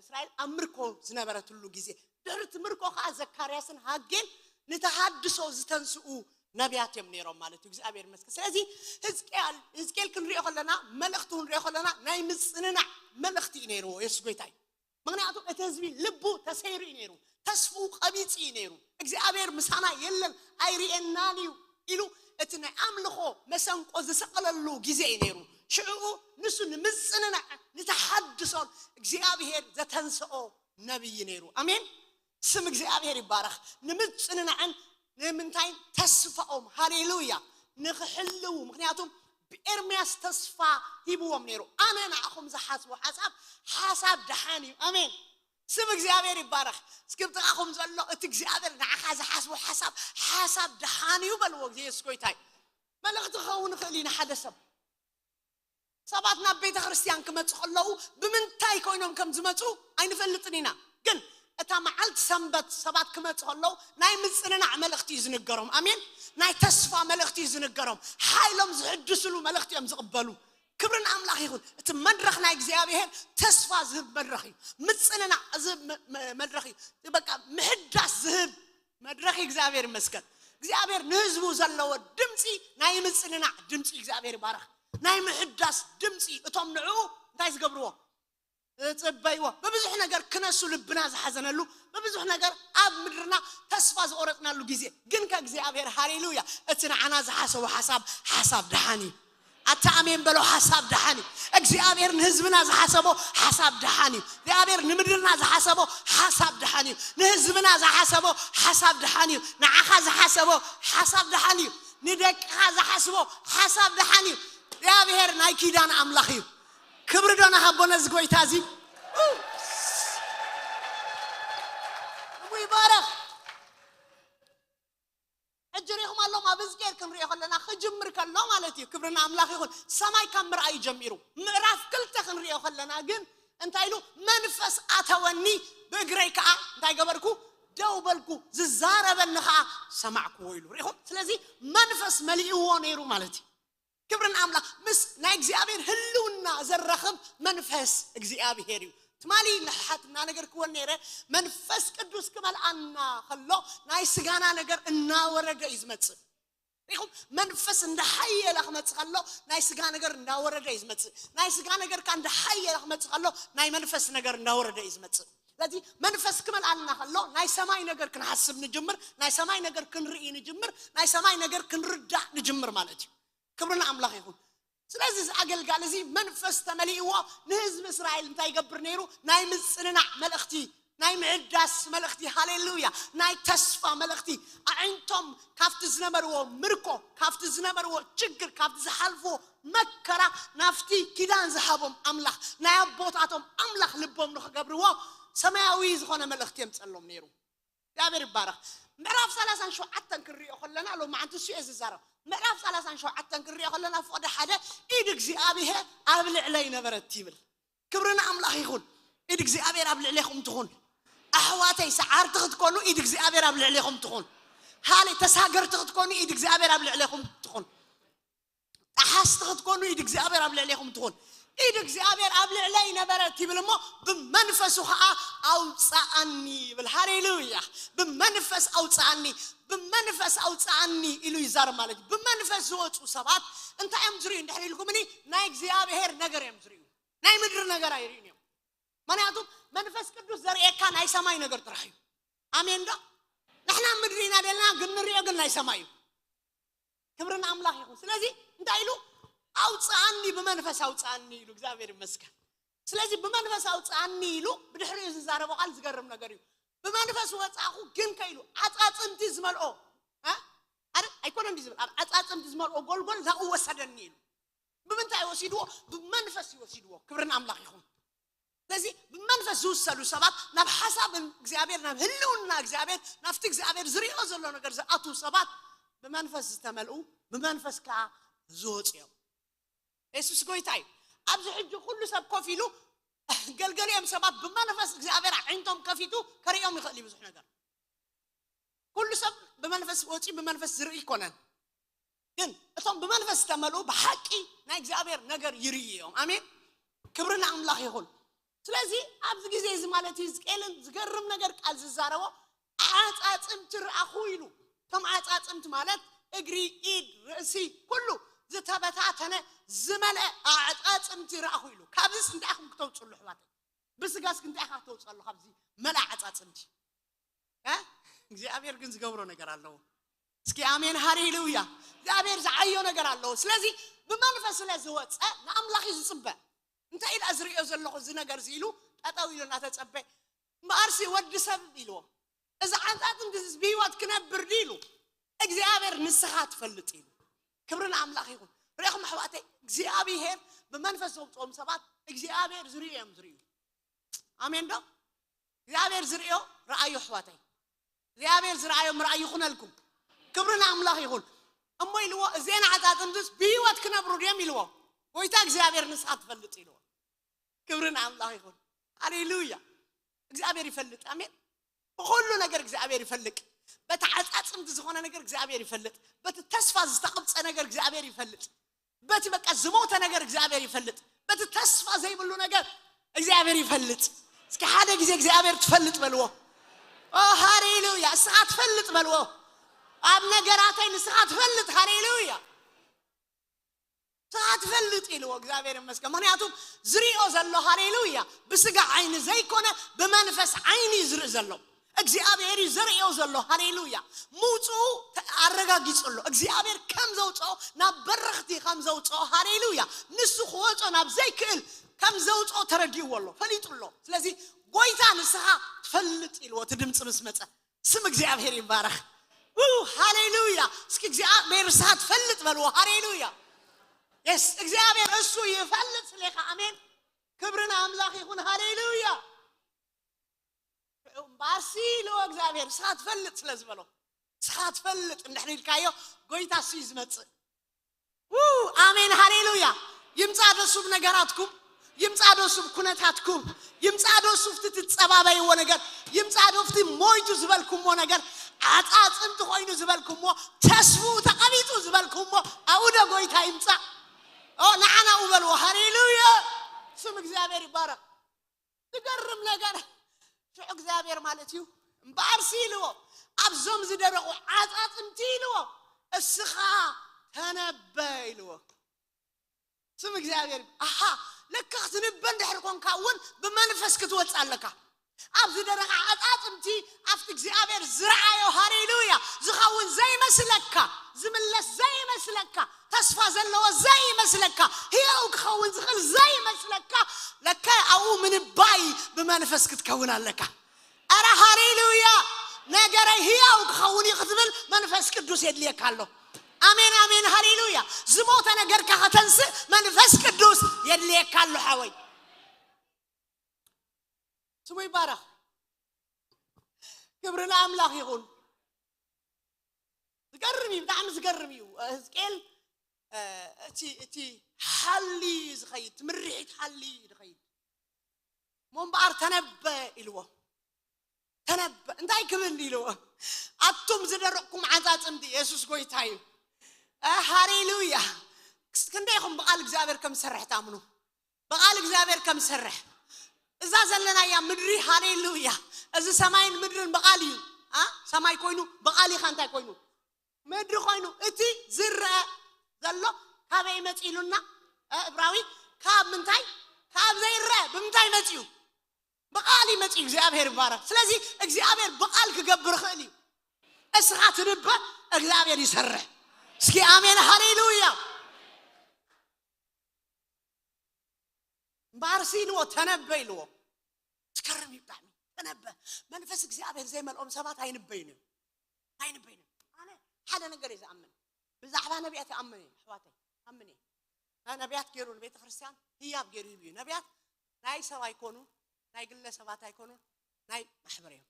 እስራኤል ኣብ ምርኮ ዝነበረትሉ ግዜ። ድሕሪ እቲ ምርኮ ከዓ ዘካርያስን ሃጌን ንተሃድሶ ዝተንስኡ ነቢያት እዮም ነይሮም ማለት እዩ። እግዚኣብሔር ይመስገን። ስለዚ ህዝቅኤል ህዝቅኤል ክንሪኦ ከለና መልእኽቱ ክንሪኦ ከለና ናይ ምፅንናዕ መልእኽቲ እዩ ነይርዎ የሱስ ጎይታ እዩ። ምክንያቱ እቲ ህዝቢ ልቡ ተሰይሩ እዩ ነይሩ። ተስፍኡ ቀቢጽ እዩ ነይሩ። እግዚኣብሔር ምሳና የለን ኣይርእየናን እዩ ኢሉ እቲ ናይ ኣምልኾ መሰንቆ ዝሰቐለሉ ግዜ እዩ ነይሩ። ሽዕኡ ንሱ ንምጽንናዕ ንተሓድሶን እግዚኣብሔር ዘተንስኦ ነብይ ነይሩ። ኣሜን። ስም እግዚኣብሔር ይባረኽ። ንምጽንናዕን ንምንታይን ተስፋኦም ሃሌሉያ ንኽሕልዉ። ምክንያቱም ብኤርምያስ ተስፋ ሂብዎም ነይሩ። ኣነ ንዓኹም ዝሓስቦ ሓሳብ ሓሳብ ደሓን እዩ። ኣሜን። ስም እግዚኣብሔር ይባረኽ። እስኪ ብጥቓኹም ዘሎ እቲ እግዚኣብሔር ንዓኻ ዝሓስቦ ሓሳብ ሓሳብ ደሓን እዩ በልዎ። የሱስ ጎይታ እዩ። መልእኽቲ ክኸውን ይኽእል እዩ ንሓደ ሰብ። ሰባት ናብ ቤተ ክርስቲያን ክመፁ ከለዉ ብምንታይ ኮይኖም ከም ዝመፁ ኣይንፈልጥን ኢና። ግን እታ መዓልቲ ሰንበት ሰባት ክመፁ ከለዉ ናይ ምፅንናዕ መልእኽቲ እዩ ዝንገሮም። ኣሜን። ናይ ተስፋ መልእኽቲ እዩ ዝንገሮም። ሓይሎም ዝሕድስሉ መልእኽቲ እዮም ዝቕበሉ። ክብሪ ንኣምላኽ ይኹን። እቲ መድረኽ ናይ እግዚኣብሔር ተስፋ ዝህብ መድረኽ እዩ። ምፅንናዕ ዝህብ መ- መ- መድረኽ እዩ። በቃ ምሕዳስ ዝህብ መድረኽ እዩ። እግዚኣብሔር ይመስገን። እግዚኣብሔር ንህዝቡ ዘለዎ ድምፂ ናይ ምፅንናዕ ድምፂ እዩ። እግዚኣብሔር ይባረኽ። ናይ ምሕዳስ ድምፂ እዩ። እቶም ንዕኡ እንታይ ዝገብርዎ ዝፅበይዎ ብብዙሕ ነገር ክነሱ ልብና ዝሓዘነሉ ብብዙሕ ነገር ኣብ ምድርና ተስፋ ዝቆረፅናሉ ግዜ ግን ከእግዚኣብሔር ሃሌሉያ እቲ ንዓና ዝሓሰቦ ሓሳብ ሓሳብ ደሓን እዩ። ኣታ ኣሜን በሎ። ሓሳብ ደሓን እዩ። እግዚኣብሔር ንህዝብና ዝሓሰቦ ሓሳብ ደሓን እዩ። እግዚኣብሔር ንምድርና ዝሓሰቦ ሓሳብ ደሓን እዩ። ንህዝብና ዝሓሰቦ ሓሳብ ደሓን እዩ። ንዓኻ ዝሓሰቦ ሓሳብ ደሓን እዩ። ንደቅኻ ዝሓስቦ ሓሳብ ደሓን እዩ። እግዚኣብሔር ናይ ኪዳን ኣምላኽ እዩ። ክብሪ ዶ ንሃቦ ነዚ ጎይታ እዚ? ስሙ ይባረኽ። ሕጂ ሪኢኹም ኣሎም ኣብ ህዝቅኤል ክንሪኦ ከለና ክጅምር ከሎ ማለት እዩ። ክብሪ ንኣምላኽ ይኹን። ሰማይ ካብ ምርኣዩ ጀሚሩ ምዕራፍ ክልተ ክንሪኦ ከለና ግን እንታይ ኢሉ? መንፈስ ኣተወኒ ብእግረይ ከዓ እንታይ ገበርኩ? ደው በልኩ፣ ዝዛረበኒ ከዓ ሰማዕክዎ ኢሉ። ሪኢኹም? ስለዚ መንፈስ መሊእዎ ነይሩ ማለት እዩ። ክብሪ ንኣምላኽ። ምስ ናይ እግዚኣብሔር ህልውና ዘራኽብ መንፈስ እግዚኣብሔር እዩ። ትማሊ ንሓት እናነገርክወን ነይረ። መንፈስ ቅዱስ ክመልኣና ከሎ ናይ ስጋና ነገር እናወረደ እዩ ዝመጽእ። ሪኢኹም? መንፈስ እንዳሓየለ ክመጽእ ከሎ ናይ ስጋ ነገር እንዳወረደ እዩ ዝመጽእ። ናይ ስጋ ነገር ካ እንዳሓየለ ክመጽእ ከሎ ናይ መንፈስ ነገር እንዳወረደ እዩ ዝመጽእ። ስለዚ መንፈስ ክመልኣና ከሎ ናይ ሰማይ ነገር ክንሓስብ ንጅምር፣ ናይ ሰማይ ነገር ክንርኢ ንጅምር፣ ናይ ሰማይ ነገር ክንርዳእ ንጅምር ማለት እዩ። ክብሪ ንኣምላኽ ይኹን። ስለዚ እዚ ኣገልጋሊ እዚ መንፈስ ተመሊእዎ ንህዝቢ እስራኤል እንታይ ይገብር ነይሩ? ናይ ምጽንናዕ መልእኽቲ፣ ናይ ምሕዳስ መልእኽቲ፣ ሃሌሉያ፣ ናይ ተስፋ መልእኽቲ። ኣዒንቶም ካብቲ ዝነበርዎ ምርኮ፣ ካብቲ ዝነበርዎ ችግር፣ ካብቲ ዝሓልፍዎ መከራ ናብቲ ኪዳን ዝሃቦም ኣምላኽ፣ ናይ ኣቦታቶም ኣምላኽ ልቦም ንኽገብርዎ ሰማያዊ ዝኾነ መልእኽቲ የምጸሎም ነይሩ። እግዚኣብሔር ይባረኽ። ምዕራፍ ሰላሳን ሸውዓተን ክንሪኦ ከለና ሎማዓንቲ እሱ እየ ዝዛረብ። ምዕራፍ ሰላሳን ሸውዓተን ክንሪኦ ከለና ፍቕዲ ሓደ ኢድ እግዚኣብሔር ኣብ ልዕለይ ነበረት ይብል። ክብሪ ንኣምላኽ ይኹን። ኢድ እግዚኣብሔር ኣብ ልዕሌኹም ትኹን። ኣሕዋተይ ሰዓርቲ ክትኮኑ ኢድ እግዚኣብሔር ኣብ ልዕሌኹም ትኹን። ሃሌ ተሳገርቲ ክትኮኑ ኢድ እግዚኣብሔር ኣብ ልዕሌኹም ትኹን። ጠሓስቲ ክትኮኑ ኢድ እግዚኣብሔር ኣብ ልዕሌኹም ትኹን። ኢድ እግዚኣብሔር ኣብ ልዕለይ ነበረት ይብል እሞ ብመንፈሱ ከዓ ኣውፅኣኒ ይብል። ሃሌሉያ። ብመንፈስ ኣውፅኣኒ፣ ብመንፈስ ኣውፅኣኒ ኢሉ ይዛረብ ማለት እዩ። ብመንፈስ ዝወፁ ሰባት እንታይ እዮም ዝርእዩ እንድሕር ኢልኩምኒ? ናይ እግዚኣብሔር ነገር እዮም ዝርእዩ። ናይ ምድሪ ነገር ኣይርእዩን እዮም። ምክንያቱ መንፈስ ቅዱስ ዘርእየካ ናይ ሰማይ ነገር ጥራሕ እዩ። ኣሜን ዶ? ንሕና ምድሪ ኢና ደለና ግን ንሪኦ ግን ናይ ሰማይ እዩ። ክብሪ ንኣምላኽ ይኹን። ስለዚ እንታይ ኢሉ? ኣውፅኣኒ፣ ብመንፈስ ኣውፅኣኒ ኢሉ። እግዚኣብሔር ይመስገን። ስለዚ ብመንፈስ ኣውፅኣኒ ኢሉ ብድሕሪኡ ዝዛረቦ ቃል ዝገርም ነገር እዩ። ብመንፈስ ወፃእኹ ግን ከ ኢሉ ዓፃፅምቲ ዝመልኦ እ? ኣረ ኣይኮነን ድዩ ዝብል? ኣብ ዓፃፅምቲ ዝመልኦ ጎልጎል ናብኡ ወሰደኒ ኢሉ። ብምንታይ ወሲድዎ? ብመንፈስ እዩ ወሲድዎ። ክብሪ ንኣምላኽ ይኹን። ስለዚ ብመንፈስ ዝውሰዱ ሰባት ናብ ሓሳብ እግዚኣብሔር፣ ናብ ህልውና እግዚኣብሔር፣ ናብቲ እግዚኣብሔር ዝሪኦ ዘሎ ነገር ዝኣትዉ ሰባት ብመንፈስ ዝተመልኡ፣ ብመንፈስ ከዓ ዝወፁ እዮም። የሱስ ጎይታ እዩ። ኣብዚ ሕጂ ኩሉ ሰብ ኮፍ ኢሉ ገልገሊኦም ሰባት ብመንፈስ እግዚኣብሔር ኣዒንቶም ከፊቱ ከርእዮም ይኽእል እዩ ብዙሕ ነገር። ኩሉ ሰብ ብመንፈስ ወፂ ብመንፈስ ዝርኢ ይኮነን። ግን እቶም ብመንፈስ ዝተመልኡ ብሓቂ ናይ እግዚኣብሔር ነገር ይርእዩ እዮም። ኣሜን። ክብሪ ንኣምላኽ ይኹን። ስለዚ ኣብዚ ግዜ እዚ ማለት ህዝቅኤልን ዝገርም ነገር ቃል ዝዛረቦ ዓፃፅምቲ ረኣኹ ኢሉ። ከም ዓፃፅምቲ ማለት እግሪ፣ ኢድ፣ ርእሲ ኩሉ ዝተበታተነ ዝመልአ ዓፃፅምቲ ረኣኹ ኢሉ። ካብዚስ እንታይ ኢኹም ክተውፅሉ ኣሕዋተይ? ብስጋስ እንታይ ኢኻ ክተውፅሉ ካብዚ መልኣ ዓፃፅምቲ? እ እግዚኣብሔር ግን ዝገብሮ ነገር ኣለዎ። እስኪ ኣሜን ሃሌሉያ። እግዚኣብሔር ዝዓዮ ነገር ኣለዎ። ስለዚ ብመንፈስ ስለ ዝወፀ ንኣምላኽ እዩ ዝፅበ። እንታይ ኢላ ዝርእዮ ዘለኹ እዚ ነገር እዚ ኢሉ ጠጠው ኢሉ እናተፀበ እምበኣርሲ ወዲ ሰብ ኢልዎ፣ እዚ ዓንፃፅምቲ እዚ ብህይወት ክነብር ድዩ ኢሉ እግዚኣብሔር ንስኻ ትፈልጥ ኢሉ። ክብሪ ንኣምላኽ ይኹን። ርኢኹም ኣሕዋተይ፣ እግዚኣብሔር ብመንፈስ ዘውፅኦም ሰባት እግዚኣብሔር ዝርእዮ እዮም ዝርእዩ። ኣሜን ዶ? እግዚኣብሔር ዝርእዮ ረኣዩ ኣሕዋተይ። እግዚኣብሔር ዝረኣዮ ምርኣይ ይኹነልኩም። ክብሪ ንኣምላኽ ይኹን። እሞ ኢልዎ እዚአን ዓፃፅምትስ ብህይወት ክነብሩ ድዮም ኢልዎ። ጎይታ እግዚኣብሔር ንስኻ ትፈልጥ ኢልዎ። ክብሪ ንኣምላኽ ይኹን። ሃሌሉያ። እግዚኣብሔር ይፈልጥ። ኣሜን። ብኩሉ ነገር እግዚኣብሔር ይፈልጥ። በቲ ዓፃፅምቲ ዝኾነ ነገር እግዚኣብሔር ይፈልጥ። በቲ ተስፋ ዝተቐብፀ ነገር እግዚኣብሔር ይፈልጥ። በቲ በቃ ዝሞተ ነገር እግዚኣብሔር ይፈልጥ። በቲ ተስፋ ዘይብሉ ነገር እግዚኣብሔር ይፈልጥ። እስኪ ሓደ ግዜ እግዚኣብሔር ትፈልጥ በልዎ። ኦ ሃሌሉያ። እስኻ ትፈልጥ በልዎ። ኣብ ነገራተይ ንስኻ ትፈልጥ። ሃሌሉያ። ንስኻ ትፈልጥ ኢልዎ። እግዚኣብሔር ይመስገን። ምክንያቱም ዝሪኦ ዘሎ ሃሌሉያ ብስጋ ዓይኒ ዘይኮነ ብመንፈስ ዓይኒ እዩ ዝርኢ ዘሎ። እግዚኣብሔር እዩ ዘርእዮ ዘሎ። ሃሌሉያ። ምውፅኡ ኣረጋጊፁ ኣሎ። እግዚኣብሔር ከም ዘውፅኦ፣ ናብ በረኽቲ ከም ዘውፅኦ፣ ሃሌሉያ፣ ንሱ ክወፅኦ ናብ ዘይክእል ከም ዘውፅኦ ተረዲእዎ ኣሎ፣ ፈሊጡ ኣሎ። ስለዚ ጎይታ ንስኻ ትፈልጥ ኢልዎ እቲ ድምፂ ምስ መፀ። ስም እግዚኣብሔር ይባረኽ። ው፣ ሃሌሉያ። እስኪ እግዚኣብሔር ንስኻ ትፈልጥ በልዎ። ሃሌሉያ። የስ እግዚኣብሔር እሱ ይፈልጥ ስሌኻ። ኣሜን። ክብሪ ንኣምላኽ ይኹን። ሃሌሉያ። እምበኣርሲ ኢልዎ እግዚኣብሔር ንስኻ ትፈልጥ ስለ ዝበሎ፣ ንስኻ ትፈልጥ እንድሕር ኢልካዮ ጎይታ እሱ እዩ ዝመፅእ። ው፣ ኣሜን ሃሌሉያ። ይምፃእ ዶ እሱ ብ ነገራትኩም? ይምፃእ ዶ እሱ ብ ኩነታትኩም? ይምፃእ ዶ እሱ ብቲ ትፀባበይዎ ነገር? ይምፃእ ዶ ብቲ ሞይቱ ዝበልኩሞ ነገር? ዓፃፅምቲ ኮይኑ ዝበልኩሞ፣ ተስፍኡ ተቐቢፁ ዝበልኩሞ ኣብኡ ዶ ጎይታ ይምፃእ? ኦ ንዓና ው በልዎ። ሃሌሉያ። ስም እግዚኣብሔር ይባረኽ። ዝገርም ነገር ሽዑ እግዚኣብሔር ማለት እዩ እምበኣርሲ ኢልዎ ኣብዞም ዝደረቑ ዓፃፅምቲ ኢልዎ እስኻ ተነበ ኢልዎ። ስም እግዚኣብሔር። ኣሃ፣ ለካ ክትንበ እንድሕር ኮንካ እውን ብመንፈስ ክትወፅእ ኣለካ። ኣብ ዝደረቐ ዓፃፅምቲ ኣብቲ እግዚኣብሔር ዝረኣዮ ሃሌሉያ ዝኸውን ዘይመስለካ፣ ዝምለስ ዘይመስለካ፣ ተስፋ ዘለዎ ዘይመስለካ፣ ህያው ክኸውን ዝኽእል ዘይመስለካ፣ ለካ ኣብኡ ምንባይ ብመንፈስ ክትከውን ኣለካ። ኣረ ሃሌሉያ። ነገረይ ህያው ክኸውን እዩ ክትብል መንፈስ ቅዱስ የድልየካ ኣሎ። ኣሜን ኣሜን ሃሌሉያ። ዝሞተ ነገርካ ከተንስእ መንፈስ ቅዱስ የድልየካ ኣሎ ሓወይ። ስሙ ይባረኽ። ክብሪ ንኣምላኽ ይኹን። ዝገርም እዩ፣ ብጣዕሚ ዝገርም እዩ። ህዝቅኤል እቲ እቲ ሓሊ ዝኸይድ ትምርሒት ሓሊ ዝኸይድ እሞ እምበኣር ተነበ ኢልዎ። ተነበ እንታይ ክብል ኢልዎ? ኣቱም ዝደረቕኩም ዓፃፅምቲ የሱስ ጎይታ እዩ። ሃሌሉያ። ክንደይ ኢኹም ብቓል እግዚኣብሔር ከም ዝሰርሕ ትኣምኑ? ብቓል እግዚኣብሔር ከም ዝሰርሕ እዛ ዘለናያ ምድሪ ሃሌሉያ። እዚ ሰማይን ምድርን ብቓል እዩ። ሰማይ ኮይኑ ብቓል ኢኻ እንታይ ኮይኑ ምድሪ ኮይኑ እቲ ዝረአ ዘሎ ካበይ መፂሉና? እብራዊ ካብ ምንታይ? ካብ ዘይረአ ብምንታይ መፂኡ? ብቓል ይመፂ። እግዚኣብሔር ይባረክ። ስለዚ እግዚኣብሔር ብቓል ክገብር ይኽእል እዩ። እስኻ ትንበ፣ እግዚኣብሔር ይሰርሕ። እስኪ ኣሜን ሃሌሉያ። እምበኣርሲ ኢልዎ ተነበ ኢልዎ። ትገርም እዩ ብጣዕሚ። ተነበ መንፈስ እግዚኣብሔር ዘይመልኦም ሰባት ኣይንበዩን እዮም። ኣይንበዩን እዮም። ኣነ ሓደ ነገር እየ ዝኣምን። ብዛዕባ ነቢያት ይኣምን እየ ኣሕዋተይ። ኣምን እየ። ነቢያት ገይሩ ንቤተ ክርስቲያን ህያብ ገይሩ ይብዩ። ነቢያት ናይ ሰብ ኣይኮኑ፣ ናይ ግለሰባት ኣይኮኑ፣ ናይ ማሕበር እዮም።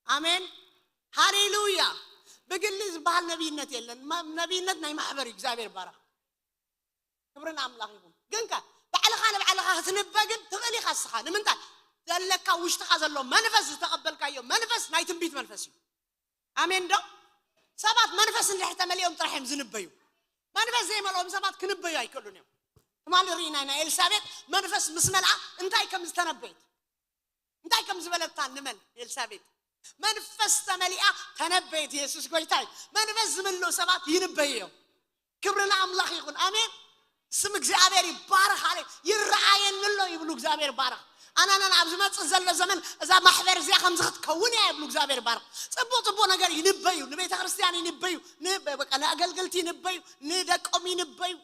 ኣሜን ሃሌሉያ። ብግሊ ዝበሃል ነቢይነት የለን። ነቢይነት ናይ ማሕበር እዩ። እግዚኣብሔር ይባረክ። ክብሪ ንኣምላኽ ይኹን። ግንከ ባዕልኻ ንባዕልኻ ክትንበ ግን ትኽእል ኢኻ እስኻ። ንምንታይ? ዘለካ ውሽጥኻ ዘሎ መንፈስ ዝተቐበልካዮ መንፈስ ናይ ትንቢት መንፈስ እዩ። ኣሜን ዶ? ሰባት መንፈስ እንድሕር ተመሊኦም ጥራሕ እዮም ዝንበዩ። መንፈስ ዘይመልኦም ሰባት ክንበዩ ኣይክእሉን እዮም። ትማሊ ርኢና ኢና ኤልሳቤጥ መንፈስ ምስ መልኣ እንታይ ከም ዝተነበየት እንታይ ከም ዝበለታ ንመን ኤልሳቤጥ መንፈስ ተመሊኣ ተነበየት። የሱስ ጎይታ እዩ። መንፈስ ዝምልኡ ሰባት ይንበዩ እዮም። ክብሪ ንኣምላኽ ይኹን። ኣሜን። ስም እግዚኣብሔር ይባረኽ ኣለ። ይረኣየኒ ኣሎ ይብሉ እግዚኣብሔር ይባረኽ። ኣናናን ኣብ ዝመፅእ ዘሎ ዘመን እዛ ማሕበር እዚኣ ከምዚ ክትከውን እያ ይብሉ። እግዚኣብሔር ይባረኽ። ፅቡቅ ፅቡቅ ነገር ይንበዩ፣ ንቤተ ክርስቲያን ይንበዩ፣ ንኣገልግልቲ ይንበዩ፣ ንደቆም ይንበዩ፣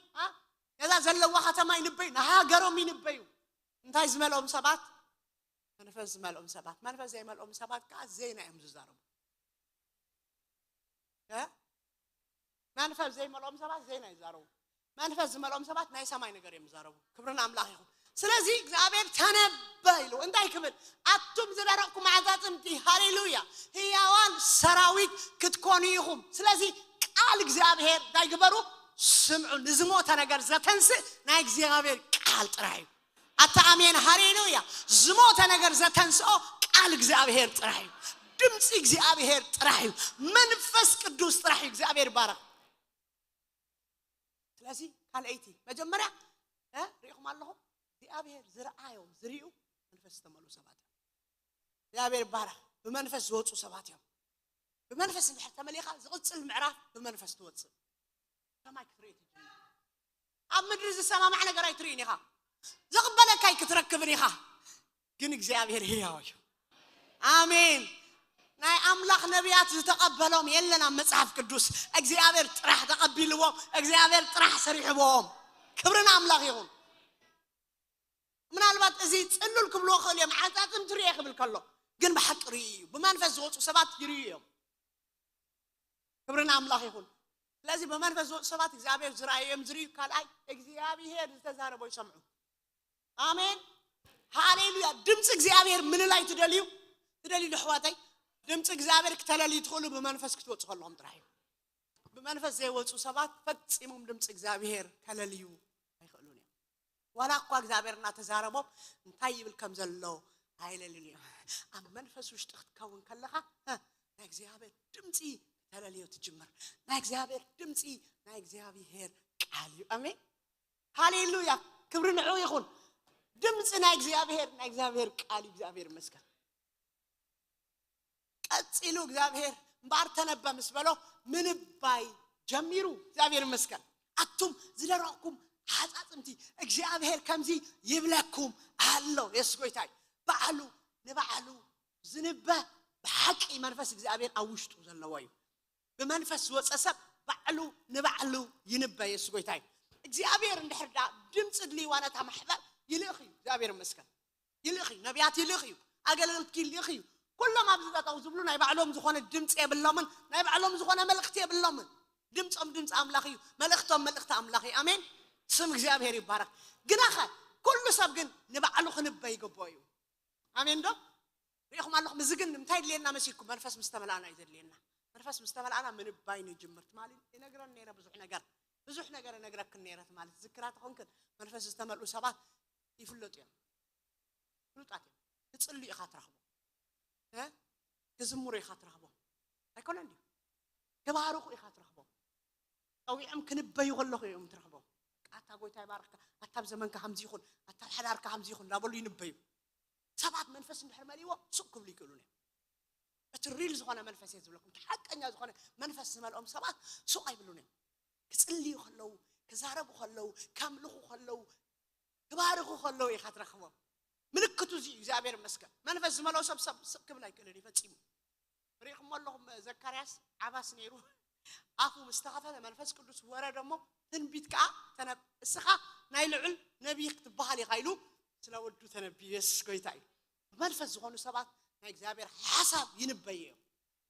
ነዛ ዘለዋ ከተማ ይንበዩ፣ ንሃገሮም ይንበዩ። እንታይ ዝመልኦም ሰባት? መንፈስ ዝመልኦም ሰባት። መንፈስ ዘይመልኦም ሰባት ከዓ ዜና እዮም ዝዛረቡ። መንፈስ ዘይመልኦም ሰባት ዜና ይዛረቡ። መንፈስ ዝመልኦም ሰባት ናይ ሰማይ ነገር እዮም ዝዛረቡ። ክብርን ኣምላኽ ይኹን። ስለዚ እግዚኣብሔር ተነበ ኢሉ እንታይ ክብል? ኣቱም ዝደረቕኩም ዓፃፅምቲ፣ ሃሌሉያ፣ ህያዋን ሰራዊት ክትኮኑ ኢኹም። ስለዚ ቃል እግዚኣብሔር እንታይ ግበሩ? ስምዑ። ንዝሞተ ነገር ዘተንስእ ናይ እግዚኣብሔር ቃል ጥራይ እዩ። ኣታ ኣሜን፣ ሃሌሉያ። ዝሞተ ነገር ዘተንስኦ ቃል እግዚኣብሔር ጥራይ እዩ። ድምፂ እግዚኣብሔር ጥራይ እዩ። መንፈስ ቅዱስ ጥራይ እዩ። እግዚኣብሔር ይባረኽ። ስለዚ ካልኣይቲ መጀመርያ ሪኢኹም ኣለኹም፣ እግዚኣብሔር ዝረኣዮ ዝርእዩ መንፈስ ዝተመልኡ ሰባት እዮም። እግዚኣብሔር ይባረኽ። ብመንፈስ ዝወፁ ሰባት እዮም። ብመንፈስ እንድሕር ተመሊኻ ዝቕፅል ምዕራፍ ብመንፈስ ትወፅእ። ከማይ ክትርኢ ትጅምር። ኣብ ምድሪ ዝሰማማዕ ነገር ኣይትርእን ኢኻ። ዝቕበለካ ኣይክትረክብን ኢኻ። ግን እግዚኣብሔር ህያው እዩ። ኣሜን። ናይ ኣምላኽ ነቢያት ዝተቐበሎም የለን ኣብ መጽሓፍ ቅዱስ። እግዚኣብሔር ጥራሕ ተቐቢልዎም፣ እግዚኣብሔር ጥራሕ ሰሪሕዎም። ክብርን ኣምላኽ ይኹን። ምናልባት እዚ ጽሉል ክብልዎ ክእል እዮም፣ ዓጻጽም ትርእየ ክብል ከሎ ግን ብሓቂ ርእዩ እዩ። ብመንፈስ ዝወፁ ሰባት ይርእዩ እዮም። ክብርን ኣምላኽ ይኹን። ስለዚ ብመንፈስ ዝወፁ ሰባት እግዚኣብሔር ዝረኣዩ እዮም ዝርእዩ። ካልኣይ እግዚኣብሔር ዝተዛረቦ ይሰምዑ። ኣሜን፣ ሃሌሉያ። ድምፂ እግዚኣብሔር ምልላይ ትደልዩ ትደልዩ ዶ ኣሕዋተይ? ድምፂ እግዚኣብሔር ክተለልዩ ትኽእሉ ብመንፈስ ክትወፁ ከለኹም ጥራሕ እዩ። ብመንፈስ ዘይወፁ ሰባት ፈፂሞም ድምፂ እግዚኣብሔር ከለልዩ ኣይኽእሉን እዮም። ዋላ እኳ እግዚኣብሔር እናተዛረቦም እንታይ ይብል ከም ዘሎ ኣይለልን እዮም። ኣብ መንፈስ ውሽጢ ክትከውን ከለኻ ናይ እግዚኣብሔር ድምፂ ተለልዮ ትጅምር። ናይ እግዚኣብሔር ድምፂ ናይ እግዚኣብሔር ቃል እዩ። ኣሜን፣ ሃሌሉያ፣ ክብሪ ንዑ ይኹን። ድምፂ ናይ እግዚኣብሔር ናይ እግዚኣብሔር ቃል እዩ። እግዚኣብሔር ይመስገን። ቀፂሉ እግዚኣብሔር እምበኣር ተነበ ምስ በሎ ምንባይ ጀሚሩ። እግዚኣብሔር ይመስገን። ኣቱም ዝደረቕኩም ሓፃፅምቲ እግዚኣብሔር ከምዚ ይብለኩም ኣሎ። የሱስ ጎይታ እዩ። ባዕሉ ንባዕሉ ዝንበ ብሓቂ መንፈስ እግዚኣብሔር ኣብ ውሽጡ ዘለዎ እዩ። ብመንፈስ ዝወፀ ሰብ ባዕሉ ንባዕሉ ይንበ። የሱስ ጎይታ እዩ። እግዚኣብሔር እንድሕር ዳ ድምፂ ድልይዋ ነታ ማሕበር ይልእኽ እዩ። እግዚኣብሔር ይመስገን። ይልእኽ እዩ። ነቢያት ይልእኽ እዩ። ኣገልግልቲ ይልእኽ እዩ። ኩሎም ኣብዚ ጠጠው ዝብሉ ናይ ባዕሎም ዝኾነ ድምፂ የብሎምን፣ ናይ ባዕሎም ዝኾነ መልእኽቲ የብሎምን። ድምፆም ድምፂ ኣምላኽ እዩ፣ መልእኽቶም መልእኽቲ ኣምላኽ እዩ። ኣሜን፣ ስም እግዚኣብሔር ይባረክ። ግናኸ ኩሉ ሰብ ግን ንባዕሉ ክንበ ይግብኦ እዩ። ኣሜን ዶ? ሪኢኹም ኣለኹም። እዚ ግን እንታይ ድልየና መሲልኩም? መንፈስ ምስ ተመልኣና እዩ ዘድልየና። መንፈስ ምስ ተመልኣና ምንባይ ንጅምር። ትማሊ ይነግረን ነይረ ብዙሕ ነገር፣ ብዙሕ ነገር እነግረክን ነይረ። ትማሊ ትዝክራ ተኾንክን መንፈስ ዝተመልኡ ሰባት ይፍለጡ እዮም። ፍሉጣት እዮም። ክፅልዩ ኢኻ ትረኽቦ፣ ክዝምሩ ኢኻ ትረኽቦ፣ ኣይኮነን ድዩ? ክባርኹ ኢኻ ትረኽቦ። ፀዊዖም ክንበዩ ከለኹ እዮም ትረኽቦ። ኣታ ጎይታ ይባርኽካ፣ ኣታ ኣብ ዘመንካ ከምዚ ይኹን፣ ኣታ ኣብ ሓዳርካ ከምዚ ይኹን እንዳበሉ ይንበዩ። ሰባት መንፈስ እንድሕር መሊዎ ሱቅ ክብሉ ይክእሉን እዮም። እቲ ሪል ዝኾነ መንፈስ እየ ዝብለኩም፣ እቲ ሓቀኛ ዝኾነ መንፈስ ዝመልኦም ሰባት ሱቅ ኣይብሉን እዮም። ክፅልዩ ከለዉ፣ ክዛረቡ ከለዉ፣ ከምልኹ ከለዉ፣ ክባርኹ ከለዉ ኢኻ ትረኽቦም። ምልክቱ እዚ እዩ። እግዚኣብሔር ይመስገን። መንፈስ ዝመልኦ ሰብ ሰብ ስቅ ክብል ኣይክእልን እዩ ፈጺሙ። ርኢኹሞ ኣለኹም፣ ዘካርያስ ዓባስ ነይሩ፣ ኣፉ ምስ ተኸፈተ መንፈስ ቅዱስ ወረደ እሞ ትንቢት ከኣ ተነብ-፣ እስኻ ናይ ልዑል ነቢይ ክትበሃል ኢኻ ኢሉ ስለ ወዱ ተነብዩ። የሱስ ጎይታ እዩ። ብመንፈስ ዝኾኑ ሰባት ናይ እግዚኣብሔር ሓሳብ ይንበዩ እዮም።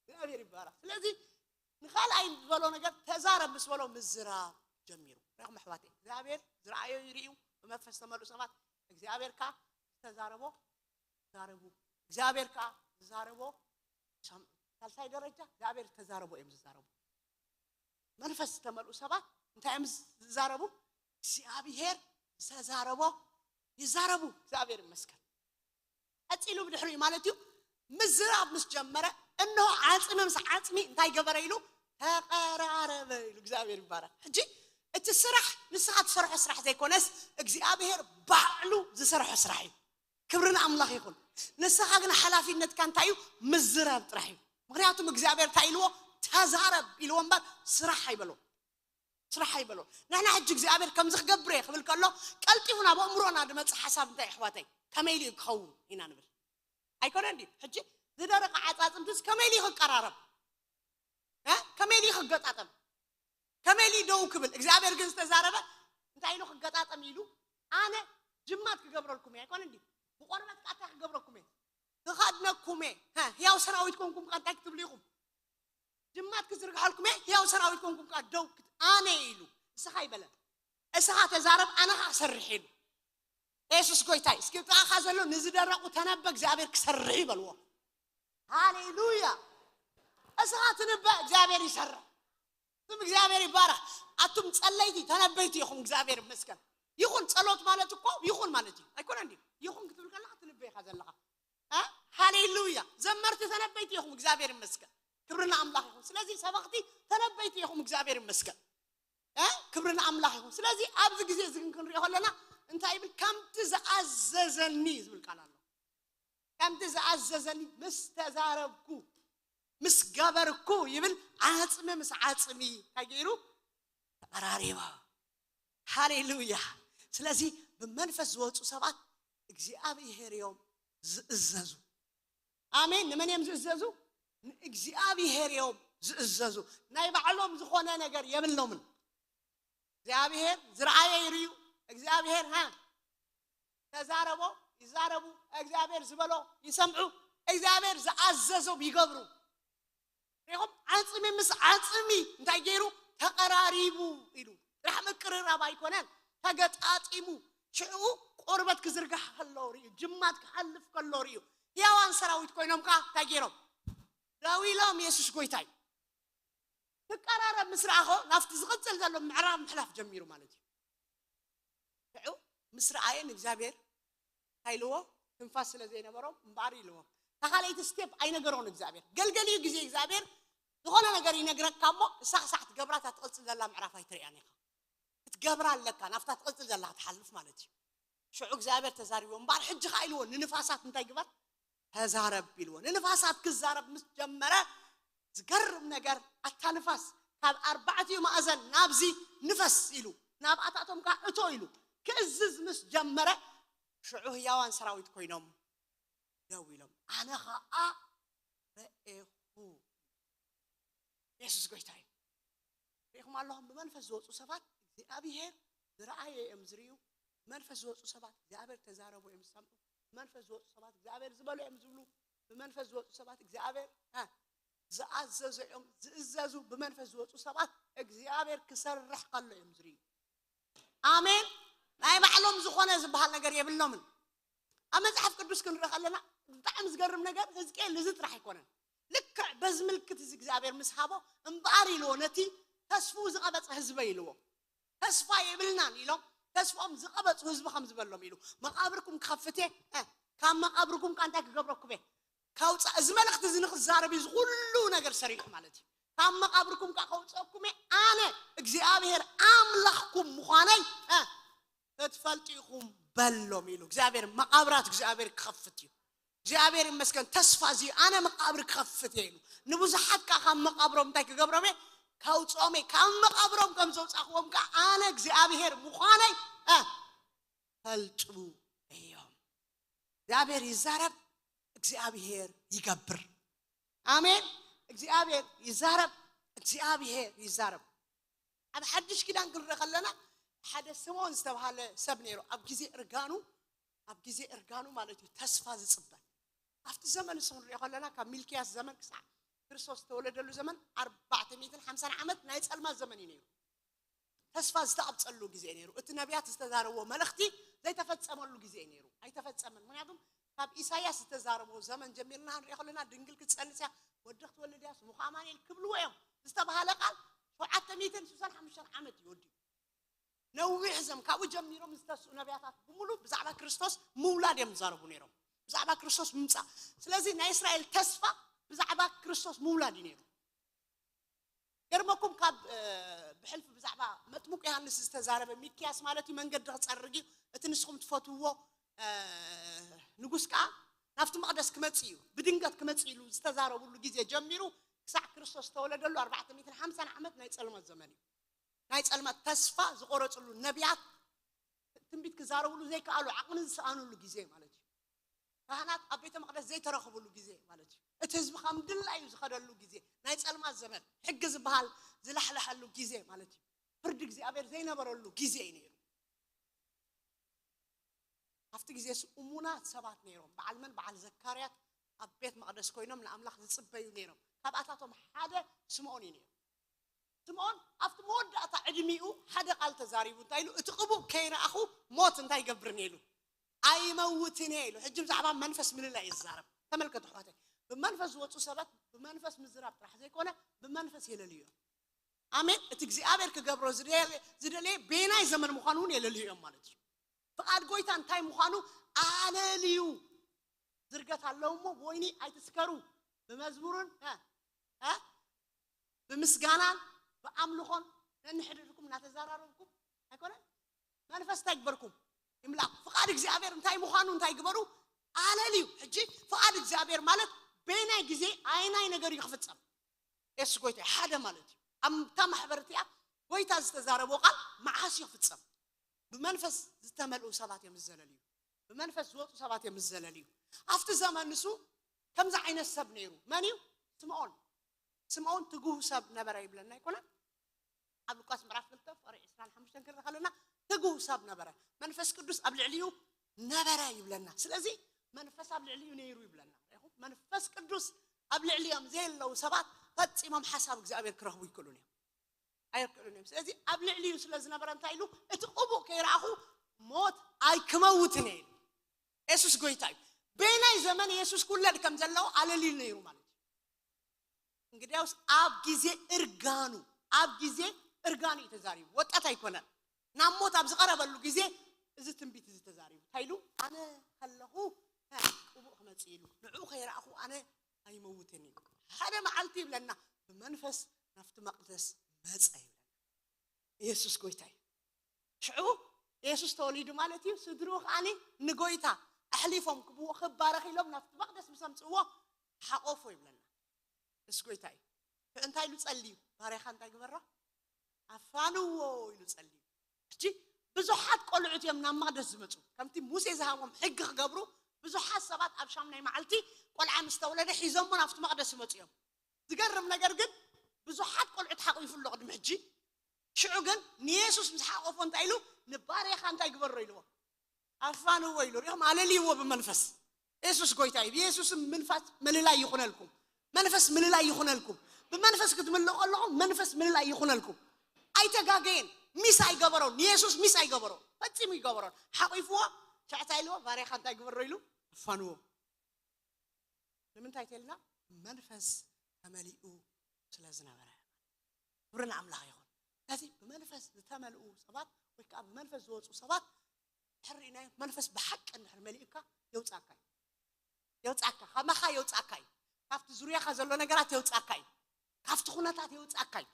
እግዚኣብሔር ይባረኽ። ስለዚ ንኻልኣይ ዝበሎ ነገር ተዛረብ ምስ በሎ ምዝራብ ጀሚሩ። ርኢኹም ኣሕዋተይ፣ እግዚኣብሔር ዝረኣዮ ይርእዩ፣ ብመንፈስ ዝተመልኡ ሰባት። እግዚኣብሔር ከኣ ዝተዛረቦ ዛረቡ። እግዚኣብሔር ከኣ ዝዛረቦ ሰምዑ። ሳልሳይ ደረጃ እግዚኣብሔር ዝተዛረቦ እዮም ዝዛረቡ። መንፈስ ዝተመልኡ ሰባት እንታይ እዮም ዝዛረቡ? እግዚኣብሔር ዝተዛረቦ ይዛረቡ። እግዚኣብሔር ይመስገን። ቀጺሉ ብድሕሪኡ ማለት እዩ ምዝራብ ምስ ጀመረ፣ እንሆ ዓጽሚ ምስ ዓጽሚ እንታይ ገበረ ኢሉ? ተቐራረበ ኢሉ። እግዚኣብሔር ይባረክ። ሕጂ እቲ ስራሕ ንስኻ ትሰርሖ ስራሕ ዘይኮነስ እግዚኣብሔር ባዕሉ ዝሰርሖ ስራሕ እዩ። ክብሪ ንኣምላኽ ይኹን። ንስኻ ግን ሓላፊነትካ እንታይ እዩ? ምዝራብ ጥራሕ እዩ። ምኽንያቱም እግዚኣብሔር እንታይ ኢልዎ? ተዛረብ ኢልዎ እምበር ስራሕ ኣይበሎ። ስራሕ ኣይበሎ። ንሕና ሕጂ እግዚኣብሔር ከምዚ ክገብር እየ ክብል ከሎ ቀልጢፉ ናብ ኣእምሮና ዝመፅእ ሓሳብ እንታይ ኣሕዋተይ? ከመይ ኢሉ ክኸውን ኢና ንብል ኣይኮነ እንዲ ሕጂ ዝደረቀ ዓፃፅምትስ ከመይ ኢሉ ክቀራረብ ከመይ ኢሉ ክገጣጠም ከመይ ኢሉ ደው ክብል እግዚኣብሔር ግን ዝተዛረበ እንታይ ኢሉ ክገጣጠም ኢሉ ኣነ ጅማት ክገብረልኩም እየ ኣይኮነ እንዲ ብቆርበት ካታ ክገብረኩም እየ ክኸድነኩም እየ ህያው ሰራዊት ኮንኩም ቃ እንታይ ክትብሉ ኢኹም ጅማት ክዝርግሐልኩም እየ ህያው ሰራዊት ኮንኩም ቃ ደው ኣነ ኢሉ እስኻ ይበለ እስኻ ተዛረብ ኣነ ኸዓ ክሰርሕ ኢሉ የሱስ ጎይታይ እስኪ ብጥቓኻ ዘሎ ንዝደረቑ ተነበ እግዚኣብሔር ክሰርሕ ይበልዎ ሃሌሉያ እስኻ ትንበ እግዚኣብሔር ይሰርሕ ስም እግዚኣብሔር ይባረኽ ኣቱም ጸለይቲ ተነበይቲ ኢኹም እግዚኣብሔር ይመስገን ይኹን ጸሎት ማለት እኮ ይኹን ማለት እዩ ኣይኮነ እንዲ ይኹን ክትብል ከለኻ ትንበ ኢኻ ዘለኻ ሃሌሉያ ዘመርቲ ተነበይቲ ኢኹም እግዚኣብሔር ይመስገን ክብርና ኣምላኽ ይኹን ስለዚ ሰበኽቲ ተነበይቲ ኢኹም እግዚኣብሔር ይመስገን ክብሪ ንኣምላኽ ይኹን ስለዚ ኣብዚ ግዜ እዚ ግን ክንሪኦ ከለና እንታይ ይብል ከምቲ ዝኣዘዘኒ ዝብል ቃል ኣሎ ከምቲ ዝኣዘዘኒ ምስ ተዛረብኩ ምስ ገበርኩ ይብል ዓፅሚ ምስ ዓፅሚ እንታይ ገይሩ ተቐራሪባ ሃሌሉያ ስለዚ ብመንፈስ ዝወፁ ሰባት እግዚኣብሔር እዮም ዝእዘዙ ኣሜን ንመን እዮም ዝእዘዙ ንእግዚኣብሔር እዮም ዝእዘዙ ናይ ባዕሎም ዝኾነ ነገር የብሎምን እግዚኣብሔር ዝረኣየ ይርዩ እግዚኣብሔር ሃ ተዛረቦ ይዛረቡ እግዚኣብሔር ዝበሎ ይሰምዑ እግዚኣብሔር ዝኣዘዞም ይገብሩ ሪኹም ዓፅሚ ምስ ዓፅሚ እንታይ ገይሩ ተቐራሪቡ ኢሉ ጥራሕ ምቅርራብ ኣይኮነን ተገጣጢሙ ሽዑ ቆርበት ክዝርጋሕ ከሎ ርእዩ ጅማት ክሓልፍ ከሎ ርእዩ ህያዋን ሰራዊት ኮይኖም ከዓ እንታይ ገይሮም ደው ኢሎም የሱስ ጎይታ እዩ ክቀራረብ ምስ ረኣኾ ናብቲ ዝቕፅል ዘሎ ምዕራብ ምሕላፍ ጀሚሩ ማለት እዩ ሽዑ ምስ ረኣየ ንእግዚኣብሔር እንታይ ኢልዎ ትንፋስ ስለ ዘይነበሮም እምበኣር ኢልዎ እታ ካልኣይቲ ስቴፕ ኣይነገሮን እግዚኣብሔር ገልገሊኡ ግዜ እግዚኣብሔር ዝኾነ ነገር ይነግረካ እሞ እሳ ክሳዕ ትገብራ እታ ትቕፅል ዘላ ምዕራፍ ኣይትርእያን ኢኻ ክትገብራ ኣለካ ናብታ ትቕፅል ዘላ ክትሓልፍ ማለት እዩ ሽዑ እግዚኣብሔር ተዛሪቦ እምበኣር ሕጂ ከዓ ኢልዎ ንንፋሳት እንታይ ግበር ተዛረብ ኢልዎ ንንፋሳት ክዛረብ ምስ ጀመረ ዝገርም ነገር ኣታ ንፋስ ካብ ኣርባዕቲኡ ማእዘን ናብዚ ንፈስ ኢሉ ናብኣታቶም ከዓ እቶ ኢሉ ክእዝዝ ምስ ጀመረ ሽዑ ህያዋን ሰራዊት ኮይኖም ደው ኢሎም ኣነ ከዓ ረኤኹ የሱስ ጎይታ እዩ ሪኢኹም ኣለኹም ብመንፈስ ዝወፁ ሰባት እግዚኣብሄር ዝረኣየ እዮም ዝርእዩ ብመንፈስ ዝወፁ ሰባት እግዚኣብሔር ተዛረቡ እዮም ዝሰምዑ ብመንፈስ ዝወፁ ሰባት እግዚኣብሔር ዝበሉ እዮም ዝብሉ ብመንፈስ ዝወፁ ሰባት እግዚኣብሔር ዝኣዘዙ እዮም ዝእዘዙ ብመንፈስ ዝወፁ ሰባት እግዚኣብሔር ክሰርሕ ከሎ እዮም ዝርእዩ ኣሜን ናይ ባዕሎም ዝኾነ ዝበሃል ነገር የብሎምን ኣብ መፅሓፍ ቅዱስ ክንርኢ ከለና ብጣዕሚ ዝገርም ነገር ህዝቅኤል ንዚ ጥራሕ ኣይኮነን ልክዕ በዚ ምልክት እዚ እግዚኣብሔር ምስ ሃቦ እምበኣር ኢልዎ ነቲ ተስፍኡ ዝቐበፀ ህዝበ ኢልዎ ተስፋ የብልናን ኢሎም ተስፍኦም ዝቐበፁ ህዝቢ ከም ዝበሎም ኢሉ መቓብርኩም ክኸፍት እየ ካብ መቓብርኩም ካ እንታይ ክገብረኩም እየ ካውፃ እዚ መልእክቲ እዚ ንክዛረብ እዩ ዝኩሉ ነገር ሰሪሑ ማለት እዩ ካብ መቓብርኩም ካ ከውፀኩም እየ ኣነ እግዚኣብሔር ኣምላኽኩም ምዃነይ ክትፈልጡ ኢኹም በሎም ኢሉ እግዚኣብሔር መቓብራት እግዚኣብሔር ክኸፍት እዩ እግዚኣብሔር ይመስገን ተስፋ እዚ ኣነ መቃብር ክኸፍት እየ ኢሉ ንብዙሓት ከዓ ካብ መቃብሮም እንታይ ክገብሮም እየ ካውፅኦም እየ ካብ መቃብሮም ከም ዘውፃእክዎም ከዓ ኣነ እግዚኣብሔር ምዃነይ ፈልጡ እዮም እግዚኣብሔር ይዛረብ እግዚኣብሔር ይገብር ኣሜን እግዚኣብሔር ይዛረብ እግዚኣብሔር ይዛረብ ኣብ ሓድሽ ኪዳን ክንርኢ ከለና ሓደ ስምኦን ዝተባሃለ ሰብ ነይሩ ኣብ ግዜ እርጋኑ ኣብ ግዜ እርጋኑ ማለት እዩ ተስፋ ዝፅበ ኣብቲ ዘመን እሱ ክንሪኦ ከለና ካብ ሚልክያስ ዘመን ክሳዕ ክርስቶስ ዝተወለደሉ ዘመን ኣርባዕተ ሚእትን ሓምሳን ዓመት ናይ ፀልማት ዘመን እዩ ነይሩ ተስፋ ዝተቐብፀሉ ግዜ ነይሩ እቲ ነቢያት ዝተዛረብዎ መልእኽቲ ዘይተፈፀመሉ ግዜ ነይሩ ኣይተፈፀመን ምክንያቱም ካብ ኢሳያስ ዝተዛረቦ ዘመን ጀሚርና ክንሪኦ ከለና ድንግል ክትፀንስ እያ ወዲ ክትወልድ እያ ስሙ ከዓ ኣማኑኤል ክብልዎ እዮም ዝተባሃለ ቃል ሸውዓተ ሚእትን ስሳን ሓሙሽተን ዓመት እዩ ወዲኡ ነዊሕ ዘም ካብኡ ጀሚሮም ዝተስኡ ነቢያታት ብምሉ ብዛዕባ ክርስቶስ ምውላድ እዮም ዝዛረቡ ነይሮም ብዛዕባ ክርስቶስ ምምፃእ ስለዚ ናይ እስራኤል ተስፋ ብዛዕባ ክርስቶስ ምውላድ እዩ ነይሩ ገርመኩም ካብ ብሕልፊ ብዛዕባ መጥሙቅ ዮሃንስ ዝተዛረበ ሚክያስ ማለት እዩ መንገዲ ክፀርግ እዩ እቲ ንስኹም ትፈትውዎ ንጉስ ከዓ ናብቲ መቅደስ ክመፅእ እዩ ብድንገት ክመፅእ ኢሉ ዝተዛረብሉ ግዜ ጀሚሩ ክሳዕ ክርስቶስ ዝተወለደሉ ኣርባዕተ ሚእትን ሓምሳን ዓመት ናይ ፀልመት ዘመን እዩ ናይ ጸልማት ተስፋ ዝቆረጽሉ፣ ነቢያት ትንቢት ክዛረብሉ ዘይከኣሉ፣ ዓቕሚ ዝሰኣኑሉ ግዜ ማለት እዩ። ካህናት ኣብ ቤተ መቕደስ ዘይተረኽብሉ ግዜ ማለት እዩ። እቲ ህዝቢ ከም ድላዩ ዝኸደሉ ግዜ፣ ናይ ጸልማት ዘመን፣ ሕጊ ዝበሃል ዝላሕለሐሉ ግዜ ማለት እዩ። ፍርዲ እግዚኣብሔር ዘይነበረሉ ግዜ እዩ ነይሩ። ኣብቲ ግዜ እሙናት ሰባት ነይሮም። በዓል መን? በዓል ዘካርያት ኣብ ቤት መቕደስ ኮይኖም ንኣምላኽ ዝጽበዩ ነይሮም። ካብኣታቶም ሓደ ስምዖን እዩ ነይሩ። ስምዖን ኣብቲ መወዳእታ ዕድሚኡ ሓደ ቃል ተዛሪቡ። እንታይ ኢሉ? እቲ ቅቡእ ከይረኣኹ ሞት እንታይ ይገብርን ኢሉ? ኣይመውትን እየ ኢሉ። ሕጂ ብዛዕባ መንፈስ ምልላይ እዩ ዝዛረብ። ተመልከቱ ኣሕዋተይ፣ ብመንፈስ ዝወፁ ሰባት ብመንፈስ ምዝራብ ጥራሕ ዘይኮነ ብመንፈስ የለልዩ እዮም። ኣሜን። እቲ እግዚኣብሔር ክገብሮ ዝደለ- ዝደለየ ቤናይ ዘመን ምዃኑ እውን የለልዩ እዮም ማለት እዩ። ፍቓድ ጎይታ እንታይ ምዃኑ ኣለልዩ። ዝርገት ኣለዉ እሞ ብወይኒ ኣይትስከሩ፣ ብመዝሙርን እ፣ እ፣ ብምስጋናን ብኣምልኾን ነንሕድሕድኩም እናተዘራረብኩም ኣይኮነን? መንፈስ እንታይ ግበርኩም? ይምላእ። ፍቓድ እግዚኣብሔር እንታይ ምዃኑ እንታይ ግበሩ? ኣለልዩ። ሕጂ ፍቓድ እግዚኣብሔር ማለት በየናይ ግዜ ኣየናይ ነገር እዩ ክፍጸም? የሱስ ጎይታ ሓደ ማለት እዩ። ኣብታ ማሕበር እቲኣ ጎይታ ዝተዛረቦ ቃል መዓስ እዩ ክፍጸም? ብመንፈስ ዝተመልኡ ሰባት እዮም ዝዘለልዩ። ብመንፈስ ዝወፁ ሰባት እዮም ዝዘለልዩ። ኣብቲ ዘመን ንሱ ከምዚ ዓይነት ሰብ ነይሩ። መን እዩ? ስምዖን። ስምዖን ትጉህ ሰብ ነበረ ይብለና ኣይኮነን? ኣብ ሉቃስ ምዕራፍ ክልተ ፍቕሪ ዕስራን ሓሙሽተን ክንርኢ ከለና ትጉህ ሰብ ነበረ፣ መንፈስ ቅዱስ ኣብ ልዕሊኡ ነበረ ይብለና። ስለዚ መንፈስ ኣብ ልዕሊኡ ነይሩ ይብለና። ርኢኹም? መንፈስ ቅዱስ ኣብ ልዕሊኦም ዘየለዉ ሰባት ፈጺሞም ሓሳብ እግዚኣብሔር ክረኽቡ ይክእሉን እዮም፣ ኣይክእሉን እዮም። ስለዚ ኣብ ልዕሊኡ ስለ ዝነበረ እንታይ ኢሉ? እቲ ቅቡእ ከይረኣኹ ሞት ኣይክመውትን እየ ኢሉ። የሱስ ጎይታ እዩ። በየናይ ዘመን የሱስ ክውለድ ከም ዘለዎ ኣለልዩ ነይሩ ማለት እዩ። እንግዲያውስ ኣብ ግዜ እርጋኑ፣ ኣብ ግዜ እርጋኑ እዩ ተዛሪቡ። ወጣት ኣይኮነን። ናብ ሞት ኣብ ዝቐረበሉ ግዜ እዚ ትንቢት እዚ ተዛሪቡ። እንታይ ኢሉ? ኣነ ከለኹ ቅቡእ ክመጽእ ኢሉ። ንዕኡ ከይረኣኹ ኣነ ኣይመውትን እዩ። ሓደ መዓልቲ ይብለና ብመንፈስ ናብቲ መቕደስ መጸ ይብለና። ኢየሱስ ጎይታ እዩ። ሽዑ ኢየሱስ ተወሊዱ ማለት እዩ። ስድርኡ ከዓኒ ንጎይታ ኣሕሊፎም ክብዎ ክባረኽ ኢሎም ናብቲ መቕደስ ምስ ኣምጽእዎ ሓቆፎ ይብለና። እሱ ጎይታ እዩ። ሽዑ እንታይ ኢሉ ጸልዩ? ባርያኻ እንታይ ግበሮ? ኣፋንዎ ኢሉ ጸልዩ። ሕጂ ብዙሓት ቆልዑት እዮም ናብ መቕደስ ዝመጹ። ከምቲ ሙሴ ዝሃቦም ሕጊ ክገብሩ ብዙሓት ሰባት ኣብ ሻምናይ መዓልቲ ቆልዓ ምስ ተወለደ ሒዞሞ ናብቲ መቕደስ ይመጹ እዮም። ዝገርም ነገር ግን ብዙሓት ቆልዑት ሓቂፉ ኣሎ ቅድሚ ሕጂ። ሽዑ ግን ንየሱስ ምስ ሓቆፎ እንታይ ኢሉ? ንባርያኻ እንታይ ግበሮ ኢልዎ? ኣፋንዎ ኢሉ። ሪኦም ኣለልይዎ ብመንፈስ። የሱስ ጎይታ እዩ። ብየሱስም መንፈስ ምልላይ ይኹነልኩም። መንፈስ ምልላይ ይኹነልኩም። ብመንፈስ ክትምልኡ ከለኹም መንፈስ ምልላይ ይኹነልኩም። ኣይተጋገየን። ሚስ ኣይገበሮን። ንየሱስ ሚስ ኣይገበሮን። ፈጺሙ ይገበሮን። ሓቂፍዎ። ሽዕታ ኢልዎ ባርያኻ እንታይ ግበሮ ኢሉ? ኣፋንዎ። ንምንታይ ተልና? መንፈስ ተመሊኡ ስለ ዝነበረ። ክብሪ ንኣምላኽ ይኹን። ስለዚ ብመንፈስ ዝተመልኡ ሰባት ወይ ከዓ ብመንፈስ ዝወፁ ሰባት ሕሪናዮ መንፈስ ብሓቂ እንድሕር መሊኡካ የውፃካ እዩ። የውፃካ፣ ካባኻ የውፃካ እዩ። ካብቲ ዙርያኻ ዘሎ ነገራት የውፃካ እዩ። ካብቲ ኩነታት የውፃካ እዩ።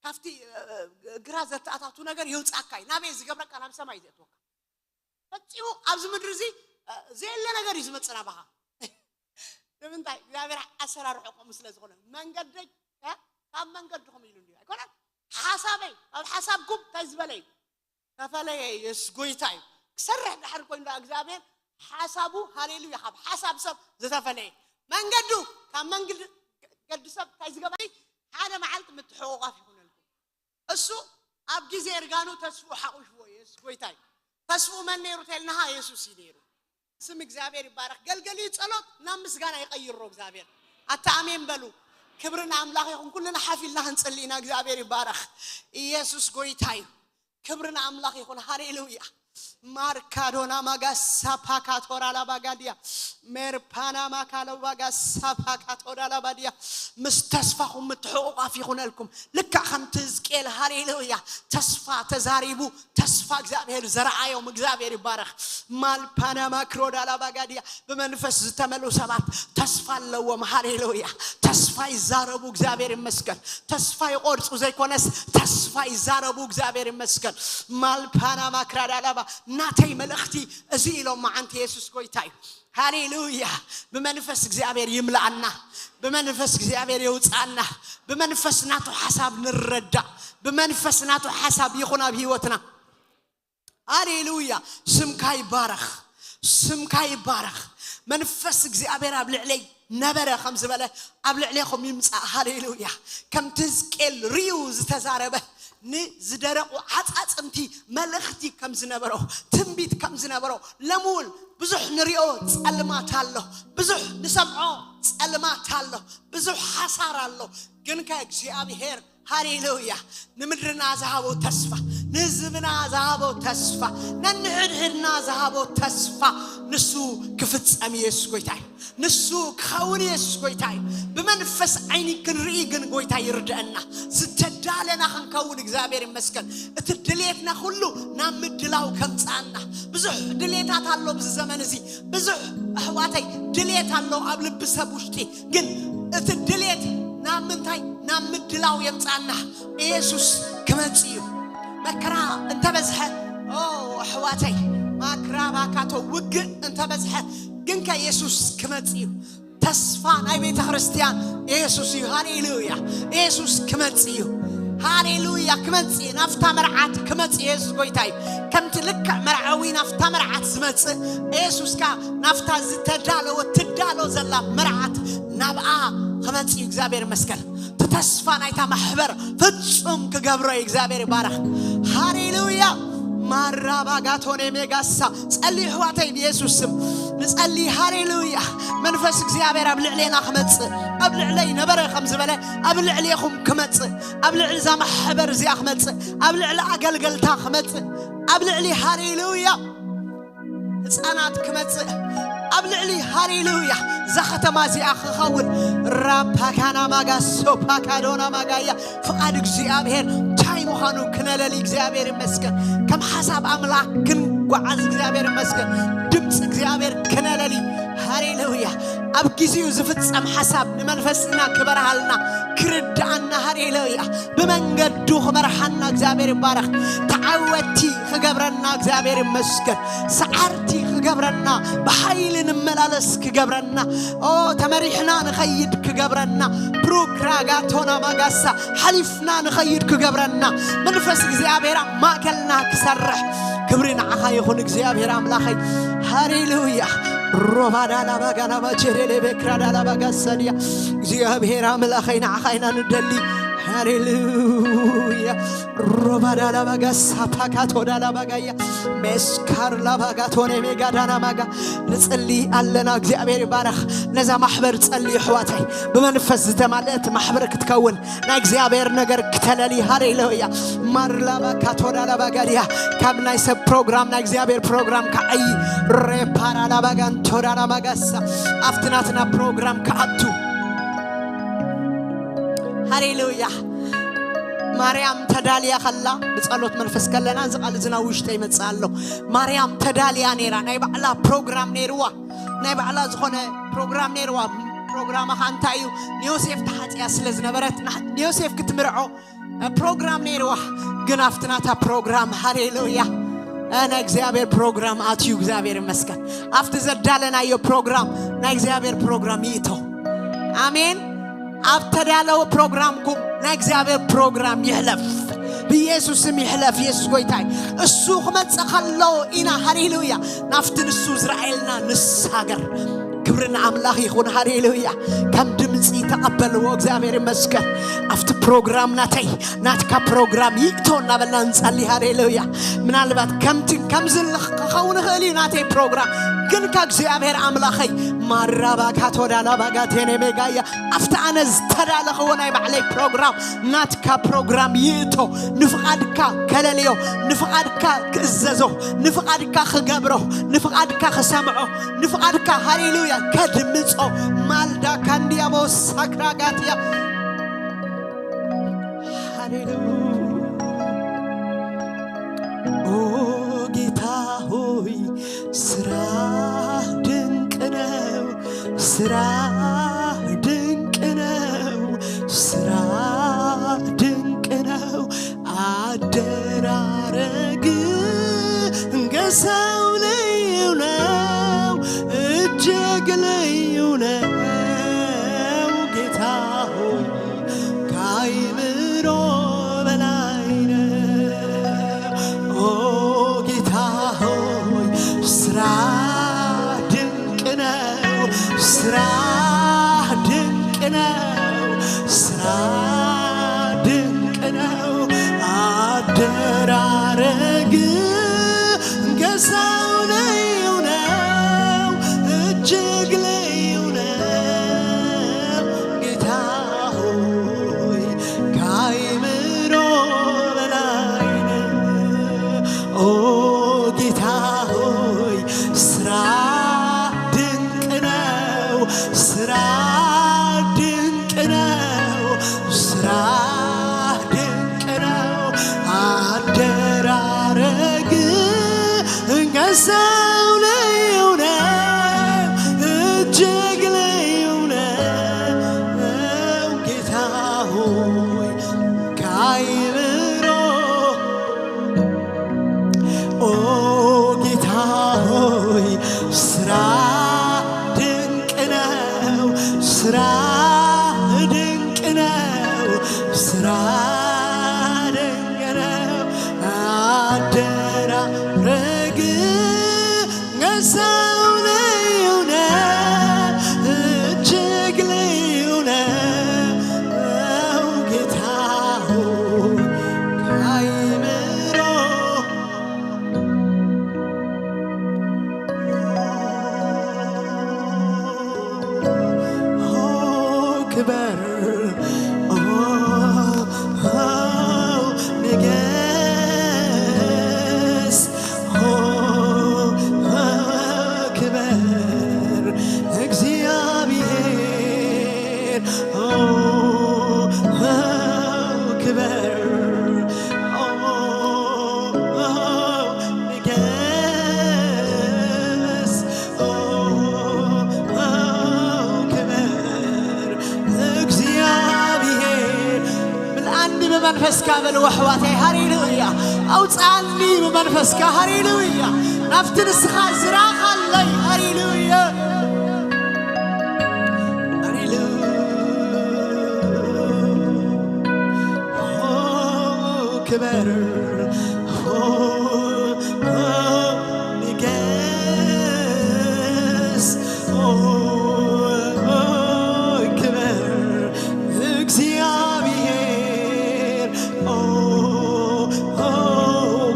ካብቲ እ፣ ግራ ዘተኣታቱ ነገር የውፃካ እዩ። ናበይ ዝገብረካ? ናብ ሰማይ ዘእትወካ። ፈጺሙ ኣብዚ ምድሪ እዚ እ፣ ዘየለ ነገር እዩ ዝመፅእ ናባኻ። ንምንታይ? እግዚኣብሔር ኣሰራርሖ ከምኡ ስለ ዝኾነ መንገደይ እ፣ ካብ መንገድኹም ኢሉ እንዲዩ ኣይኮነን። ሓሳበይ ካብ ሓሳብኩም እንታይ ዝበለ እዩ? ተፈለየ። የሱስ ጎይታ እዩ። ክሰርሕ ድሕር ኮይኑ ደኣ እግዚኣብሔር ሓሳቡ ሃሌሉያ ካብ ሓሳብ ሰብ ዝተፈለየ መንገዱ ካብ መንገዲ ሰብ እንታይ ዝገበረ? ሓደ መዓልቲ ምትሕቑቋፍ ይኹነልኩም። እሱ ኣብ ግዜ እርጋኑ ተስፍኡ ሓቑፍዎ። የሱስ ጎይታ እዩ። ተስፍኡ መን ነይሩ ተልናሃ? የሱስ እዩ ነይሩ። ስም እግዚኣብሔር ይባረክ። ገልገሊ ጸሎት ናብ ምስጋና ይቀይሮ እግዚኣብሔር። ኣታ ኣሜን በሉ። ክብሪ ንኣምላኽ ይኹን። ኩልና ሓፍ ኢልና ክንጽሊ ኢና። እግዚኣብሔር ይባረክ። ኢየሱስ ጎይታ እዩ። ክብሪ ንኣምላኽ ይኹን። ሃሌሉያ። ማርካዶና ማጋሳ ፓካቶራ ላባጋዲያ ሜርፓና ማካሎ ባጋሳ ፓካቶራ ላባዲያ ምስ ተስፋኹም ምትሕቑቋፍ ይኹነልኩም። ልክዕ ከምቲ ህዝቅኤል ሃሌሉያ ተስፋ ተዛሪቡ ተስፋ እግዚኣብሔር ዘረኣዮም እግዚኣብሔር ይባረኽ። ማልፓና ማክሮዳ ላባጋዲያ ብመንፈስ ዝተመልኡ ሰባት ተስፋ ኣለዎም። ሃሌሉያ። ተስፋ ይዛረቡ። እግዚኣብሔር ይመስገን። ተስፋ ይቆርፁ ዘይኮነስ ተስፋ ይዛረቡ። እግዚኣብሔር ይመስገን። ማልፓና ማክራዳ ላባ ናተይ መልእኽቲ እዚ ኢሎም መዓንቲ የሱስ ጎይታ እዩ። ሃሌሉያ። ብመንፈስ እግዚኣብሔር ይምልኣና። ብመንፈስ እግዚኣብሔር የውፅኣና። ብመንፈስ ናቱ ሓሳብ ንረዳእ። ብመንፈስ ናቱ ሓሳብ ይኹን ኣብ ህይወትና። ሃሌሉያ። ስምካ ይባረኽ። ስምካ ይባረኽ። መንፈስ እግዚኣብሔር ኣብ ልዕለይ ነበረ ከም ዝበለ ኣብ ልዕሌኹም ይምጻእ። ሃሌሉያ። ከምቲ ህዝቅኤል ርእዩ ዝተዛረበ፣ ንዝደረቑ ዓጻጽምቲ መልእኽቲ ከም ዝነበሮ፣ ትንቢት ከም ዝነበሮ፣ ሎሚ እውን ብዙሕ ንሪኦ ጸልማት ኣሎ፣ ብዙሕ ንሰምዖ ጸልማት ኣሎ፣ ብዙሕ ሓሳር ኣሎ። ግን ከ እግዚኣብሔር፣ ሃሌሉያ፣ ንምድርና ዝሃቦ ተስፋ፣ ንህዝብና ዝሃቦ ተስፋ፣ ነንሕድሕድና ዝሃቦ ተስፋ፣ ንሱ ክፍጸም ኢየሱስ ጎይታ እዩ። ንሱ ክኸውን ኢየሱስ ጎይታ እዩ። ብመንፈስ ዓይኒ ክንርኢ ግን ጎይታ ይርድአና። ዝተዳለና ክንከውን እግዚኣብሔር ይመስገን። እቲ ድሌትና ኩሉ ናብ ምድላው ከምጽኣና። ብዙሕ ድሌታት ኣሎ ኣብዚ ዘመን እዚ። ብዙሕ ኣሕዋተይ ድሌት ኣሎ ኣብ ልቢ ሰብ ውሽጢ። ግን እቲ ድሌት ናብ ምንታይ? ናብ ምድላው የምጽኣና። ኢየሱስ ክመጽእ እዩ። መከራ እንተበዝሐ፣ ኦ ኣሕዋተይ፣ ማክራባካቶ ውግእ እንተበዝሐ፣ ግን ከ ኢየሱስ ክመጽእ እዩ። ተስፋ ናይ ቤተ ክርስቲያን ኢየሱስ እዩ። ሃሌሉያ። ኢየሱስ ክመጽእ እዩ። ሃሌሉያ። ክመጽእ እዩ። ናብታ መርዓት ክመጽእ እዩ። ኢየሱስ ጎይታ እዩ። ከምቲ ልክዕ መርዓዊ ናብታ መርዓት ዝመጽእ፣ ኢየሱስ ከኣ ናብታ ዝተዳለወ ትዳሎ ዘላ መርዓት ናብኣ ክመጽእ እዩ። እግዚኣብሔር ይመስገን። እቲ ተስፋ ናይታ ማሕበር ፍጹም ክገብሮ እዩ። እግዚኣብሔር ይባረኽ። ሃሌሉያ። ማራባጋቶኔ ሜጋሳ ጸሊ ኣሕዋተይ ብኢየሱስ ስም ንጸሊ። ሃሌሉያ። መንፈስ እግዚኣብሔር ኣብ ልዕሌና ክመጽእ፣ ኣብ ልዕለይ ነበረ ከም ዝበለ ኣብ ልዕሌኹም ክመጽእ፣ ኣብ ልዕሊ እዛ ማሕበር እዚኣ ክመጽእ፣ ኣብ ልዕሊ ኣገልገልታ ክመጽእ፣ ኣብ ልዕሊ፣ ሃሌሉያ፣ ህፃናት ክመጽእ፣ ኣብ ልዕሊ፣ ሃሌሉያ፣ እዛ ከተማ እዚኣ ክኸውን። ራፓካና ማጋ ሶፓካዶና ማጋያ ፍቓድ እግዚኣብሔር እንታይ ምዃኑ ክነለሊ እግዚኣብሔር ይመስገን። ከም ሓሳብ ኣምላኽ ክንጓዓዝ እግዚኣብሔር ይመስገን። ድምፂ እግዚኣብሔር ክነለሊ። ሃሌሉያ። ኣብ ጊዜኡ ዝፍጸም ሓሳብ ንመንፈስና ክበርሃልና፣ ክርድኣና፣ ሃሌሉያ፣ ብመንገዱ ክመርሓና እግዚኣብሔር ይባረኽ። ተዓወቲ ክገብረና እግዚኣብሔር ይመስገን። ሰዓርቲ ክገብረና፣ ብሓይሊ ንመላለስ ክገብረና፣ ኦ ተመሪሕና ንኸይድ ክገብረና። ፕሩክራጋቶና ማጋሳ ሓሊፍና ንኸይድ ክገብረና፣ መንፈስ እግዚኣብሔር ኣብ ማእከልና ክሰርሕ። ክብሪ ንዓኻ ይኹን እግዚኣብሔር ኣምላኸይ። ሃሌሉያ። ሮባዳላ ባጋና ባጀሬሌ ቤክራዳላ ባጋሰድያ። እግዚኣብሔር ኣምላኸይ ንዓኻ ኢና ንደሊ። ሃሌሉያ። ሮባዳላ ባጋሳ ፓካቶዳላ ባጋያ ሜስካር ላባጋቶኔ ሜጋዳና ማጋ። ንጽሊ ኣለና። እግዚኣብሔር ይባረኽ። ነዛ ማሕበር ጸሊ ኣሕዋተይ፣ ብመንፈስ ዝተማልአት ማሕበር ክትከውን፣ ናይ እግዚኣብሔር ነገር ክተለሊ። ሃሌሉያ። ማርላባ ካቶዳላ ባጋድያ። ካብ ናይ ሰብ ፕሮግራም ናይ እግዚኣብሔር ፕሮግራም ክዓይ። ሬፓራላ ባጋንቶዳላ ማጋሳ ኣብቲ ናትና ፕሮግራም ክኣቱ። ሃሌሉያ። ማርያም ተዳልያ ከላ፣ ብጸሎት መንፈስ ከለና እዚ ቃል እዚ ናብ ውሽጠ ይመጽእ ኣሎ። ማርያም ተዳልያ ነይራ፣ ናይ ባዕላ ፕሮግራም ነይርዋ፣ ናይ ባዕላ ዝኾነ ፕሮግራም ነይርዋ። ፕሮግራማ ኸኣ እንታይ እዩ? ንዮሴፍ ተሓጽያ ስለ ዝነበረት፣ ንዮሴፍ ክትምርዖ ፕሮግራም ነይርዋ። ግን ኣብቲ ናታ ፕሮግራም፣ ሃሌሉያ፣ ናይ እግዚኣብሔር ፕሮግራም ኣትዩ። እግዚኣብሔር ይመስገን። ኣብቲ ዘዳለናዮ ፕሮግራም ናይ እግዚኣብሔር ፕሮግራም ይእቶ። ኣሜን። ኣብ ተዳለወ ፕሮግራምኩም ናይ እግዚኣብሔር ፕሮግራም ይሕለፍ። ብኢየሱስ ስም ይሕለፍ። ኢየሱስ ጎይታ እዩ። እሱ ክመጽእ ከሎ ኢና፣ ሃሌሉያ፣ ናብቲ ንሱ ዝረኣየልና ንሳገር። ክብሪ ንኣምላኽ ይኹን። ሃሌሉያ። ከም ድምፂ ተቐበልዎ። እግዚኣብሔር ይመስገን። ኣብቲ ፕሮግራም ናተይ ናትካ ፕሮግራም ይእቶ እናበልና ንጸሊ። ሃሌሉያ። ምናልባት ከምቲ ከምዚ ክኸውን ይኽእል እዩ ናተይ ፕሮግራም፣ ግን ከ እግዚኣብሔር ኣምላኸይ ማራባካቶዳላባጋቴኔ ሜጋያ ኣብቲ ኣነ ዝተዳለኽዎ ናይ ባዕለይ ፕሮግራም ናትካ ፕሮግራም ይእቶ። ንፍቓድካ ከለልዮ፣ ንፍቓድካ ክእዘዞ፣ ንፍቓድካ ክገብሮ፣ ንፍቓድካ ክሰምዖ፣ ንፍቓድካ፣ ሃሌሉያ፣ ከድምጾ። ማልዳ ካንዲያቦ ሳክራጋትያ። ሃሌሉያ። ኦ ጌታ ሆይ፣ ስራ ድንቅ ነው፣ ስራ ድንቅ ነው፣ ስራ ድንቅ ነው። አደራረግ ከሰው ልዩ ነው፣ እጅግ ልዩ ነው ጌታ ሆይ። ስራ ድንቅ ነው፣ ስራ ድንቅ ነው። አደራረግ ከሰው ልዩ ነው፣ እጅግ ልዩ ነው። ጌታ ሆይ ከአይምሮ በላይ ነው። ኦ ጌታ ሆይ ስራ ድንቅ ነው፣ ስራ ድንቅ ነው፣ ስራ ድንቅ ነው። አደራረግ ከሰው ልዩ ነው፣ እጅግ ልዩ ነው። ጌታ ሆይ ከአይምሮ ኦ ጌታ ሆይ ስራ ድንቅ ነው፣ ስራ ድንቅ ነው፣ ስራ ድንቅ ነው። አደራረግ ከሰው ልዩ ነው፣ እጅግ ልዩ ነው። ጌታ ሆይ ከአይምሮ ክበር፣ ኦ፣ ኦ፣ ንገስ፣ ኦ፣ ኦ፣ ክበር፣ እግዚአብሔር፣ ኦ፣ ኦ፣ ክበር፣ ኦ፣ ኦ፣ ንገስ፣ ኦ፣ ኦ፣ ክበር፣ እግዚኣብሔር። ምልኣኒ ብመንፈስካ በልዎ ኣሕዋተይ፣ ሃሌሉያ። ኣውፅኣኒ ብመንፈስካ፣ ሃሌሉያ። ናብቲ ንስኻ ዝራኻለይ፣ ሃሌሉያ። ሃሌሉያ። ክበር፣ ንገስ፣ ክበር፣ እግዚኣብሔር፣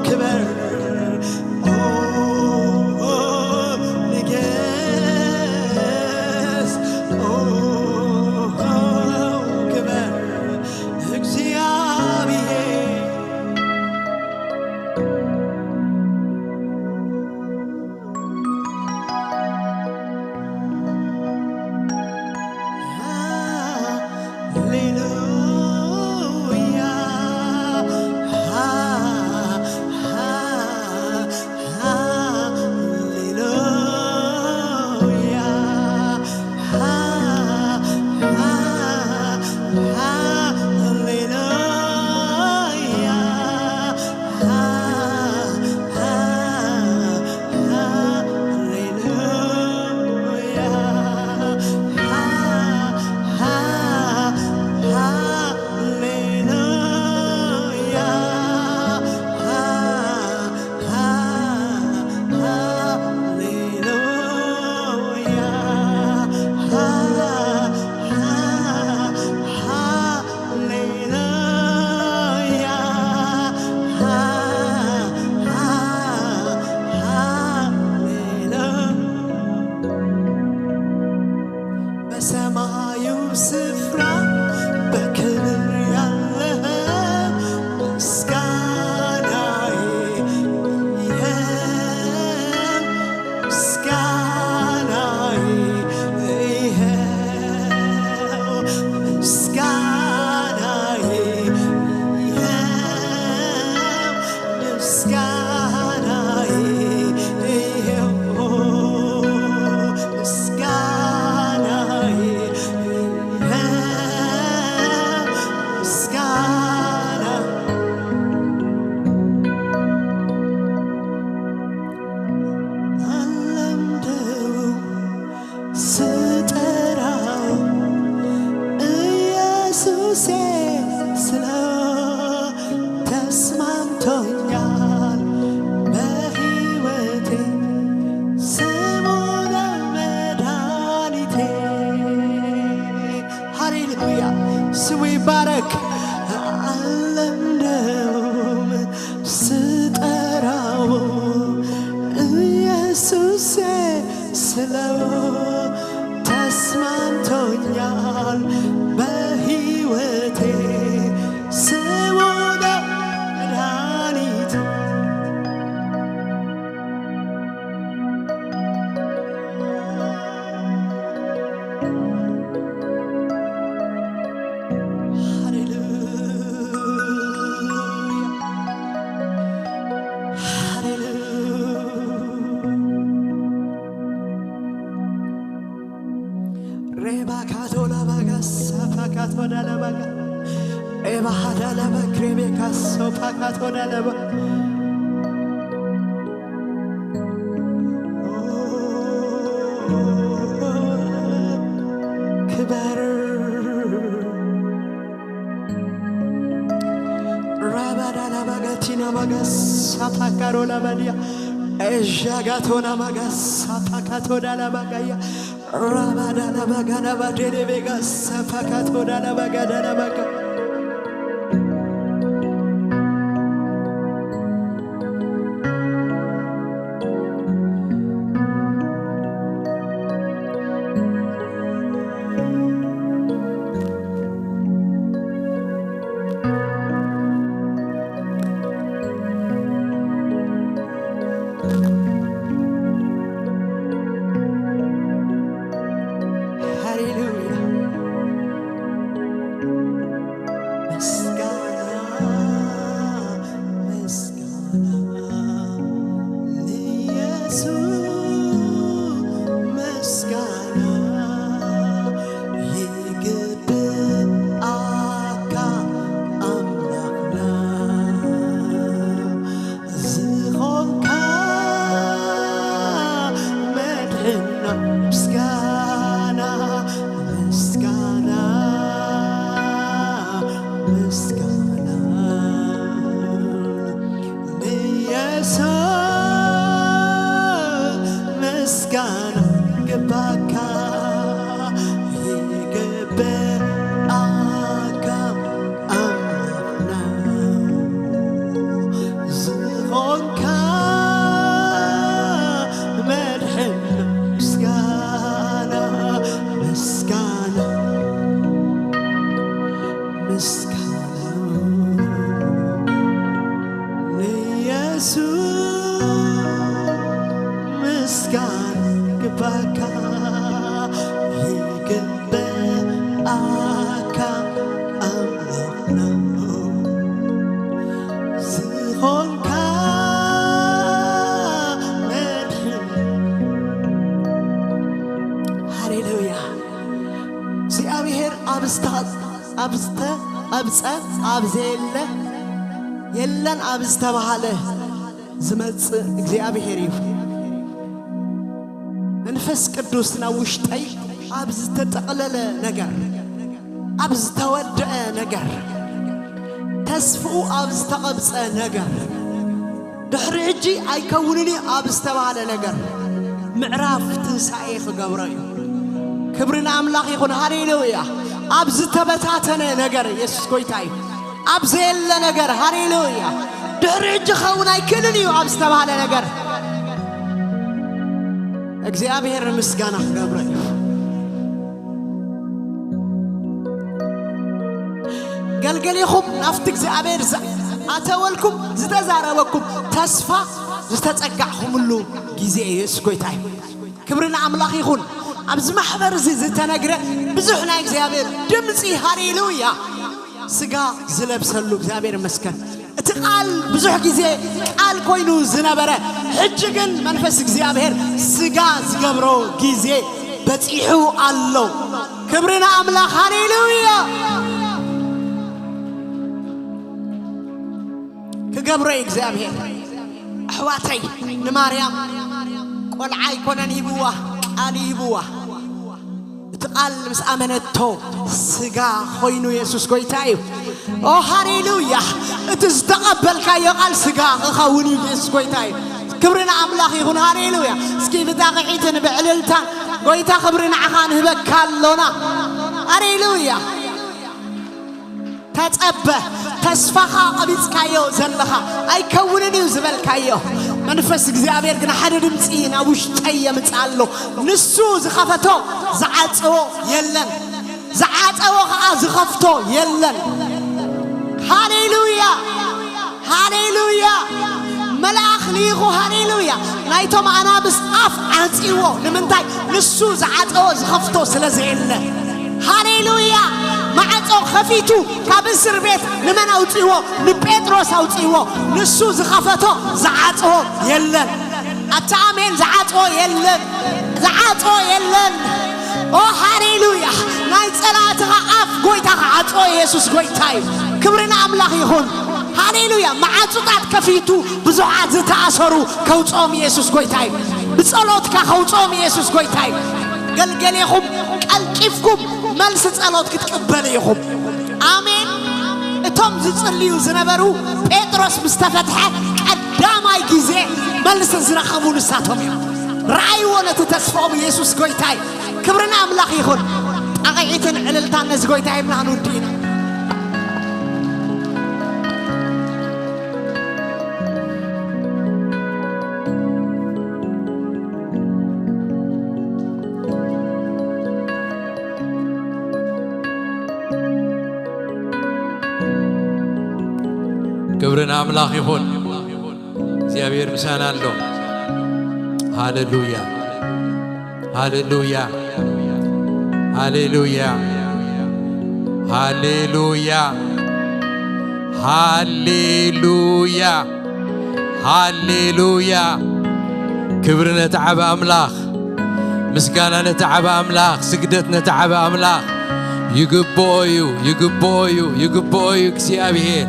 ክበር፣ ንገስ፣ ክበር፣ እግዚኣብሔር። ባረክ። አለምደውም ስጠራው ኢየሱሴ ስለው ተስማምቶኛል በሕይወቴ ስሙ ነው መድኃኒቴ። ሃሌሉያ፣ ሃሌሉያ። ሬባ ካቶላ ባጋ ሳፓ ካቶዳ ለባጋ ሬባ ሃዳ ለባ ክሬቤ ካሶፓ ካቶዳ ለባ ክበር። ራባዳ ላባጋቲና ማጋስ ሳፓካሮ ላባዲያ ኤዣጋቶና ማጋስ ሳፓካቶዳ ላባጋያ ራባዳ ላባጋ ላባዴሌ ቤጋ ሳፓካቶዳ ላባጋዳ ላባጋ ሃሌሉያ። ምስጋና፣ ምስጋና ንየሱስ፣ ምስጋና ይግብኣካ ኣምላኽና። ዝኾንካ መድሕና ምስጋና፣ ምስጋና፣ ምስጋና ንየሱስ ምስጋና ይግባካ፣ ይግባካ ኣምላኽና። ዝኾንካ መድሕን ምስጋና፣ ምስጋና፣ ምስጋና ንየሱስ ምስጋና ይግባካ፣ ይግባካ ኣምላኽና ዝኾንካ መድሕን። ሃሌሉያ። እግዚኣብሔር ኣብ ዝተ-፣ ኣብ ዝተቐብጸ፣ ኣብ ዘየለ የለን ኣብ ዝተባህለ ዝመጽእ እግዚኣብሔር እዩ። መንፈስ ቅዱስ ናብ ውሽጠይ ኣብ ዝተጠቕለለ ነገር፣ ኣብ ዝተወደአ ነገር፣ ተስፍኡ ኣብ ዝተቐብጸ ነገር፣ ድሕሪ ሕጂ ኣይከውንን እዩ ኣብ ዝተባህለ ነገር ምዕራፍ ትንሳኤ ክገብሮ እዩ። ክብሪ ንኣምላኽ ይኹን። ሃሌሉያ። ኣብ ዝተበታተነ ነገር የሱስ ጎይታ እዩ። ኣብ ዘየለ ነገር፣ ሃሌሉያ፣ ድሕሪ ሕጂ ክኸውን ኣይክእልን እዩ ኣብ ዝተባህለ ነገር እግዚኣብሔር ምስጋና ክገብሮ እዩ። ገልገሊኹም ናብቲ እግዚኣብሔር ዝኣተወልኩም ዝተዛረበኩም ተስፋ ዝተጸጋዕኹምሉ ግዜ እዩ። የሱስ ጎይታ እዩ። ክብሪ ንኣምላኽ ይኹን። ኣብዚ ማሕበር እዚ ዝተነግረ ብዙሕ ናይ እግዚኣብሔር ድምፂ፣ ሃሌሉያ፣ ስጋ ዝለብሰሉ፣ እግዚኣብሔር ይመስገን። እቲ ቃል ብዙሕ ግዜ ቃል ኮይኑ ዝነበረ፣ ሕጂ ግን መንፈስ እግዚኣብሔር ስጋ ዝገብሮ ግዜ በፂሑ ኣሎ። ክብሪ ንኣምላኽ፣ ሃሌሉያ። ክገብሮ እዩ እግዚኣብሔር። ኣሕዋተይ፣ ንማርያም ቆልዓ ኣይኮነን ሂብዋ፣ ቃል ሂብዋ። እቲ ቃል ምስ ኣመነቶ ስጋ ኮይኑ የሱስ ጎይታ እዩ። ኦ ሃሌሉያ! እቲ ዝተቐበልካዮ ቃል ስጋ ክኸውን እዩ። የሱስ ጎይታ እዩ። ክብሪ ንኣምላኽ ይኹን። ሃሌሉያ! እስኪ ብጣቕዒትን ብዕልልታን ጎይታ ክብሪ ንዓኻ ንህበካ ኣሎና። ሃሌሉያ! ተጸበ። ተስፋኻ ቀቢጽካዮ ዘለኻ ኣይከውንን እዩ ዝበልካዮ፣ መንፈስ እግዚኣብሔር ግን ሓደ ድምፂ ናብ ውሽጠይ የምጽእ ኣሎ። ንሱ ዝኸፈቶ ዝዓጸዎ የለን፣ ዝዓጸዎ ኸዓ ዝኸፍቶ የለን። ሃሌሉያ፣ ሃሌሉያ። መልኣኽ ልኢኹ፣ ሃሌሉያ፣ ናይቶም ኣናብስ ኣፍ ዓጺዎ። ንምንታይ? ንሱ ዝዓጸዎ ዝኸፍቶ ስለ ዘየለ። ሃሌሉያ። ማዕጾ ከፊቱ ካብ እስር ቤት ንመን ኣውጺዎ? ንጴጥሮስ ኣውጺዎ። ንሱ ዝኸፈቶ ዝዓጽዎ የለን። ኣታ ኣሜን። ዝዓጽዎ የለን፣ ዝዓጽዎ የለን። ኦ ሃሌሉያ። ናይ ጸላእትኻ ኣፍ ጎይታ ክዓጽዎ፣ የሱስ ጎይታ እዩ። ክብሪ ንኣምላኽ ይኹን። ሃሌሉያ። መዓጹታት ከፊቱ ብዙሓት ዝተኣሰሩ ከውጽኦም የሱስ ጎይታ እዩ። ብጸሎትካ ከውጽኦም የሱስ ጎይታ እዩ። ገልገሌኹም ቀልጢፍኩም መልሲ ጸሎት ክትቅበሉ ኢኹም። ኣሜን። እቶም ዝጽልዩ ዝነበሩ ጴጥሮስ ምስ ተፈትሐ ቀዳማይ ግዜ መልሲ ዝረኸቡ ንሳቶም እዮም። ረኣይዎ ነቲ ተስፋኦም። የሱስ ጎይታ እዩ። ክብሪ ንኣምላኽ ይኹን። ጣቕዒትን ዕልልታን ነዚ ጎይታ ይብላ ክንውድእ ኢና። ክብሪ ንኣምላኽ ይኹን። እግዚኣብሔር ምሳና ኣሎ። ሃሌሉያ፣ ሃሌሉያ፣ ሃሌሉያ፣ ሃሌሉያ፣ ሃሌሉያ፣ ሃሌሉያ። ክብሪ ነቲ ዓቢ ኣምላኽ፣ ምስጋና ነቲ ዓቢ ኣምላኽ፣ ስግደት ነቲ ዓቢ ኣምላኽ። ይግብኦ እዩ፣ ይግብኦ እዩ፣ ይግብኦ እዩ እግዚኣብሔር።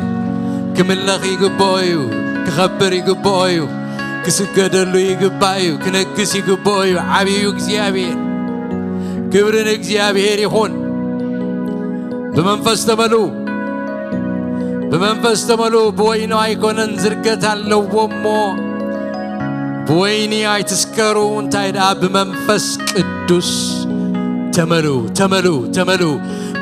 ክምለኽ ይግብኦ እዩ፣ ክኸብር ይግብኦ እዩ፣ ክስገደሉ ይግባእ እዩ፣ ክነግስ ይግብኦ እዩ። ዓቢ እዩ እግዚኣብሔር። ክብሪ ንእግዚኣብሔር ይኹን። ብመንፈስ ተመልኡ፣ ብመንፈስ ተመልኡ። ብወይኑ ኣይኮነን ዝርገት ኣለዎ እሞ፣ ብወይኒ ኣይትስከሩ፣ እንታይ ደኣ ብመንፈስ ቅዱስ ተመልኡ፣ ተመልኡ፣ ተመልኡ።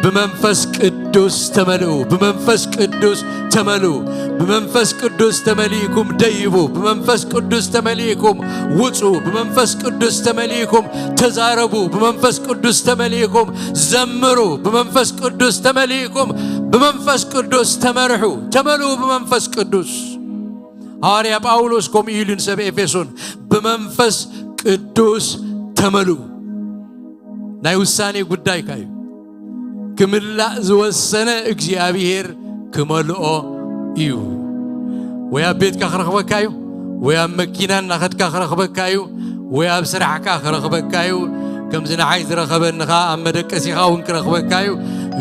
ብመንፈስ ቅዱስ ተመልኡ፣ ብመንፈስ ቅዱስ ተመልኡ። ብመንፈስ ቅዱስ ተመሊእኩም ደይቡ፣ ብመንፈስ ቅዱስ ተመሊእኩም ውጹ፣ ብመንፈስ ቅዱስ ተመሊእኩም ተዛረቡ፣ ብመንፈስ ቅዱስ ተመሊእኩም ዘምሩ፣ ብመንፈስ ቅዱስ ተመሊእኩም ብመንፈስ ቅዱስ ተመርሑ። ተመልኡ ብመንፈስ ቅዱስ። ሃዋርያ ጳውሎስ ከምኡ ኢሉ ንሰብ ኤፌሶን፣ ብመንፈስ ቅዱስ ተመልኡ። ናይ ውሳኔ ጉዳይካ እዩ። ክምላእ ዝወሰነ እግዚኣብሔር ክመልኦ እዩ። ወይ ኣብ ቤትካ ክረኽበካ እዩ፣ ወይ ኣብ መኪና እናኸድካ ክረኽበካ እዩ፣ ወይ ኣብ ስራሕካ ክረኽበካ እዩ። ከምዚ ንዓይ ዝረኸበኒ ኸኣ ኣብ መደቀሲኻ እውን ክረኽበካ እዩ።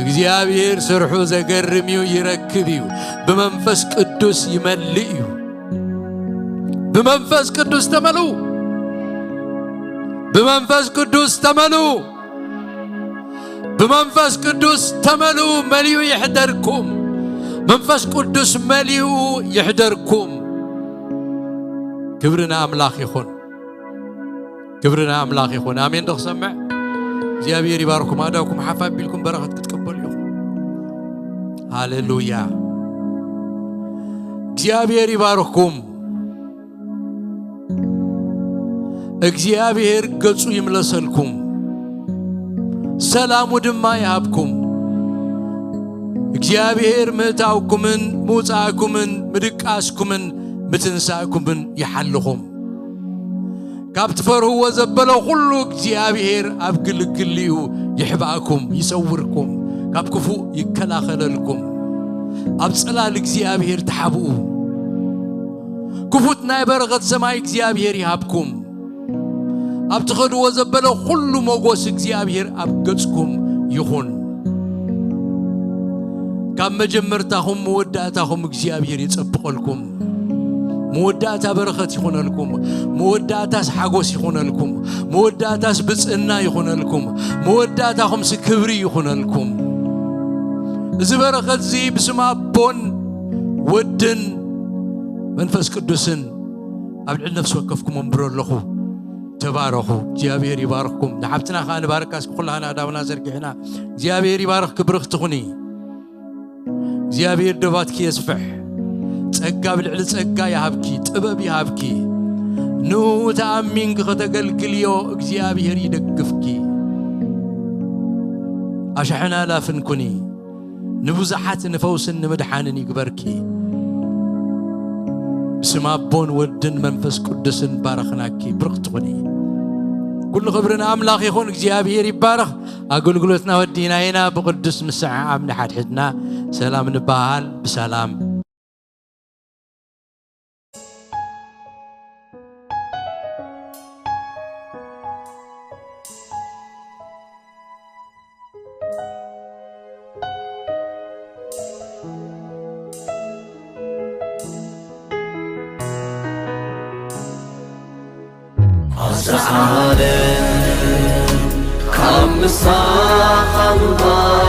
እግዚኣብሔር ስርሑ ዘገርም እዩ፣ ይረክብ እዩ። ብመንፈስ ቅዱስ ይመልእ እዩ። ብመንፈስ ቅዱስ ተመልኡ። ብመንፈስ ቅዱስ ተመልኡ። ብመንፈስ ቅዱስ ተመልኡ፣ መሊኡ ይሕደርኩም። መንፈስ ቅዱስ መሊኡ ይሕደርኩም። ክብሪ ንኣምላኽ ይኹን። ክብሪ ንኣምላኽ ይኹን። ኣሜን ዶ ክሰምዕ? እግዚኣብሔር ይባርኩም። ኣእዳውኩም ሓፍ ኣቢልኩም በረኸት ክትቅበሉ ኢኹም። ሃሌሉያ። እግዚኣብሔር ይባርኩም። እግዚኣብሔር ገጹ ይምለሰልኩም፣ ሰላሙ ድማ ይሃብኩም። እግዚኣብሔር ምእታውኩምን ምውጻእኩምን ምድቃስኩምን ምትንሳእኩምን ይሓልኹም። ካብ ትፈርህዎ ዘበለ ኩሉ እግዚኣብሔር ኣብ ግልግሊኡ ይሕባእኩም፣ ይሰውርኩም፣ ካብ ክፉእ ይከላኸለልኩም። ኣብ ጽላል እግዚኣብሔር ተሓብኡ። ክፉት ናይ በረኸት ሰማይ እግዚኣብሔር ይሃብኩም። ኣብ ትኸድዎ ዘበለ ኩሉ ሞጎስ እግዚኣብሔር ኣብ ገጽኩም ይኹን። ካብ መጀመርታኹም መወዳእታኹም እግዚኣብሔር ይጸብቐልኩም። መወዳእታ በረኸት ይኹነልኩም። መወዳእታስ ሓጎስ ይኹነልኩም። መወዳእታስ ብጽእና ይኹነልኩም። መወዳእታኹምስ ክብሪ ይኹነልኩም። እዚ በረኸት እዚ ብስም ኣቦን ወድን መንፈስ ቅዱስን ኣብ ልዕሊ ነፍሲ ወከፍኩም ኣንብሮ ኣለኹ። ተባረኹ። እግዚኣብሔር ይባርኽኩም። ንሓብትና ኸዓ ንባርካ እስኪ ኩላህና ኣእዳውና ዘርጊሕና። እግዚኣብሔር ይባርኽ። ክብርኽ ትኹኒ። እግዚኣብሔር ደባትኪ የስፍሕ። ጸጋ ብልዕሊ ጸጋ ይሃብኪ፣ ጥበብ ይሃብኪ። ንኡ ተኣሚንኪ ከተገልግልዮ እግዚኣብሔር ይደግፍኪ። ኣሽሕን ኣላፍን ኩኒ። ንብዙሓት ንፈውስን ንምድሓንን ይግበርኪ። ብስም ኣቦን ወድን መንፈስ ቅዱስን ባረኽናኪ። ብርኽቲ ኩኒ። ኩሉ ክብሪ ንኣምላኽ ይኹን። እግዚኣብሔር ይባረኽ። ኣገልግሎትና ወዲና ኢና። ብቅዱስ ምስዓዓም ንሓድሕድና ሰላም ንበሃል። ብሰላም ኣዛ ዓለም ካብ ምሳኻ ምንባር